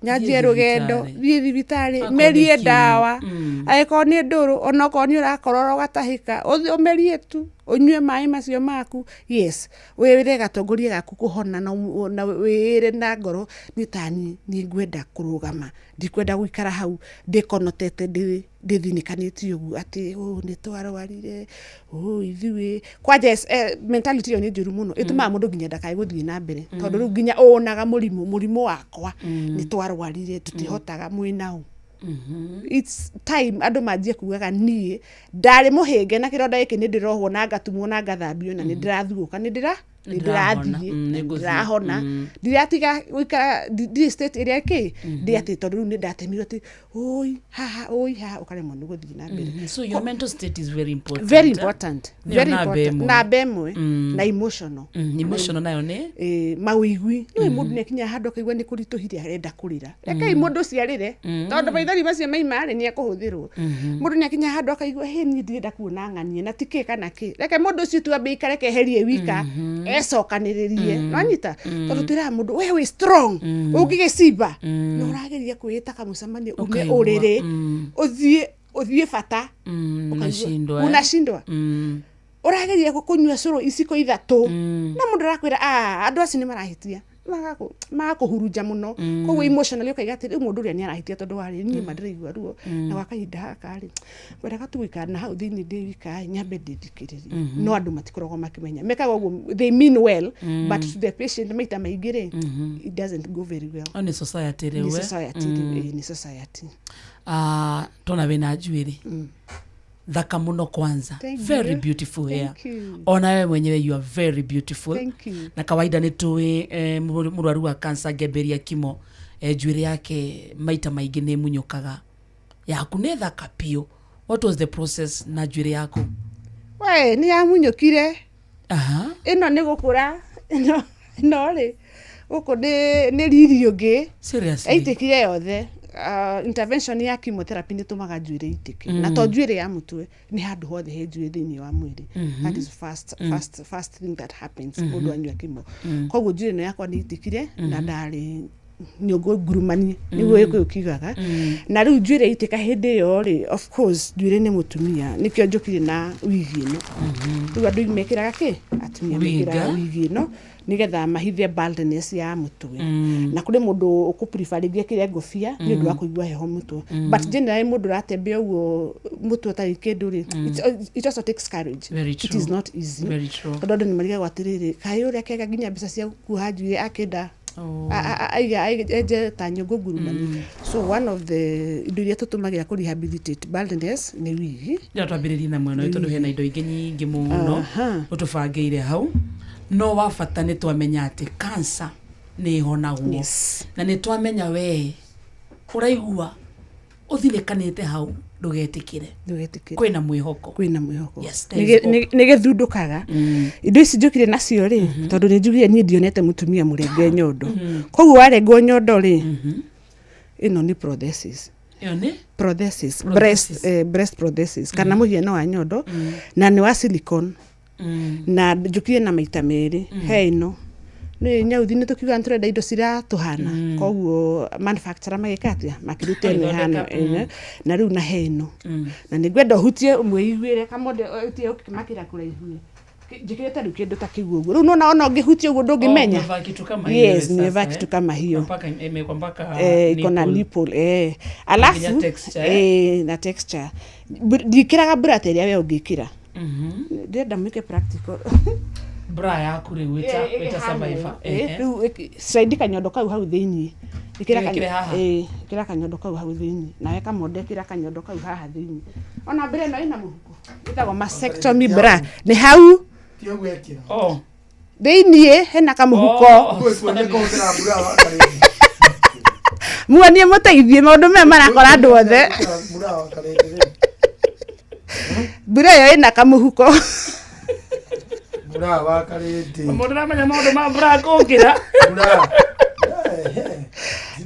nyanjie Thiĩ rũgendo, thibitarĩ. thiĩ thibitarĩ, Akorwo nĩ merie chemo. Ndawa, angĩkorwo nĩ ndũrũ, onokorwo nĩ ũrakorora ũgatahĩka, ũthiĩ ũmerie tu, ũnyue maĩ macio maku. Yes, wĩre gatongoria gaku kũhona na wĩĩre na ngoro nĩ tani nĩ ngwenda kũrũgama, ndikwenda gũikara hau ndĩkonotete, ndĩthinĩkanĩtie ũguo atĩ ũ nĩ twarwarire ũ ithuĩ kwanja. Mentality ĩyo nĩ njũru mũno, ĩtũmaga mũndũ nginya ndakae gũthiĩ na mbere, tondũ rĩu nginya ũnaga mũrimũ wakwa nĩ twarwarire, tũtihotaga mwĩnao. It's time andũ manjie kugaga niĩ ndarĩ mũhĩnge na kĩronda gĩkĩ nĩ ndĩrohwo na ngatumwo na ngathambio na nĩ ndĩrathuũka, nĩ ndĩra nĩ Ndĩrahona. ndĩrathiĩ Nĩ ngũthiĩ. ndĩrahona, ndiratiga gũikara ndirĩ state ĩrĩa kĩ ndĩ atĩ tondũ rĩu nĩ ndatemirwo atĩ ũi haha, ũi haha, ũkaremwo nĩ gũthiĩ na mbere. So your mental state is very important. Very eh? important. Nĩyo Very namba important. ĩmwe. Namba ĩmwe na emotional. Emotional nayo nĩ? Mawĩigui nĩwe mũndũ nĩakinyaga handũ akaigua nĩ kũritũhire, arenda kũrĩra. Rekei mũndũ ũcio arĩre, tondũ maithori macio maima rĩ, nĩ ekũhũthĩrwo. Mũndũ nĩakinyaga handũ akaigua hĩ, niĩ ndirenda kuona ng'anie na ti kĩ kana kĩ. Reke mũndũ ũcio tu ambe aikare keherie wika, ecokanĩrĩrie. Nĩwanyita? Tondũ twĩraga mũndũ we wĩ strong, ũngĩgĩcimba na ũrageria kwĩĩta kamũcemanio ume Ũkaigua, ũrĩrĩ, ũthiĩ bata, ũkaigua, unashindwa, eh? Unashindwa. Ũrageria kũnyua cũrũ iciko 3 na mũndũ arakwĩra, "Ah, andũ acio nĩ marahĩtia." Magakũhurunja mũno. Koguo emotionally ũkaiga atĩ rĩu mũndũ ũrĩa nĩ arahĩtia, tondũ warĩ niĩ ma ndĩraigua ruo na gwa kahinda gaka rĩ, ngwendaga tu gũikara na hau thĩinĩ ndĩ wika, nyambe ndĩthikĩrĩrie. No andũ matikoragwo makĩmenya mekaga ũguo, they mean well, but to the patient maita maingĩ rĩ, it doesn't go very well. O nĩ society rĩu, Nĩ eh? society rĩu, ĩĩ, nĩ society. Ah, tona wĩna njuĩrĩ thaka mũno kwanza. Thank Very you. beautiful hair. Thank you. Ona wewe mwenyewe you are very beautiful. Thank you. Na kawaida nĩ tũĩ, mũrwaru wa cancer angĩambĩrĩria kimo, njuĩrĩ yake maita maingĩ nĩ ĩmunyũkaga. Yaku nĩ thaka biũ. What was the process na njuĩrĩ yaku? We nĩ yamunyũkire. Aha. Ĩno nĩ gũkũra, ĩno rĩ, gũkũ nĩ riri ũngĩ. Seriously? Yaitĩkire yothe. Intervention ya chemotherapy nĩ ĩtũmaga njuĩrĩ itĩke, na to njuĩrĩ ya mũtwe, nĩ handũ hothe he njuĩrĩ thĩinĩ wa mwĩrĩ. That is first, first thing that happens mũndũ anyua chemo. Koguo njuĩrĩ ĩno yakwa nĩ itĩkire na ndarĩ nyũngũ ngurumanie, nĩguo gĩkũyũ kiugaga. Na rĩu njuĩrĩ itĩka hĩndĩ ĩyo rĩ, of course njuĩrĩ nĩ mũtumia, nĩkĩo njũkire na wigi ĩno. Rĩu andũ mekĩraga kĩ, atumia mekĩraga Wiga. wigi ĩno nĩgetha mahithe baldness ya mũtwe. Na kũrĩ mũndũ ũkũ-prefer rĩngĩ ekĩre ngũbia nĩ ũndũ wa kũigua heho mũtwe. But generally mũndũ ũratembea ũguo mũtwe ũtarĩ kĩndũ rĩ, it also takes courage. Very It is true. not easy. Very true. Tondũ andũ nĩ marigagwo atĩrĩrĩ, kaĩ ũrĩa kega nginya mbeca cia kuoha njuĩrĩ akĩenda Oh. Aiga enje ta nyũngũ ngurumani. So one of the indo iria tũtũmagĩra kũ rehabilitate baldness nĩ wigi. Ndĩra twambĩrĩrie na mwena ũyũ, tondũ hena indo ingĩ nyingĩ mũno ũtũbangĩire hau. No wa bata nĩ twamenya atĩ cancer nĩ ĩhonagwo. Yes. Na nĩ twamenya we ũraigua ũthinĩkanĩte hau, Ndũgetĩkĩre. Ndũgetĩkĩre. Kwĩna mwĩhoko. Kwĩna mwĩhoko. Yes, there is hope. Nĩ gĩthundũkaga. Indo ici njũkire nacio rĩ, tondũ nĩ njugire niĩ ndionete mũtumia mũrenge nyondo. Koguo warengwo nyondo rĩ, ĩno nĩ prosthesis. Ĩyo nĩ Prosthesis, Prosthesis. breast, breast prosthesis kana mũhiano wa nyondo, na nĩ wa silicone. Na njũkire na maita merĩ. He ĩno nĩ nyauthi, nĩ tũkiuga nĩ tũrenda indo ciratũhana, koguo manufacturer magĩka atĩa, makĩruta ĩno ĩhana Magĩthondeka, ĩno. Na rĩu na he ĩno, na nĩ ngwenda ũhutie mwĩiguĩre kamonde, ũhutie ũkĩmakĩra kũraihu. Njĩkĩrĩte rĩu kĩndũ ta kĩu ũguo, rĩu nona ona ũngĩhutia ũguo ndũngĩmenya. Oh, umevaa kitu kama hiyo Yes, sasa, nimevaa eh? kitu kama hiyo. Mpaka imewekwa mpaka Iko na nipple. nipple, alafu Nginya texture, eh? na texture. Ndiĩkĩraga bra ta ĩrĩa we ũngĩkĩra. Ndĩrenda mwĩke practical. Bra yaku rĩu wĩta survivor. Ehe. Rĩu slide kanyondo kau hau thĩiniĩ. Ĩkĩra Wĩkĩre haha? Ĩkĩra kanyondo kau hau thĩiniĩ, nawe kamonde ĩkĩra kanyondo kau haha thĩiniĩ. Ona mbere ĩno ĩna mũhuko, ĩtagwo mastectomy bra, nĩ hau Ti ũguo ekĩra. Oh. Thĩiniĩ hena kamũhuko. Ũguo kuonia kũhũthĩra mbura wa karĩndĩ. Muonie mũteithie maũndũ maya marakora andũ othe. Mbura wa karĩndĩ rĩu. Mbura ĩyo ĩna kamũhuko. Mbura wa karĩndĩ. Mũndũ aramenya maũndũ ma bra kũngĩra. Mbura.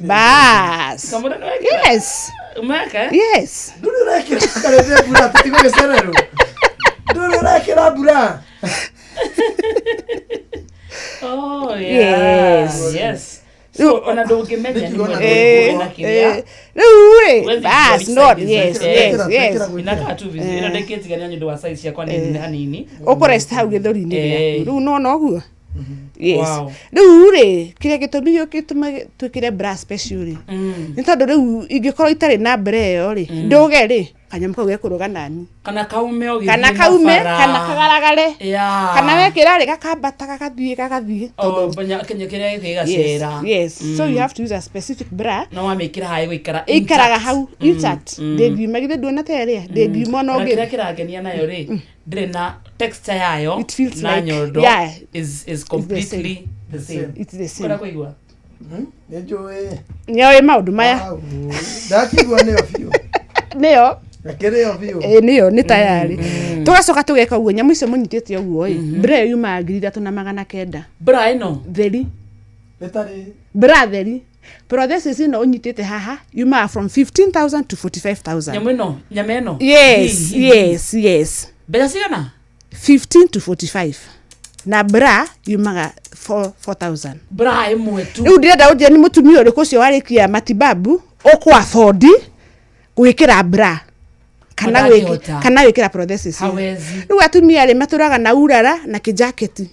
Bas. Kamũndũ nĩ wekĩra? Yes. Umeweka, eh? Yes. Ndũrĩ ũrekĩra karĩndĩ mbura tũtigũgĩcererwo. Ndũrĩ ũrekĩra mbura. Oh, yeah. Yes. Yes. So, ona ndũngĩmenya nĩ mwena ũrĩkũ wĩna kĩrĩa. Rĩu rĩ, Huwezi bas, kujua not which side yes is which. yes yes. Inakaa tu vizuri. Ĩno ndĩngĩtigania nĩ ũndũ wa size ciakwa nĩ nene hanini. Ũkũrest hau gĩthũri-inĩ Eh. gĩaku rĩu, nona ũguo. Yes. Wow. Rĩu rĩ, kĩrĩa gĩtũmi gĩtũma twĩkĩre bra special rĩ, nĩ tondũ rĩu ingĩkorwo itarĩ na bra ĩyo rĩ, ndũge rĩ, kanyamũ kau gekũrũga nani. Kana kaume ũgĩthiĩ Kana na kaume, bara. kana kagaragare, Yeah. kana wekĩra rĩ, gakambata gagathiĩ gagathiĩ. Oh, kinya kĩrĩa gĩthiĩ gĩgacera. Yes, yes. So you have to use a specific bra. No wamĩkĩra haha ĩgũikara Ĩikaraga intact. hau intact. Ndĩngiuma, githĩ nduona ta ĩrĩa ndĩngiuma ona Na ũngĩ. kĩrĩa kĩrangenia nayo rĩ, ndĩrĩ na texture yayo It feels na like- nyondo yeah. is completely the same. It's the same. Kwenda kũigua? Nĩ njũĩ. Nĩoĩ maũndũ maya. Ndakigua nĩyo biũ. Nĩyo. Akĩrĩo biũ. Ĩ nĩyo nĩ tayarĩ. Tũgacoka tũgeka ũguo, nyamũ icio mũnyitĩte ũguo ĩ, bra ĩyo yumaga 3900. Bra ĩno theri. Ĩtarĩ. Bra theri. Prosthesis ĩno ũnyitĩte haha yumaga from 15,000 to 45,000. Nyamũ ĩno, nyama ĩno. Yes, Hii, hii. yes, yes. Mbeca cigana? 15 to 45, na bra yumaga 4000. Bra ĩmwe tu. Rĩu ndĩrenda ũnjĩre nĩ mũtumia ũrĩkũ ũcio warĩkia matibabu ũkũ afford gwĩkĩra bra kana Ndangĩhota. kana gwĩkĩra prosthesis ĩyo. Hawezi. Rĩu atumia rĩ, matũraga na urara na kĩjaketi.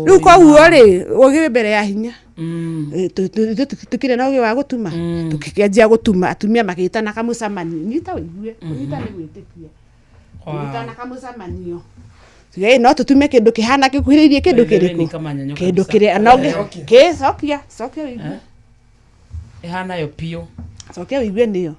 Rĩu koguo rĩ, ũgĩ wĩ mbere ya hinya. Ithuĩ tũkĩrĩ na ũgĩ wa gũtuma, tũkĩanjia gũtuma, atumia magĩtana kamũcemanio, nyita ũigue, kũnyita nĩ gwĩtĩkia, magĩtana kamũcemanio. Tuge, no tũtume kĩndũ kĩhana gĩkuhĩrĩirie kĩndũ By the way, kĩrĩkũ nĩ kamanyonyo kĩndũ kabisa. kĩrĩa no kĩ cokia cokia ũigue. Ĩhana yo biũ. Cokia ũigue nĩyo.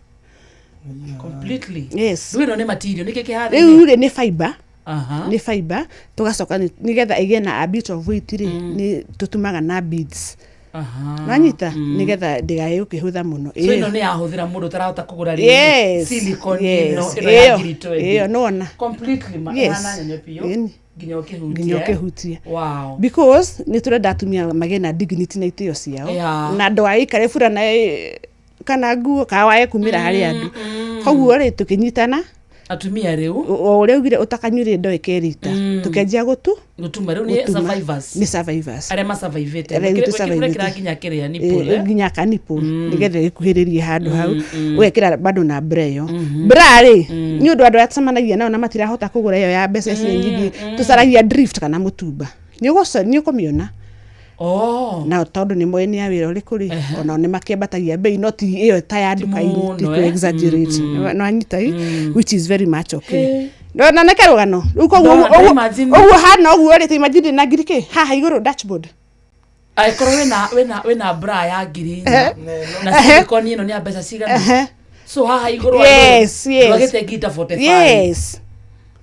Completely. Yes. Rĩu ĩno nĩ material, nĩkĩ kĩhathĩrĩria? Rĩu rĩ, nĩ fiber. Aha. Nĩ fiber, tũgacoka nĩgetha ĩgĩe na a bit of weight rĩ, nĩ tũtumaga na beads. Aha. Nanyita nĩgetha ndĩgae gũkĩhũtha mũno. So ĩno nĩ yahũthĩra mũndũ ũtarahota kũgũra rĩngĩ. Yes, Silicone yes. ĩno ĩno ya Ĩyo, ngiri 20. ĩyo, nĩwona. Completely ma Yes. ĩhana nyonyo biũ. Ĩni. Nginya ũkĩhutia. Nginya ũkĩhutia. Wow. Because nĩ tũrenda atumia magĩe na dignity na itĩo ciao, Yeah. na ndũgaikare burana kana nguo kana wae kumĩra harĩ andũ. Koguo rĩ, tũkĩnyitana Atumia rĩu o ũrĩa ugire ũtakanyuire ndo ĩkerita, tũkĩanjia gũtu gũtuma rĩu nĩ gũtuma. survivors. Nĩ survivors. Arĩa masurvivĩte. Arĩa Wĩkĩra tũsurvivĩte. nginya kĩrĩa nipple, eh? Nginya ka nipple nĩgetha ĩkuhĩrĩrie handũ hau, ũgekĩra bado na bra ĩyo. Bra rĩ, nĩ ũndũ andũ arĩa tũcemanagia nao na matirahota kũgũra ĩyo ya mbeca icio nyingĩ, tũcaragia drift kana mũtumba, nĩ ũkũmĩona. Oh. Na tondũ nĩ moĩ nĩ ya wĩra ũrĩkũ rĩ, onao nĩ makĩambatagia bei, no ti ĩyo ta ya nduka-inĩ, ti mũno, kũ eh? exaggerate. No anyita which is very much okay. Hey. No na nĩ karũgano rĩu koguo Ndo- imagine. ũguo hana ũguo rĩ, ta imagine na ngiri kĩ haha igũrũ dashboard. Angĩkorwo wĩna bra ya 4000 na Ehe. silicone ĩno nĩ ya mbeca cigana, so haha igũrũ Yes, yes. ndwagĩte ngiri ta 45. Yes.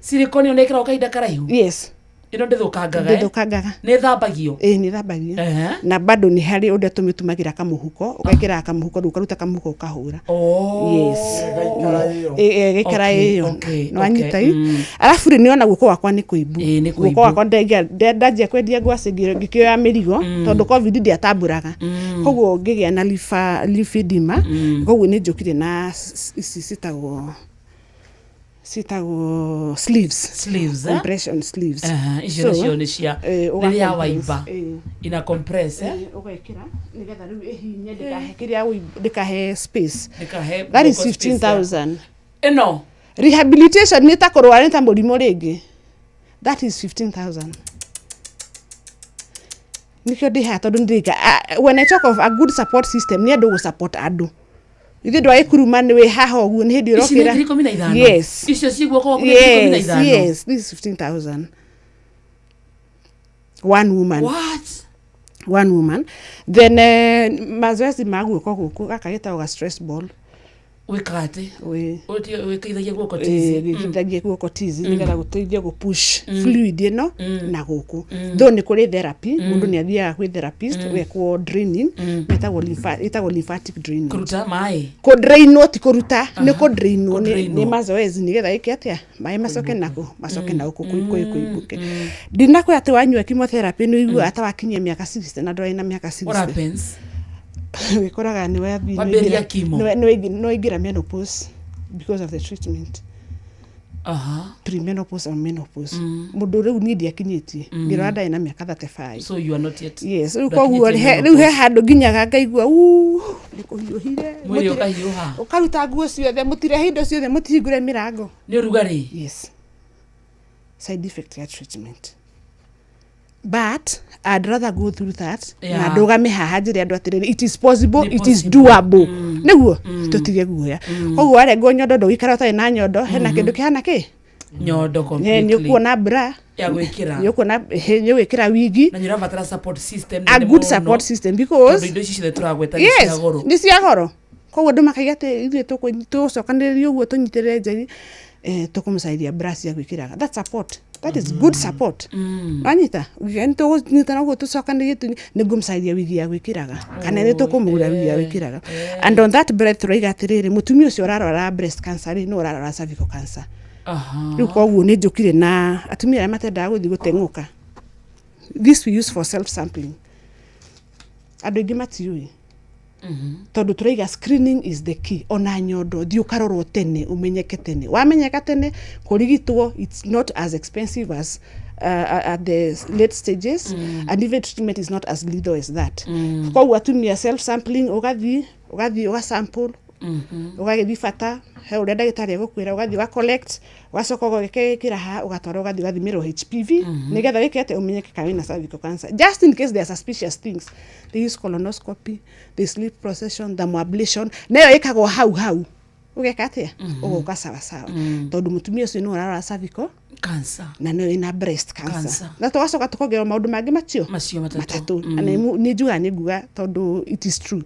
Silicone ĩno nĩ ĩkĩragwo kahinda karaihu. Yes. Ĩno ndĩthũkangaga, eh? Ndĩthũkangaga. Nĩ ĩthambagio? Ĩĩ, nĩ ĩthambagio. Na bado nĩ harĩ ũrĩa tũmĩtumagĩra kamũhuko, ũgekĩra kamũhuko, rĩu ũkaruta kamũhuko ũkahũra. Yes. Ĩ, ĩgaikara Okay, ĩyo. Nĩwanyita okay, ĩ? Arabu rĩ, nĩona guoko gwakwa nĩ kũimbu. Ĩĩ, nĩ Guoko kũimbu. gwakwa ndanjia kwendia ngwacĩ ngĩkĩoya mĩrigo, tondũ COVID ndiatambũraga, koguo ngĩgĩa na lymphedema. Koguo nĩ njũkire na ici citagwo sleeves. Sleeves, eh? Compression sleeves. Aha, icio So, nacio nĩ cia ũga rĩrĩa compress, waimba, ina compress, eh? Ĩ, ũgekĩra nĩgetha rĩu ĩhinye, ndĩkahe kĩrĩa ndĩkahe space. Ndĩkahe That is guoko space ya- 15,000. Ĩno Rehabilitation nĩ ta kũrwara, nĩ ta mũrimũ rĩngĩ. That is 15,000. Nĩkĩo ndĩ haha, tondũ nĩndĩka, when I talk of a good support system, nĩ andũ gũ support andũ. Ithuĩ ndũ agĩkuruma nĩ wĩ haha ũguo, nĩ hĩndĩ Ici nĩ ũrokĩra. 15,000? Yes. Icio ci guoko gwaku nĩ ngiri ikũmi na Yes, ithano? yes, this is 15,000, one woman. What? One woman. Then mazoezi ma guoko gũkũ, gaka gĩtagwo ga stress ball. Wĩkaga atĩ? Wĩ Wĩkithagia guoko tizi? Gĩkithagia guoko tizi nĩgetha gũteithia gũ push fluid ĩno na gũkũ. Though nĩ kũrĩ therapy, mũndũ nĩ athiaga kwĩ therapist, ũgekwo draining, ĩtagwo lymphatic draining. Kũruta maĩ? Kũdrainwo, ti kũruta, nĩ kũdrainwo, Kũdrainwo. Nĩ mazoezi nĩgetha ĩke atĩa, maĩ macoke nako, macoke na gũkũ kũimbũke. Ndinakwĩra atĩ wanyua chemotherapy nĩ ũiguaga ta wakinyia mĩaka 60, na ndũrĩ na mĩaka What 60. happens? Wĩkoraga nĩ wathiĩ Wambĩrĩria chemo. nĩ waingĩra menopause because of the treatment. Premenopause and menopause. Mũndũ rĩu niĩ ndiakinyĩtie, ngĩrora ndarĩ na mĩaka 35. So you are not yet. Yes, rĩu Ndwakinyĩtie koguo rĩu he menopause. handũ nginyaga ngaigua "Uu, nĩ kũhiũhire." Mwĩrĩ ũkahiũha. Ũkaruta nguo ciothe, mũtirehe indo ciothe, mũtihingũre mĩrango. Nĩ ũrugarĩ? Yes, side effect ya treatment, but I'd rather go through that na ndũgame haha njĩre andũ atĩrĩrĩ, it is possible. Nĩ It is possible. doable, nĩguo tũtige guoya. Koguo warengwo nyondo, ndũgĩikara ũtarĩ na nyondo. Hena kĩndũ kĩhana kĩ Nyondo nĩ completely. ũkuona bra Ya gwĩkĩra. nĩ ũkuona, nĩ ũgwĩkĩra wigi. Na nĩ ũrabatara support system A nene good mũno. support system, because Tondũ indo ici ciothe tũragweta nĩ yes, cia goro. Nĩ cia goro. Koguo andũ makaiga atĩ ithuĩ tũgũcokanĩrĩria ũguo, tũnyitĩrĩre Njeri, tũkũmũcaria bra cia gwĩkĩraga. That support, that is good support. Wanyita nĩ tũgũnyitana ũguo, tũcokanĩrĩrie, nĩ ngũmũcaria wigi ya gwĩkĩraga, kana nĩ tũkũmũgũra wigi ya gwĩkĩraga. And on that breath, tũraiga atĩrĩrĩ, mũtumia ũcio ũrarwara breast cancer rĩ, no ũrarwara cervical cancer. Rĩu koguo nĩ njũkire na atumia arĩa matendaga gũthiĩ gũteng'ũka, this we use for self sampling. Andũ aingĩ matiũĩ, tondũ tũraiga screening is the key. Ona nyondo, thiĩ ũkarorwo tene, ũmenyeke tene. Wamenyeka tene, kũrigitwo it's not as expensive as at the late stages, and even treatment is not as lethal as that. Koguo atumia, self sampling, ũgathiĩ ũgasample, ũgagĩthiĩ bata he ũrĩa ndagĩtarĩ egũkwĩra, ũgathiĩ ũga collect, ũgacoka ũgekĩra haha, ũgatwara, ũgathiĩ ũgathimĩrwo HPV, nĩgetha wĩke atĩ, ũmenyeke kana wĩna cervical cancer, just in case there are suspicious things. They use colonoscopy, they sleep procession, thermoablation, nayo ĩkagwo hau hau, ũgeka atĩa, ũgoka sawa sawa, tondũ mũtumia ũcio nĩ ũrarwara cervical cancer na nĩyo ĩna breast cancer, Cancer. Na tũgacoka tũkongerera maũndũ mangĩ macio macio matatũ. Matatũ. Na nĩ njugaga, nĩ nguga tondũ it is true: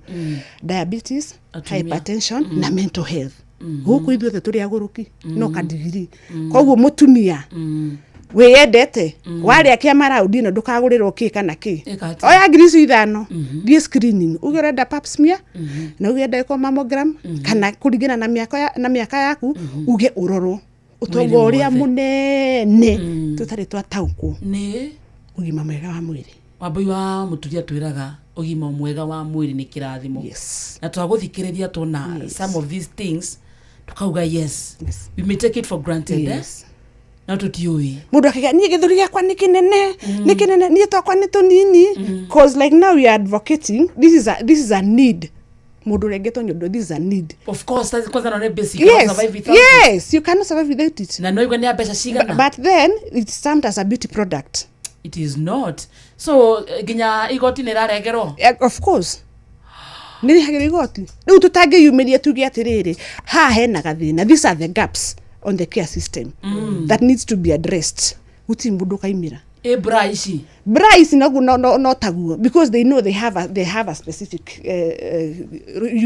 diabetes, Atumia. hypertension na mental health. Gũkũ ithuothe tũrĩ agũrũki, no kadigiri. Koguo mũtumia wĩyendete, warĩa kĩama raundi ĩno, ndũkagũrĩrwo kĩ kana kĩ. Ĩka atĩa? Oya 5,000, thiĩ screening, uge ũrenda pap smear, na uge ũrenda ĩkwo mammogram, kana kũringana na mĩaka na mĩaka yaku, uge ũrorwo ũtonga Mwĩrĩ ũrĩa wothe. mũnene tũtarĩ twataũkwo, Nĩ ũgima mwega wa mwĩrĩ. Wambui wa Mũturia, twĩraga ũgima mwega wa mwĩrĩ nĩ kĩrathimo. Na twagũthikĩrĩria, tuona some of these things, tukauga yes, we may take it for granted, eh? No tũtiũĩ. Mũndũ akaiga, niĩ gĩthũri gĩakwa nĩ kĩnene, nĩ kĩnene, niĩ twakwa nĩ tũnini. Cause like now we are advocating, this is a need. Mũndũ ũrengetwo nyondo, this is a need. Of course, that's kwanza no nĩ basic. You cannot Yes, survive without it. yes, you cannot survive without it. Na no igua nĩ ya mbeca cigana? But then it's termed as a beauty product. It is not so. Nginya igoti nĩ ĩrarengerwo. Eh, of course nĩ rĩhagĩrwo igoti. Rĩu tũtangĩyumĩria tuge atĩrĩrĩ, haha hena gathĩna, these are the gaps on the care system that needs to be addressed, gũtirĩ mũndũ ũkaimĩra. Ĩ bra ici? Bra ici noguo, no taguo, because they know they have a specific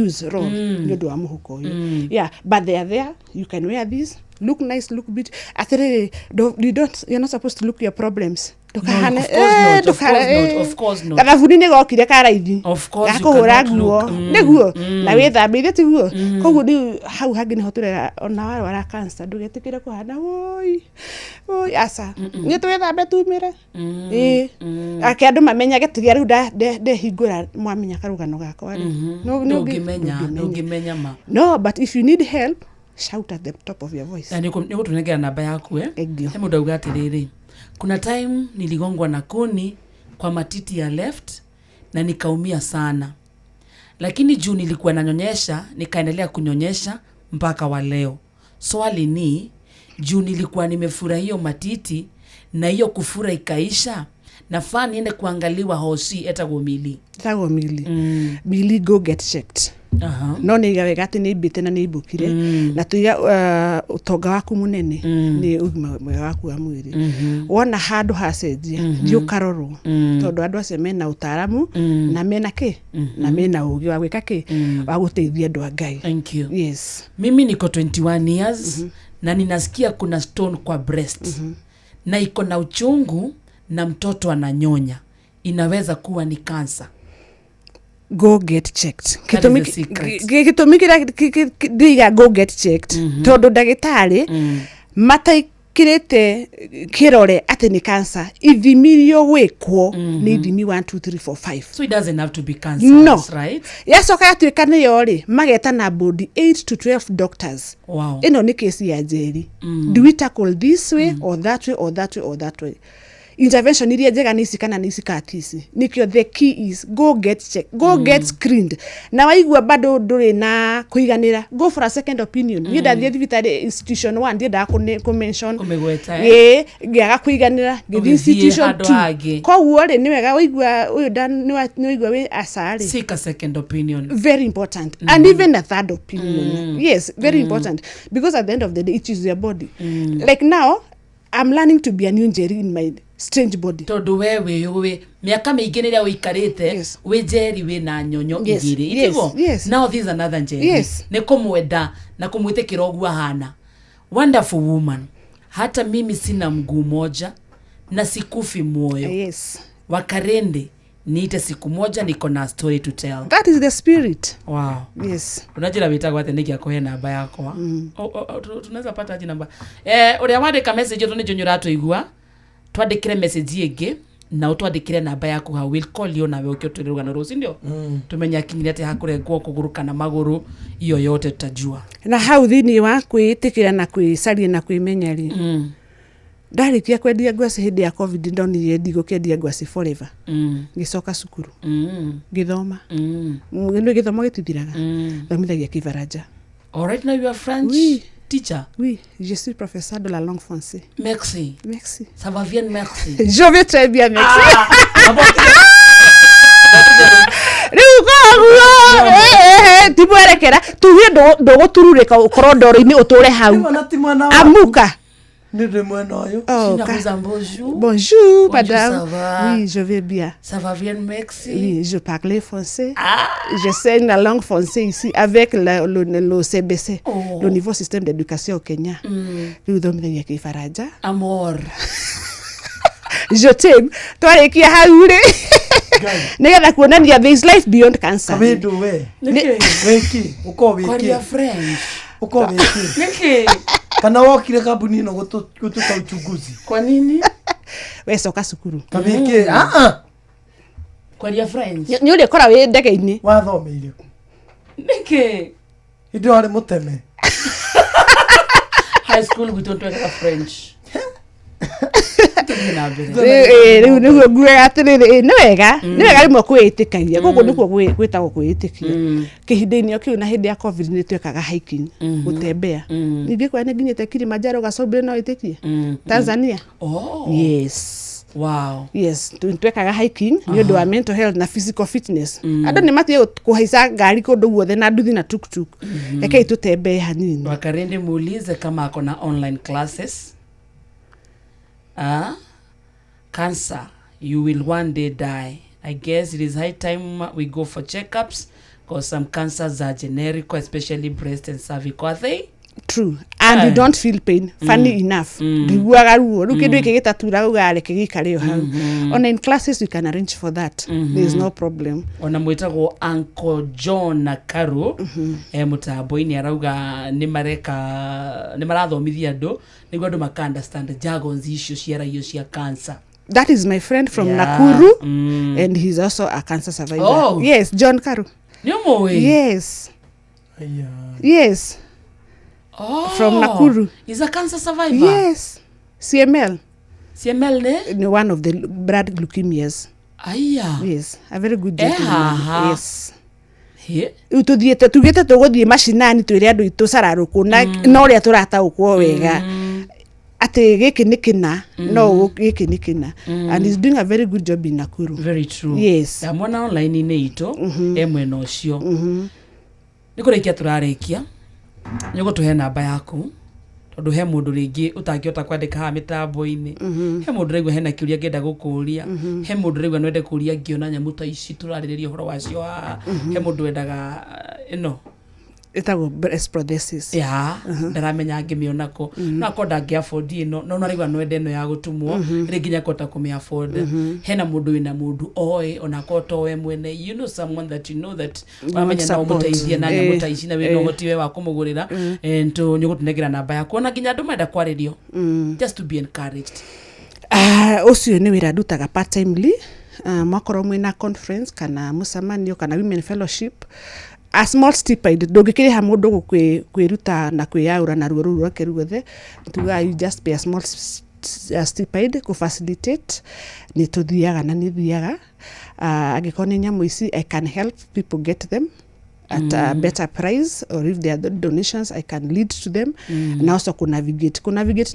use role, nĩ ũndũ wa mũhuko ũyũ. Yeah, but they are there, you can wear this. Look nice, look beautiful. Atĩrĩrĩ, you don't, you're not supposed to look your problems. Ndũkahane No, of course not, of ndũkahane, course not, of course not. Gathabuni nĩ gokire ka raithi. Of course you Gakũhũra cannot nguo. look. Nĩguo na wĩthambe ithe tiguo. Koguo rĩu hau hangĩ nĩho tũrera ona warwara cancer ndũgetĩkĩre kũhana woi woi aca nĩ twĩthambe tumĩre. Ĩĩ ake andũ mamenyage tiga rĩu ndehingũra mwamenya karũgano gakwa rĩ. Ndũngĩmenya, ndũngĩmenya ma. No, but if you need help, shout at the top of your voice. Na nĩ ũgũtũnengera namba yaku eh? He mũndũ auga atĩrĩrĩ, kuna time niligongwa na kuni kwa matiti ya left na nikaumia sana, lakini juu nilikuwa nanyonyesha nikaendelea kunyonyesha mpaka wa leo. Swali ni juu nilikuwa nimefura hiyo matiti na hiyo kufura ikaisha, nafaa niende kuangaliwa hosi etagwo Mili. Etagwo Mili. Mili, go get checked. No nä iga wega atä nä imbä na nä imbå na tuiga ũtonga waku mũnene nĩ ũgima mwega waku wa mwĩrĩ. Wona handũ hacenjia, thiĩ ũkarorwo, tondũ andũ acio mena ũtaaramu na mena kĩ na mena ũgĩ wa gwĩka kĩ wa gũteithia andũ a Ngai. Thank you. Yes. Mimi niko 21 years na ninasikia kuna stone kwa breast na iko na uchungu na mtoto ananyonya, inaweza kuwa ni kansa. Go get checked. That is the secret. Gĩtũmi kĩrĩa ndiga go get checked, tondũ ndagĩtarĩ mataikĩrĩte kĩrore atĩ nĩ cancer, ithimi iria ũgwĩkwo nĩ ithimi 1 2 3 4 5. So it doesn't have to be cancer, No. right? Yacoka yatuĩka nĩyo rĩ, magetana bodi 8 to 12 doctors. Ĩno nĩ kesi ya Njeri. Do we tackle this way or that way or that way or that way? Intervention iria njega nĩ ici kana nĩ ici kana ti ici. Nĩkĩo the key is go get check, go get screened. Na waigua bado ndũrĩ na kũiganĩra, go for a second opinion. Niĩ ndathiĩ thibitarĩ institution 1, ndiendaga kũ-mention. Kũmĩgweta, eh? Ĩĩ, ngĩaga kũiganĩra, ngĩthiĩ Ũgĩthiĩ institution handũ 2. hangĩ. Koguo rĩ, nĩ wega waigua ũyũ nĩ waigua wĩ aca rĩ, Seek a second opinion. Very important. And even a third opinion. Yes, very important, because at the end of the day it is your body. Like now I'm learning to be a new Njeri in my strange body. Tondũ we wĩyũĩ mĩaka mĩingĩ nĩrĩa ũikarĩte wĩ Njeri wĩna nyonyo igĩrĩ, itiguo? Yes. Now this is another Njeri. Nĩ kũmwenda na kũmwĩtĩkĩra ũguo ahana. Wonderful woman. Hata mimi sina mguu moja na sikufi moyo. Wakarende niite siku moja, niko na story to tell. That is the spirit. Wow. Yes. Unajira wĩtagwo atĩ nĩkĩ akũhe namba yakwa. Tunaweza pata aje namba ũrĩa wandĩka message ĩyo nĩ ũratũigua, twandĩkĩre message ĩngĩ na ũtwandĩkĩre namba yaku hau, we'll call you nawe ũkĩ ũtwĩre rũgano rũu, si ndio? Tumenye akinyire atĩ hakũrengwo kũgũrũ kana magũrũ, iyo yote tutajua. Na hau thĩinĩ wa kwĩĩtĩkĩra na kwĩcaria na kwĩmenya rĩ, ndarĩkia kwendia ngwacĩ hĩndĩ ya COVID, ndonire ndigũkĩendia ngwacĩ forever. Ngĩcoka cukuru, ngĩthoma. Nĩ gĩthomo gĩtithiraga. Thomithagia kĩbaranja. All right, now you are French teacher. Oui, je suis professeur de la langue française. Merci. Merci. Ça va bien, merci. Je vais très bien, merci. Rĩu koguo ti mwerekera tuge ndũgũtururĩka ũkorwo ndoro-inĩ ũtũre hau. Amuka. Nĩ ndĩ mwena ũyũ. Oh, Sina bonjour. Bonjour, madame. Ça va? Oui, je vais bien. Ça va bien, merci. Oui, je parle français. J'enseigne la langue française ici avec le CBC, le nouveau système d'éducation au Kenya. Rĩu thomithagia kĩbaranja. Amor. Je t'aime. Twarĩkia hau rĩ, nĩgetha kuonania there is life beyond cancer. Kabĩndũ we. Wĩki, ũkorwo wĩki. Kwaria French. Ũkorwo wĩki. Nĩkĩ? Kana wokire kambuni ĩno gũtuka uchunguzi. Kwa nini? We coka cukuru. Kabĩki, ah. Kwaria French. Nĩ ũrĩkora wĩ ndege-inĩ. Wathomeire kũ? Nĩkĩ? Hĩndĩ ĩyo warĩ mũteme. High school gwitũ nĩtwekaga French. Tũthiĩ na mbere. Rĩu nĩguo ngugaga atĩrĩrĩ, nĩ wega, nĩ wega rĩmwe kwĩĩtĩkagia. Gũkũ nĩkuo gwĩtagwo kwĩĩtĩkia. Kĩhinda-inĩ o kĩu na hĩndĩ ya COVID nĩ twekaga hiking, gũtembea. Ningĩ kwa nĩ nginyĩte Kilimanjaro gacumbĩrĩ, no wĩtĩkie? Tanzania. Oh. Yes. Wow. Yes, twekaga hiking nĩ ũndũ wa mental health na physical fitness. Andũ nĩ matige kũhaica ngari kũndũ guothe na nduthi na tuktuk. Rekei tũtembee hanini. Wakarende muulize kama ako na online classes. Cancer, you will one day die. I guess it is high time we go for checkups because some cancers are generic, especially breast and cervical. Are they? True. And you don't feel pain, funny enough. Ndiguaga ruo rĩu kĩndũ gĩkĩ gĩtaturaga ugaga reke gĩikare o hau. Ona in classes we can arrange for that. There is no problem. Ona mwĩtagwo Uncle John na Karu e mũtambo-inĩ arauga nĩ mareka nĩ marathomithia andũ nĩguo andũ maka understand jargons icio ciaragio cia cancer. That is my friend from Nakuru. And he's also a cancer survivor. Oh. Yes, John Karu. Nĩ ũmũĩ? Yes. Yes. Oh. From Nakuru. He's a cancer survivor. Yes. CML. CML ne? No, one of the blood leukemias. Aya. Yes, a very good Eh, gentleman. haha. Yes. He. Rĩu tũthiĩte tugĩte tũgũthiĩ macinani twĩre andũ aitũ cararũkũ na na ũrĩa tũrataũkwo wega atĩ gĩkĩ nĩ kĩna no gĩkĩ nĩ kĩna, and he's doing a very good job in Nakuru. Very true. Yes. Ndamwona online-inĩ itũ e mwena ũcio. Nĩ kũrĩkia tũrarĩkia, nĩ ũgũtũhe namba yaku tondũ he mũndũ rĩngĩ ũtangĩhota kwandĩka haha mĩtambo-inĩ, he mũndũ ũraigua hena kĩũria angĩenda gũkũria, he mũndũ ũraigua no ende kũria ngĩona nyamũ ta ici tũrarĩrĩria ũhoro wacio haha, he mũndũ wendaga ĩno Ĩtagwo breast prosthesis. Ya ndaramenya angĩmĩona kũ, no akorwo ndangĩ afford ĩno no naraigua no ende ĩno ya gũtumwo rĩngĩ nĩakũhota kũmĩ afford. Hena mũndũ wĩna mũndũ oĩ ona akorwo to we mwene, you know someone that you know that You wamenya want no support. ũmũteithie na nyamũ ta ici na wĩna ũhoti we wa kũmũgũrĩra. Nĩ ũgũtũnengera namba yaku ona nginya andũ menda kwarĩrio, just to be encouraged. Ah, ũcio nĩ wĩra ndutaga part timely. Mwakorwo mwĩna conference kana mũcemanio kana women fellowship, a small stipend, ndũngĩkĩrĩha mũndũ kwĩruta na kwĩyaũra na ruo rũu rwake ruothe. Tugaga you just pay a small stipend kũ facilitate. Nĩ tũthiaga na nĩ thiaga. Angĩkorwo nĩ nyamũ ici, I can help people get them at a better price, or if there are donations I can lead to them. Na also kũ navigate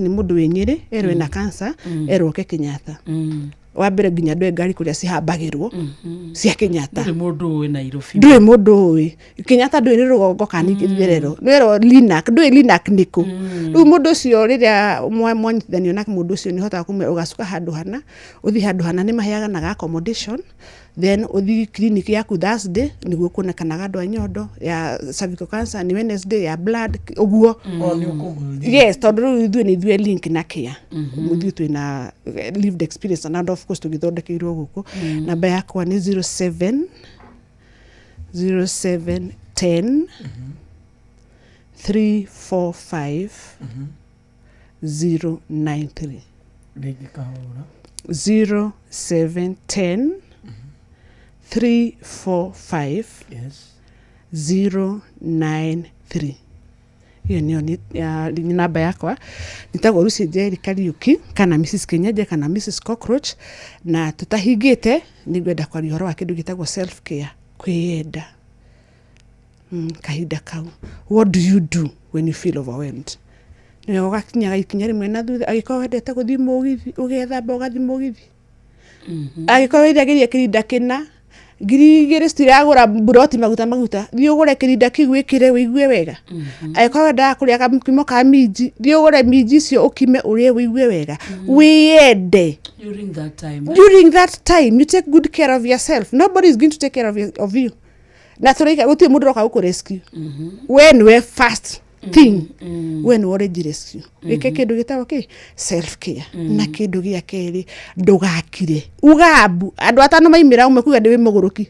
nĩ mũndũ wĩ Nyĩrĩ erwo ena cancer, erwo oke Kenyatta wa mbere nginya ndwe ngari kũrĩa cihambagĩrwo cia Kenyatta. Ndũrĩ mũndũ ũĩ Nairobi. Ndũrĩ mũndũ ũĩ Kenyatta, ndũĩ nĩ rũgongo kana nĩ itherero, nĩwerwo Linak, ndũĩ Linak nĩkũ. Rĩu mũndũ ũcio rĩrĩa mwanyitithanio na mũndũ ũcio nĩ ũhotaga kũmwĩra ũgacuka handũ hana, ũthiĩ handũ hana, nĩ maheanaga accommodation, then ũthiĩ clinic yaku Thursday nĩguo kuonekanaga andũ a nyondo ya cervical cancer, nĩ Wednesday ya blood ũguo. O nĩ ũkũgũria. Yes, tondũ rĩu ithuĩ nĩ ithuĩ link na care, ithuĩ twĩna lived experience and of course tũgĩthondekeirwo gũkũ. Namba yakwa nĩ 07 07 10 345 093. Rĩngĩ kahũra. 07 10 345 093. Iyo nĩyo nĩ namba yakwa. Nĩtagwo Lucy Njeri Kariuki kana Mrs Kenyeje kana Mrs Cockroach. Na tũtahingĩte nĩ ngwenda kwaria ũhoro wa kĩndũ gĩtagwo self care, kwĩyenda. Kahinda kau, what do you do when you feel overwhelmed? Nĩwe ũgakinyaga ikinya rĩmwe na thutha. Angĩkorwo wendete gũthiĩ mũgithi, ũgethamba ũgathiĩ mũgithi. Angĩkorwo wĩithagĩria kĩrinda kĩna, 2000 citiragũra mburoti maguta, thiĩ ũgũre kĩrinda kĩu wĩkĩre wĩigue wega. Angĩkorwo wendaga kũrĩa kamũkimo ka minji, thiĩ ũgũre minji icio ũkime ũrĩe wĩigue wega, wĩyende. During that time. During that time you take good care of yourself. Nobody is going to take care of you. Na tũraika gũtirĩ mũndũ ũroka gũkũ rescue. We nĩwe first thing, we nĩwe ũrĩnji rescue. Gĩke kĩndũ gĩtagwo kĩ self care. Na kĩndũ gĩa kerĩ, ndũgakire ugambu andũ atano maimĩra, ũmwe kuga ndĩ wĩ mũgũrũki,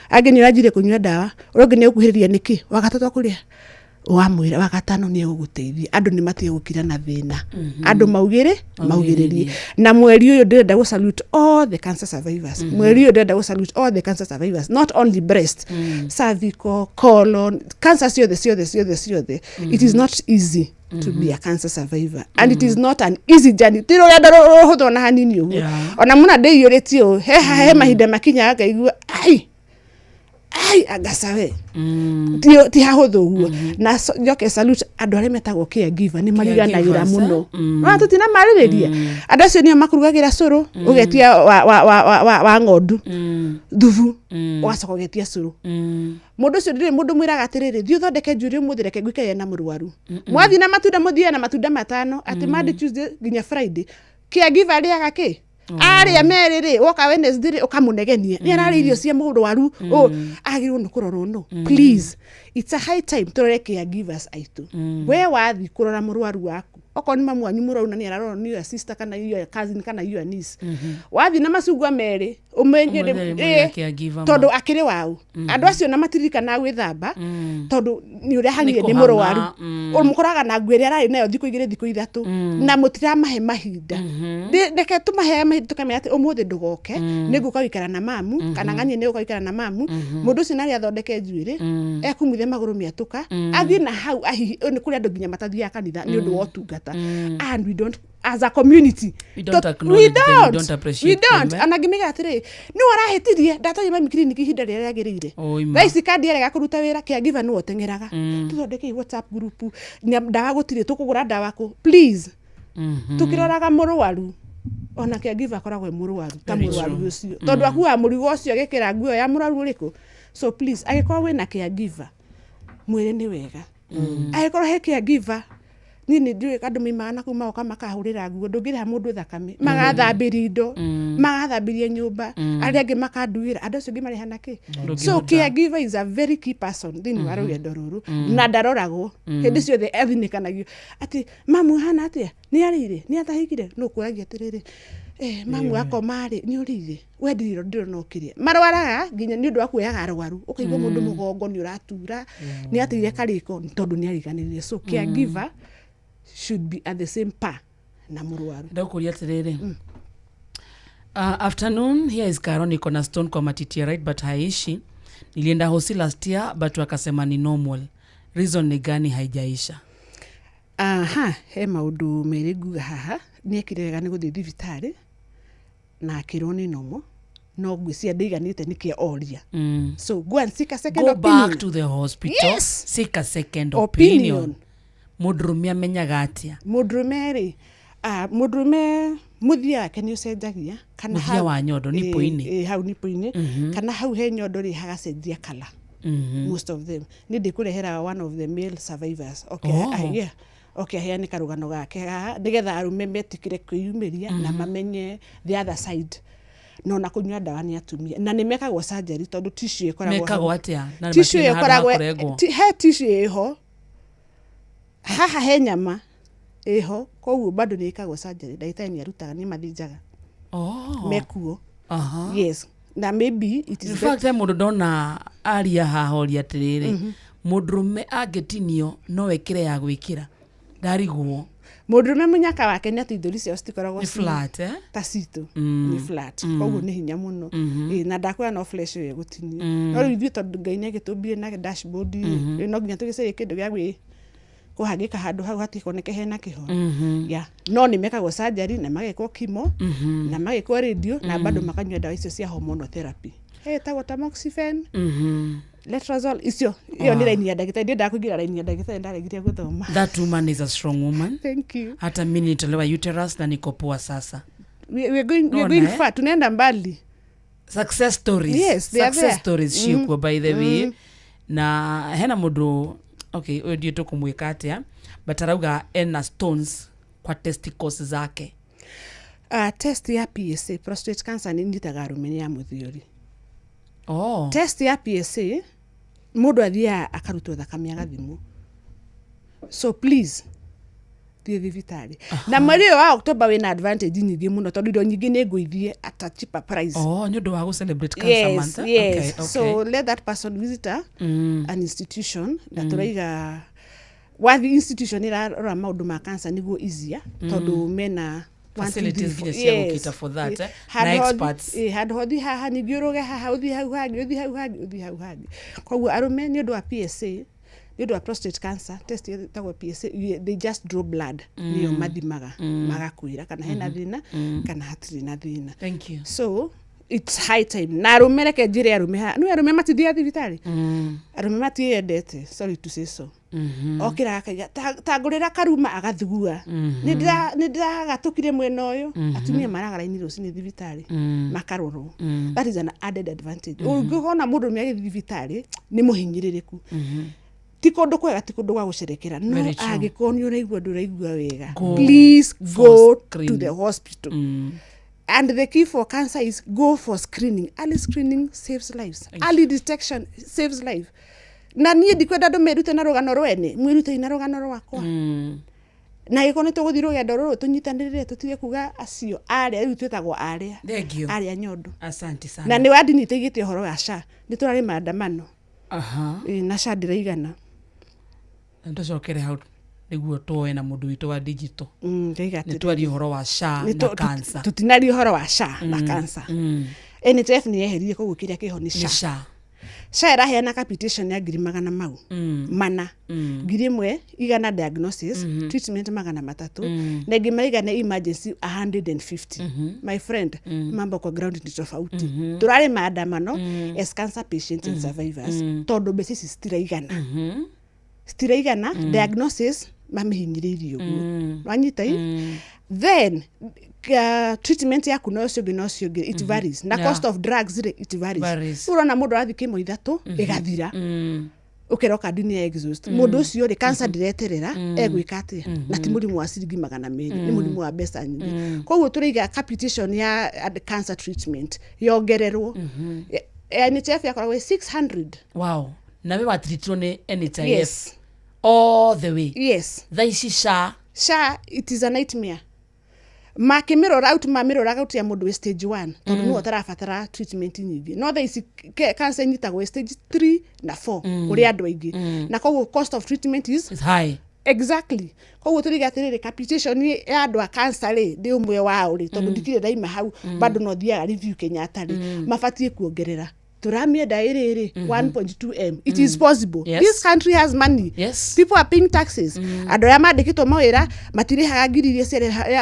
angĩ nĩ ũranjire kũnyua ndawa, ũrĩa ũngĩ nĩ ũkuhĩrĩria nĩkĩ, wagatatũ akũrĩa wamwĩra, wagatano nĩ egũgũteithia. Andũ nĩ matige gũkira na thĩna, andũ maugĩrĩ maugĩrĩrie. Na mweri ũyũ ndĩrenda gũ salute all the cancer survivors. Mweri ũyũ ndĩrenda gũ salute all the cancer survivors, not only breast, cervical, colon cancer, ciothe ciothe ciothe ciothe. It is not easy to be a cancer survivor and it is not an easy journey. Ti rũgendo rũhũthũ ona hanini ũguo. Ona mũna ndĩiyũrĩtie ũũ he mahinda makinyaga ngaigua ai ai angacawe ti hahũthũ ũguo. Na njoke salute andũ arĩa metagwo caregiver, nĩ mariganagĩra Caregivers, mũno. eh? Ona tũtinamarĩrĩria andũ acio nĩo makurugagĩra cũrũ, ũgetia wa ng'ondu thubu, ũgacoka ũgetia cũrũ. Mũndũ ũcio ndĩrĩ mũndũ mwĩraga atĩrĩrĩ, thiĩ ũthondeke njuĩrĩ ũmũthĩ, reke ngũikaire na mũrwaru. Mwathiĩ na matunda, mũthiĩ na matunda matano atĩ Monday, Tuesday nginya Friday. Caregiver arĩaga kĩ? Arĩa merĩ rĩ, woka Wednesday rĩ, ũkamũnegenia nĩ ararĩa irio cia mũrwaru, agĩrĩirwo nĩ kũrorwo. No please, it's a high time tũrore caregivers aitũ. We wathi kũrora mũrwaru waku, okorwo nĩ mamu wanyu mũrwaru na nĩ ararorwo nĩ your sister kana your cousin kana your niece, wathi na macungwa merĩ, ũmenye Ũmwethere mũrĩa caregiver ma. Tondũ akĩrĩ wau, andũ acio na matirikanaga gwĩthamba tondũ nĩ ũrĩa hang'ire nĩ kũhang'a, mũrwaru. Ũmũkoraga na nguo ĩrĩa ararĩ nayo thikũ 2, thikũ 3, na mũtiramahe mahinda. Reke tũmahe mahinda, tũkamenya atĩ ũmũthĩ ndũgoke, nĩ ngũka gũikara na mamu, kana ng'anie nĩ gũka gũikara na mamu. Mũndũ ũcio narĩ athondeke njuĩrĩ, ekumithia magũrũ mĩatũka, athiĩ na hau ahihi. Nĩ kũrĩ andũ nginya matathiaga kanitha nĩ ũndũ wa ũtungata, and we don't, as a community, We don't acknowledge them, we don't appreciate we don't them, eh? Ona ngĩmĩga atĩrĩ, nĩ warahĩtirie ndatwarie mami kiriniki ihinda rĩrĩa rĩagĩrĩire. Oi ma. Thaa ici kandi yarega kũruta wĩra, caregiver nĩwe ũteng'eraga. Tũthondekei WhatsApp group, ndawa gũtirĩ, tũkũgũra ndawa kũ, please. Tũkĩroraga mũrwaru, ona caregiver akoragwo e mũrwaru ta Very mũrwaru true. ũcio, tondũ akuaga mũrigo ũcio agĩkĩra nguo ya mũrwaru ũrĩkũ. So please, angĩkorwo wĩna caregiver, mwĩre nĩ wega. Angĩkorwo he caregiver, niĩ nĩ ndiũĩ andũ maimaga na kuu magoka makahũrĩra nguo, ndũngĩrĩha mũndũ thakame, magathambĩria indo, magathambĩria nyũmba, arĩa angĩ makanduĩra, andũ acio ngĩmarĩha na kĩ? So Ndũngĩhota. caregiver is a very key person thĩinĩ wa rũgendo rũrũ, na ndaroragwo hĩndĩ ciothe. Athinĩkanagio atĩ mamu ahana atĩa, nĩ arĩire, nĩ atahĩkire, nũ ũkũragia atĩrĩrĩ, eh, mamu akoma rĩ, nĩ ũrĩire, we ndirĩ ndĩrona ũkĩrĩa. Marwaraga nginya nĩ ũndũ wa kuoyaga arwaru, ũkaigua mũndũ mũgongo nĩ ũratura, nĩ ateire karĩko tondũ nĩ ariganĩrire. So caregiver should be at the same par na mũrwaru. Ndakũria atĩrĩrĩ, afternoon, here is Caro, niko na stone kwa matiti ya right but haiishi. Nilienda hosi last year but wakasema ni normal. Reason ni gani haijaisha? Aha, he maũndũ merĩ nguga haha. Nĩ ekire wega nĩ gũthiĩ thibitarĩ na akĩrwo nĩ nomo, no ngwĩciria ndĩiganĩte nĩkĩo oria. So go and seek a second Go opinion. back to the hospital. Yes. Seek a second Opinion. opinion. Mũndũrũme amenyaga atĩa? Mũndũrũme rĩ, mũndũrũme mũthia wake nĩ ũcenjagia kana Mũthia wa nyondo, nipple-inĩ. Hau nipple-inĩ, kana hau he nyondo rĩ, hagacenjia kala. Most of them, nĩ ndĩkũrehera one of the male survivors, okay? Oh. Ah, yeah. Okay, aheane karũgano gake haha nĩgetha arũme metĩkĩre kwĩyumĩria na mamenye the other side. No na kũnyua ndawa nĩ atumia, na nĩ mekagwo surgery tondũ tissue ĩkoragwo Mekagwo hau. atĩa? Na Tissue matirĩ na handũ ha ĩkoragwo kũrengwo? he tissue ĩho haha, he nyama ĩho, koguo bado nĩ ĩkagwo surgery. Ndagĩtarĩ nĩ arutaga, nĩ mathĩnjaga. Oh. Mekuo. Aha. Yes, na maybe it is In fact, he mũndũ ndona aria haha oria atĩrĩrĩ, mũndũrũme angĩtinio no ekĩre ya gwĩkĩra? Ndarigwo. Mũndũrũme mũnyaka wake nĩ atĩ ithũri ciao citikoragwo Nĩ flat, eh? ta citũ. Nĩ flat. Koguo nĩ hinya mũno. Ĩ, na ndakwĩra no flesh ĩyo ĩgũtinio. No rĩu ithuĩ tondũ Ngai nĩ agĩtũmbire na dashboard rĩ, rĩu no nginya tũgĩcarie kĩndũ gĩa gwĩ kũhangĩka handũ hau hatikoneke hena kĩhoro. Yeah. No nĩ mekagwo surgery na magekwo chemo na magekwo radio, na bado makanyua ndawa icio cia hormonal therapy. Hey, ĩtagwo tamoxifen, letrozole, icio. Ĩyo nĩ raini ya ndagĩtarĩ, ndiendaga kũingĩra raini ya ndagĩtarĩ, ndaregire gũthoma. That woman is a strong woman. Thank you. Hata mi nilitolewa uterus na niko poa sasa. We are Ona, going eh? far, tunaenda mbali. Success stories. Yes, they are Success there. stories ciĩkuo, by the way. Na hena mũndũ, okay, ũyũ ndiũ tũkũmwĩka atĩa, but arauga ena stones kwa testicles zake. Test ya PSA, prostate cancer nĩ nyitaga arũme, nĩ ya mũthiori. Oh. Test ya PSA, mũndũ athiaga akarutwo thakame agathimwo. So please thiĩ thibitarĩ, na mweri ũyũ wa October wĩna advantage nyingĩ mũno tondũ indo nyingĩ nĩ ngũithie at a cheaper price. Oh, nĩ ũndũ wa gũ celebrate cancer Yes, month, eh? yes. Okay. So let that person visit a, an institution, na tũraiga wathi institution ĩrarora maũndũ ma cancer nĩguo easier, tondũ mena one, two, Facilities three, four. nginya cia gũcater for that, eh? Na Handũ experts. Handũ hothi haha ningĩ ũrũge haha, ũthiĩ hau hangĩ, ũthiĩ hau hangĩ, ũthiĩ hau hangĩ. Koguo arũme, nĩ ũndũ wa PSA, nĩ ũndũ wa prostate cancer test ĩtagwo PSA, they just draw blood, nĩyo mathimaga, magakwĩra kana hena thĩna kana hatirĩ na thĩna. Thank you. So it's high time na arũme, reke njĩre arũme haha, nĩ arũme matithiaga thibitarĩ. Arũme matiĩyendete, sorry to say so. Okĩraga akaiga ta ngũrĩra karuma, agathugua, nĩ ndĩragatũkire mwena ũyũ. Atumia maraga raini rũcinĩ thibitarĩ makarorwo. That is an added advantage. Ũngĩona mũndũ agĩthiĩ thibitarĩ nĩ mũhinyĩrĩrĩku, ti kũndũ kwega, ti kũndũ gwa gũcerekera, no Very true. angĩkorwo nĩ ũraigua ndũraigua wega, Go please for go to screening. the hospital. And the key for cancer is go for screening. Early screening saves lives. Early detection saves life. Na niĩ ndikwenda andũ merute na rũgano rwene, mwĩrutei na rũgano rwakwa. Na gĩkorwo nĩ tũgũthiĩ rũgendo rũrũ tũnyitanĩrĩre, tũtige kuga acio arĩa rĩu twĩtagwo arĩa Thank you. arĩa nyondo. Asante sana. Na nĩ wandi nĩ ĩteigĩte ũhoro wa SHA, nĩ tũrarĩ maandamano. Aha. Ĩĩ, na SHA ndĩraigana. Na tũcokere hau nĩguo tuoe na mũndũ witũ wa digital. Ndaiga Nĩ twarie ũhoro wa SHA Nĩ na cancer. Tũtinaria ũhoro wa SHA na cancer. NHIF nĩ yeheririe, koguo kĩrĩa kĩho nĩ Nĩ SHA. SHA. SHA ĩraheana capitation ya ngiri magana mau mana, 1,100 diagnosis, treatment 300, na ĩngĩ maigana emergency 150. My friend, mambo kwa ground ni tofauti. Tũrarĩ maandamano as cancer patients and survivors tondũ mbeca ici citiraigana, citiraigana. Diagnosis mamĩhinyĩrĩirie ũguo, wanyita i then treatment yaku na ũcio ũngĩ na ũcio ũngĩ, it varies na cost of drugs rĩ, it varies. Varies. Ũrona mũndũ arathiĩ kĩmo ithatũ ĩgathira, ũkerwo kandi nĩ ya exhaust. Mũndũ ũcio rĩ, cancer ndĩreterera, egwĩka atĩa? Na ti mũrimũ wa ciringi 200, nĩ mũrimũ wa mbeca nyingĩ. Koguo tũraiga capitation ya cancer treatment yongererwo. NHIF yakoragwo ĩ 600. Wow. Na we watiritirwo nĩ NHIF Yes. all the way. Yes. Thaa ici SHA? SHA, it is a nightmare. Makĩmĩrora out, mamĩroraga out ya mũndũ wĩ stage 1, tondũ nĩwe ũtarabatara treatment nyingĩ, no thaa ici cancer ĩnyitagwo ĩ stage 3 na 4 kũrĩ andũ aingĩ, na koguo cost of treatment is Is high. Exactly. Koguo tũriga atĩrĩrĩ, capitation ya andũ a cancer rĩ, ndĩ ũmwe wao rĩ, tondũ ndikire ndaima hau, bado no thiaga review Kenyatta rĩ, mabatiĩ kuongerera, tũramĩenda ĩrĩrĩ 1.2 m. It is possible. Yes. This country has money. Yes. People are paying taxes. Andũ arĩa mandĩkĩtwo mawĩra matirĩhaga ngiri iria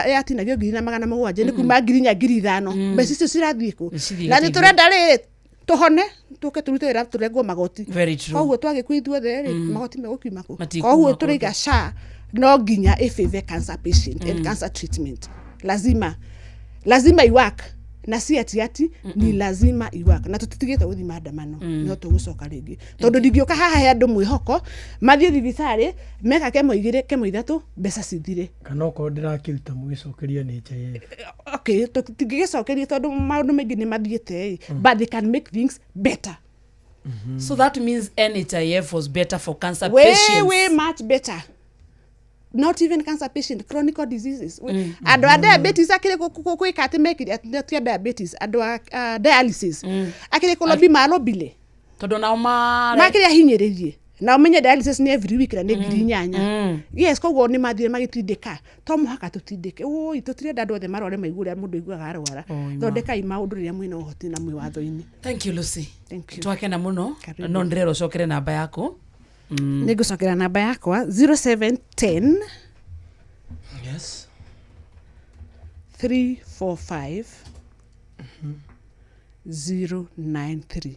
yatinagio 4,700, nĩ kuma 4,000, 5,000. Mbeca icio cirathiĩ kũ? Cithiĩ Na nĩ gũteithia. tũrenda rĩrĩ tũhone, tũke tũrute wĩra, tũrengwo magoti. Very true. Koguo twagĩkua ithuothe rĩ, magoti megũkiuma kũ? Matikuma Koguo kũndũ. tũraiga SHA no nginya ĩfavor cancer patient and cancer treatment. Lazima, lazima iwork, na si ati ati ni lazima iwork. Na tũtitigĩte gũthiĩ maandamano, no tũgũcoka rĩngĩ, tondũ ndingĩũka haha he andũ mwĩhoko mathiĩ thibitarĩ meka kemo igĩrĩ, kemo ithatũ, mbeca cithire. Kana okorwo ndĩrakĩruta mũgĩcokerio NHIF. Okay, tũtingĩgĩcokeria tondũ maũndũ maingĩ nĩ mathiĩte ĩ, but they can make things better. So that means NHIF was better for cancer Way, patients. way much better. Not even cancer patient, chronic diseases. Andũ a diabetes akĩrĩ gwĩka atĩ mekire atĩ ti a diabetes, andũ a dialysis akĩrĩ kũlobby malobile. Tondũ nao mare Makĩrĩ ahinyĩrĩrie, na ũmenye dialysis nĩ every week na nĩ 8,000. Yes, koguo nĩ mathire magĩtindĩka, to mũhaka tũtindĩke ũi, tũtirenda andũ othe marware maigue ũrĩa mũndũ aiguaga arwara. Oi, ma. Thondekai maũndũ rĩrĩa mwĩna ũhoti na mwĩ watho-inĩ. Thank you, Lucy. Thank you. Twakena mũno. Karibu. No ndĩrera ũcokere namba yaku. Nĩ ngũcokera namba yakwa 0710 Yes. 345 093.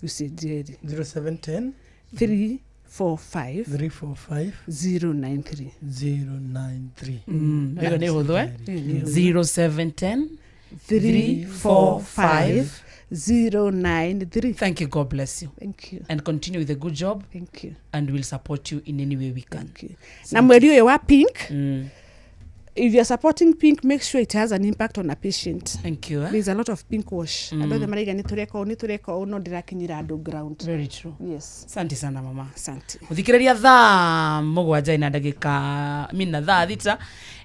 Lucy Njeri. 0710 345 345 093. 093. Ĩyo nĩ hũthũ, eh? Ĩyo nĩ hũthũ. 0710 345 093. Thank you. God bless you. Thank you. And continue with the good job. Thank you. And we'll support you in any way we can. Thank you. Na mweri ũyũ wa pink, if you're supporting pink, make sure it has an impact on a patient. Thank you, eh? There's a lot of pink wash. Andũ othe maraiga nĩ tũreka ũũ, nĩ tũreka ũũ, no ndĩrakinyĩra andũ ground. Very true. Yes. Asante sana, mama. Asante. Mũthikĩrĩria, thaa mũgwanja ina ndagĩka mina, thaa thita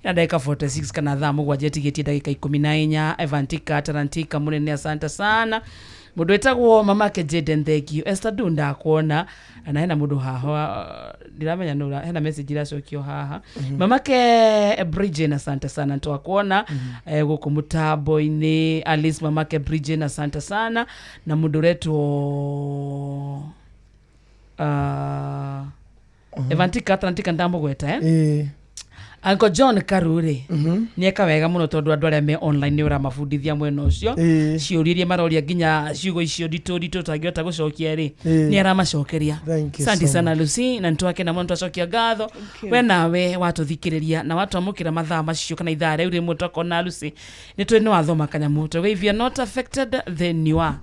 ina ndagĩka 46, kana thaa mũgwanja ĩtigĩtie ndagĩka 14. Evantika Tarantika mũnene, asante sana. Mũndũ wĩtagwo mamake Jaden, thank you. Esther Du, ndakuona na hena mũndũ haha ndiramenya nũ, hena message iracokio haha. Mamake Bridgen, asante sana, twakuona gũkũ mũtambo-inĩ. Alice, mamake Bridgen, asante sana. Na mũndũ ũretwo Evantika Atlantika ndamũgweta, eh? Ĩĩ. Uncle John Karuri nĩeka wega mũno, tondũ andũ arĩa me online nĩ ũramabundithia mwena ũcio. Ciũria iria maroria, nginya ciugo icio nditũ nditũ tangĩhota gũcokia rĩ, nĩ aramacokeria. Thank you Asante so sana, Lucy, na nĩtwakena mũno, twacokia ngatho. You. We nawe watũthikĩrĩria na watwamũkĩra mathaa macio kana ithaa rĩu rĩmwe twakona Lucy, nĩ twĩ nĩ wathoma kanyamũ tauga, if you are not affected then you are,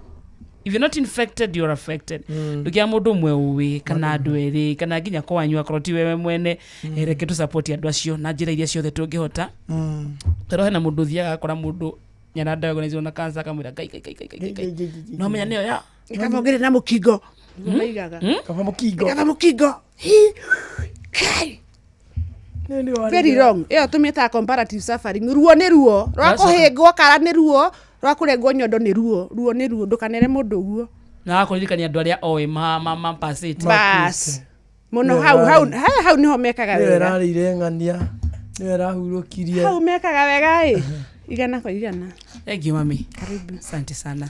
if you're not infected you're affected. Ndũkĩa mũndũ ũmwe ũĩ kana andũ erĩ kana nginya kwanyu, akorwo ti wewe mwene, reke tũ support andũ acio na njĩra iria ciothe tũngĩhota. Tondũ hena mũndũ ũthiaga akora mũndũ nyana diagnosis na cancer akamwĩra ngai ngai ngai ngai ngai ngai. No menya nĩyo ya. Kaba ũngĩrĩ na mũkingo. Nĩguo maigaga. Kaba mũkingo. Kaba mũkingo. Hi. Kai. Very wrong. Ĩyo tũmĩtaga comparative suffering. Ruo nĩ ruo. Rwa That's okay. kũhĩngwo kara nĩ ruo, rwa kũrengwo nyondo nĩ ruo. Ruo nĩ ruo. Ndũkanere mũndũ ũguo. Na agakũririkania andũ arĩa oĩ ma ma pasĩte. Bas. Mũno hau hau hau nĩho mekaga nĩwe wega. ĩrarĩire ng'ania nĩwe ĩrahurũkirie Hau mekaga wega ĩ. Igana kwa igana. Thank you mami. Karibu. Asante sana.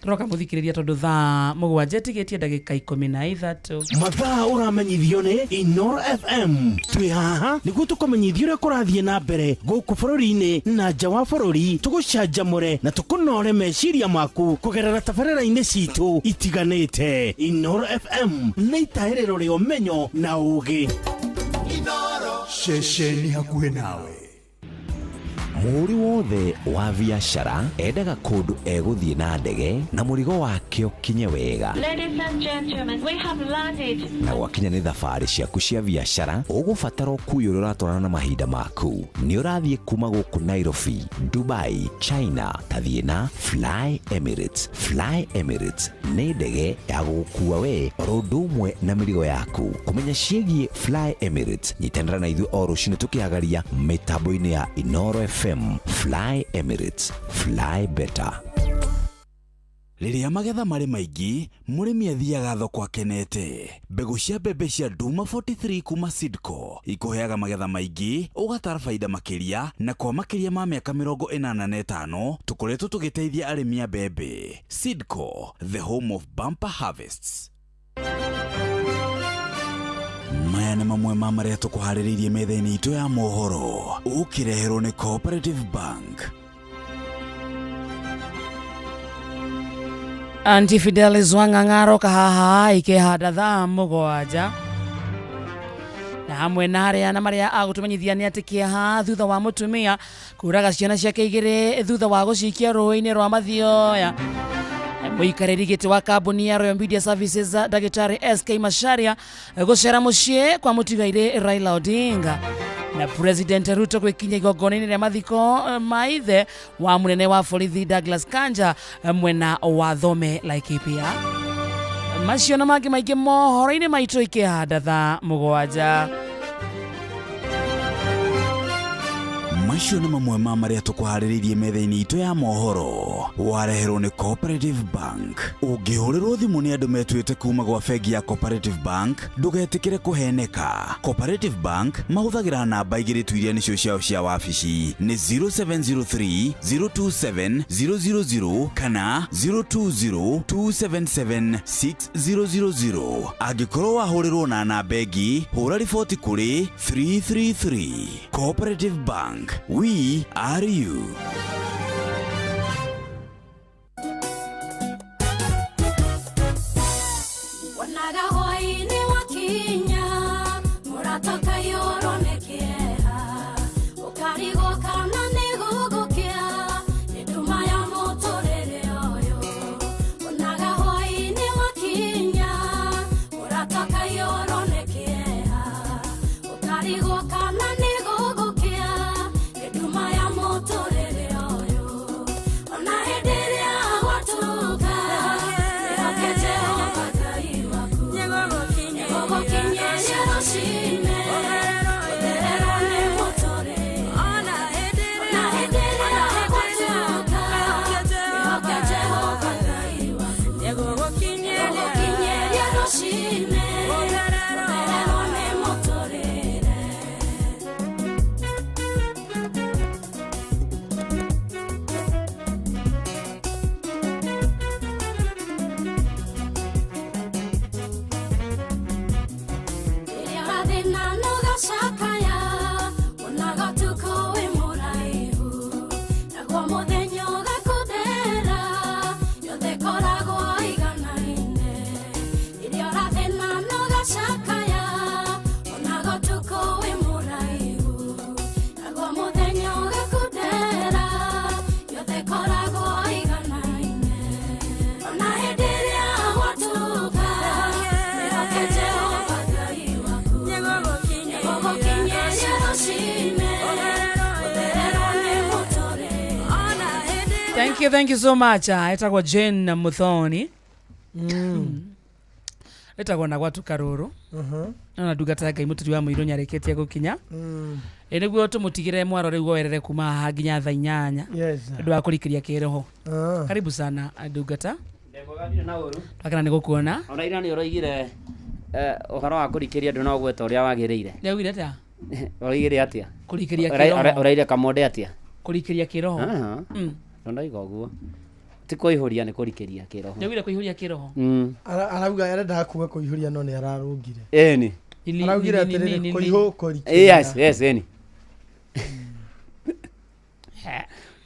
Tũroka mũthikĩrĩria tondũ thaa 7 tigĩtie ndagĩka 13. Mathaa ũramenyithio nĩ Inoro FM. Twĩ haha nĩguo tũkũmenyithia ũrĩa kũrathiĩ na mbere gũkũ bũrũri-inĩ na nja wa bũrũri, tũgũcanjamũre na tũkũnore meciria maku kũgerera tabarĩra-inĩ citũ itiganĩte. Inoro FM nĩ itahĩrĩro rĩa ũmenyo na ũũgĩ. Ceceni hakuhĩ nawe. Mũhũri wothe wa biacara endaga kũndũ egũthiĩ na ndege na mũrigo wake ũkinye wega. Ladies and gentlemen, we have landed. Na gwakinya nĩ thabarĩ ciaku cia biacara ũgũbatara ũkui ũrĩa ũratwarana na mahinda maku. Nĩ ũrathiĩ kuma gũkũ Nairobi, Dubai, China, tathiĩ na Fly Emirates. Fly Emirates nĩ ndege ya gũgũkua we oro ũndũ ũmwe na mĩrigo yaku. Kũmenya ciĩgiĩ Fly Emirates, nyitanĩra na ithuĩ o rũcinĩ tũkĩhagaria mĩtambo-inĩ ya Inoro FM. Fly Emirates, fly better. Rĩrĩa magetha marĩ maingĩ, mũrĩmi athiaga thoko akenete. Mbegũ cia mbembe cia Duma 43 kuma Sidco ikũheaga magetha maingĩ, ũgatara baida makĩria, na kwa makĩria ma mĩaka 85 tũkoretwo tũgĩteithia arĩmi a mbembe. Sidco, the home of bumper harvests. Maya nĩ mamwe ma marĩa tũkũharĩrĩirie metha-inĩ itũ ya mohoro, ũkĩreherwo nĩ Cooperative Bank. Auntie Fidelis Wang'ang'aro kahaha ikĩhanda thaa 7 na hamwe na arĩa na marĩa agũtũmenyithia nĩ atĩ kĩeha thutha wa mũtumia kũraga ciana ciake 2 thutha wa gũcikia rũĩ-inĩ rwa Mathioya. Mũikarĩri gĩtĩ wa kambuni ya Royal Media Services Ndagĩtarĩ SK Macharia gũcera mũciĩ kwa mũtigairĩ Raila Odinga na President Ruto gwĩkinya igongona-inĩ rĩa mathiko ma ithe wa mũnene wa borithi Douglas Kanja mwena wa Thome Laikipia. Macio na mangĩ maingĩ mohoro-inĩ maitũ ikĩhanda thaa 7. Macio nĩ mamwe ma marĩa tũkũharĩrĩirie metha-inĩ itũ ya mohoro. Wareherwo nĩ Cooperative Bank. Ũngĩhũrĩrwo thimũ nĩ andũ metuĩte kuma gwa bengi ya Cooperative Bank, ndũgetĩkĩre kũheneka. Cooperative Bank mahũthagĩra namba 2 tu iria nĩcio ciao cia wabici, nĩ 0703 027 000 kana 020 277 6000. Angĩkorwo wahũrĩrwo na namba ĩngĩ, hũra riboti kũrĩ 333. Cooperative Bank. We are you. Wonaga hwaĩ-inĩ wakinya, mũrata ũkaiyũrwo nĩ kĩeha, ũkarigwo kana nĩ gũgũkĩa, nĩ nduma ya mũtũrĩre ũyũ. Wonaga hwaĩ-inĩ wakinya, mũrata ũkaiyũrwo nĩ kĩeha, ũkarigwo kana nĩ gũgũkĩa, nĩ nduma ya mũtũrĩre ũyũ. Ona hĩndĩ ĩrĩa gwatuka, wĩhoke Jehova Ngai waku. Nĩgũgũkinyĩria rũciinĩ, ũthererwo nĩ mũtũrĩre. Ona hĩndĩ ĩrĩa gwatuka, wĩhoke Jehova Ngai waku. Nĩgũgũkinyĩria rũciinĩ, ũthererwo nĩ mũtũrĩre. Thank you, thank you so much. Etagwo Jane Muthoni. Etagwo na gwatu Karuru. Na ndungata ya Ngai Mũturi wa Mũirũ nĩarĩkĩtie gũkinya. Ĩ nĩguo tũmũtigĩre mwaro rĩu woerere kuma haha nginya thaa 8. Yes. Ũndũ wa kũrikĩria kĩroho. Karibu sana ndungata. Twakena nĩ gũkuona. Ona ira nĩ ũroigire ũhoro wa kũrikĩria andũ no gweta ũrĩa wagĩrĩire. Nĩaugire atĩa? Ũroigire atĩa? Kũrikĩria kĩroho. Ũraire kamonde atĩa? Kũrikĩria kĩroho. Ndondoiga ũguo. Ti kũihũria nĩ kũrikĩria kĩroho. Nĩaugire kũihũria kĩroho. Arauga arendaga kuga kũihũria no nĩ ararũngire. Ĩni. Araugire atĩrĩrĩ kũihũ kũrikĩria. Yes, yes, ĩni.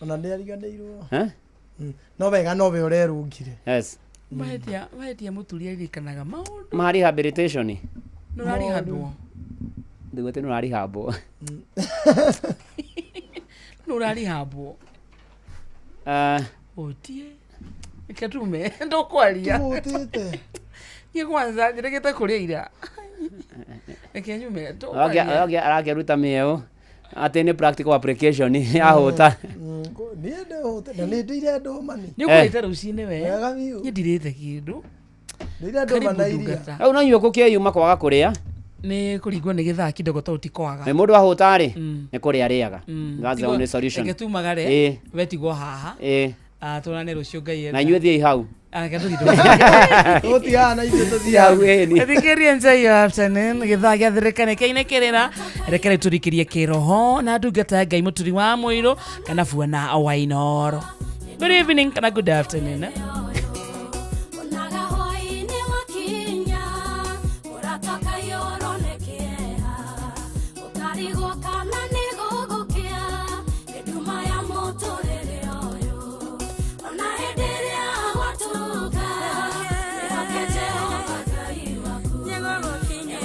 Ona nĩ ariganĩirwo. No wega nowe ũrerũngire. Yes. Mahĩtia mahĩtia mũturi aririkanaga maũndũ. Ma rehabilitation. Nĩ ũrarihabwo. Ndiguo atĩ nĩ ũrarihabwo. Nĩ ũrarihabwo. Ũtie. Reke tume ndũkwaria. Tũhũtĩte. Niĩ kwanza njĩrĩgĩte kũrĩa ira. Reke nyume ndũkwaria. Arakĩruta mĩeũ atĩ nĩ practical application ahũta. Niĩ ndĩhũte na nĩ ndĩire ndũma ni. Nĩ ũkũrĩte rũcinĩ we. Wega biũ. Niĩ ndirĩte kĩndũ. Ndĩire ndũma na iria. Rĩu no inyuĩ gũkĩyuma kwaga kũrĩa. Nĩ kũringwo nĩ gĩthaa kidogo tondũ ti kwaga. Nĩ mũndũ ahũta rĩ nĩ kũrĩa arĩaga. That's the only solution. Reke tumagare. Ĩĩ. We tigwo haha. Ĩĩ. Tuonane rũciũ Ngai enda. Na inyuĩ thiĩi hau. Reke tũthiĩ tũgathake. Tũgũtigana na ithuĩ tũthiĩ hau ĩni. Thikĩrĩria enjoy your afternoon gĩthaa gĩa thirikari kĩinĩkĩrĩra rekere tũrikĩrie kĩroho na ndungata ya Ngai Mũturi wa Mũirũ kana buana wa Inooro. Good evening kana good afternoon. Onaga hwaĩ-inĩ wakinya, ũrata kaiyũrwo nĩ kĩeha. Ũkarigwo kana nĩ gũgũkĩa, nĩ nduma ya mũtũrĩre ũyũ. Ona hĩndĩ ĩrĩa gwatuka, wĩhoke Jehova Ngai waku. Nĩgũgũkinya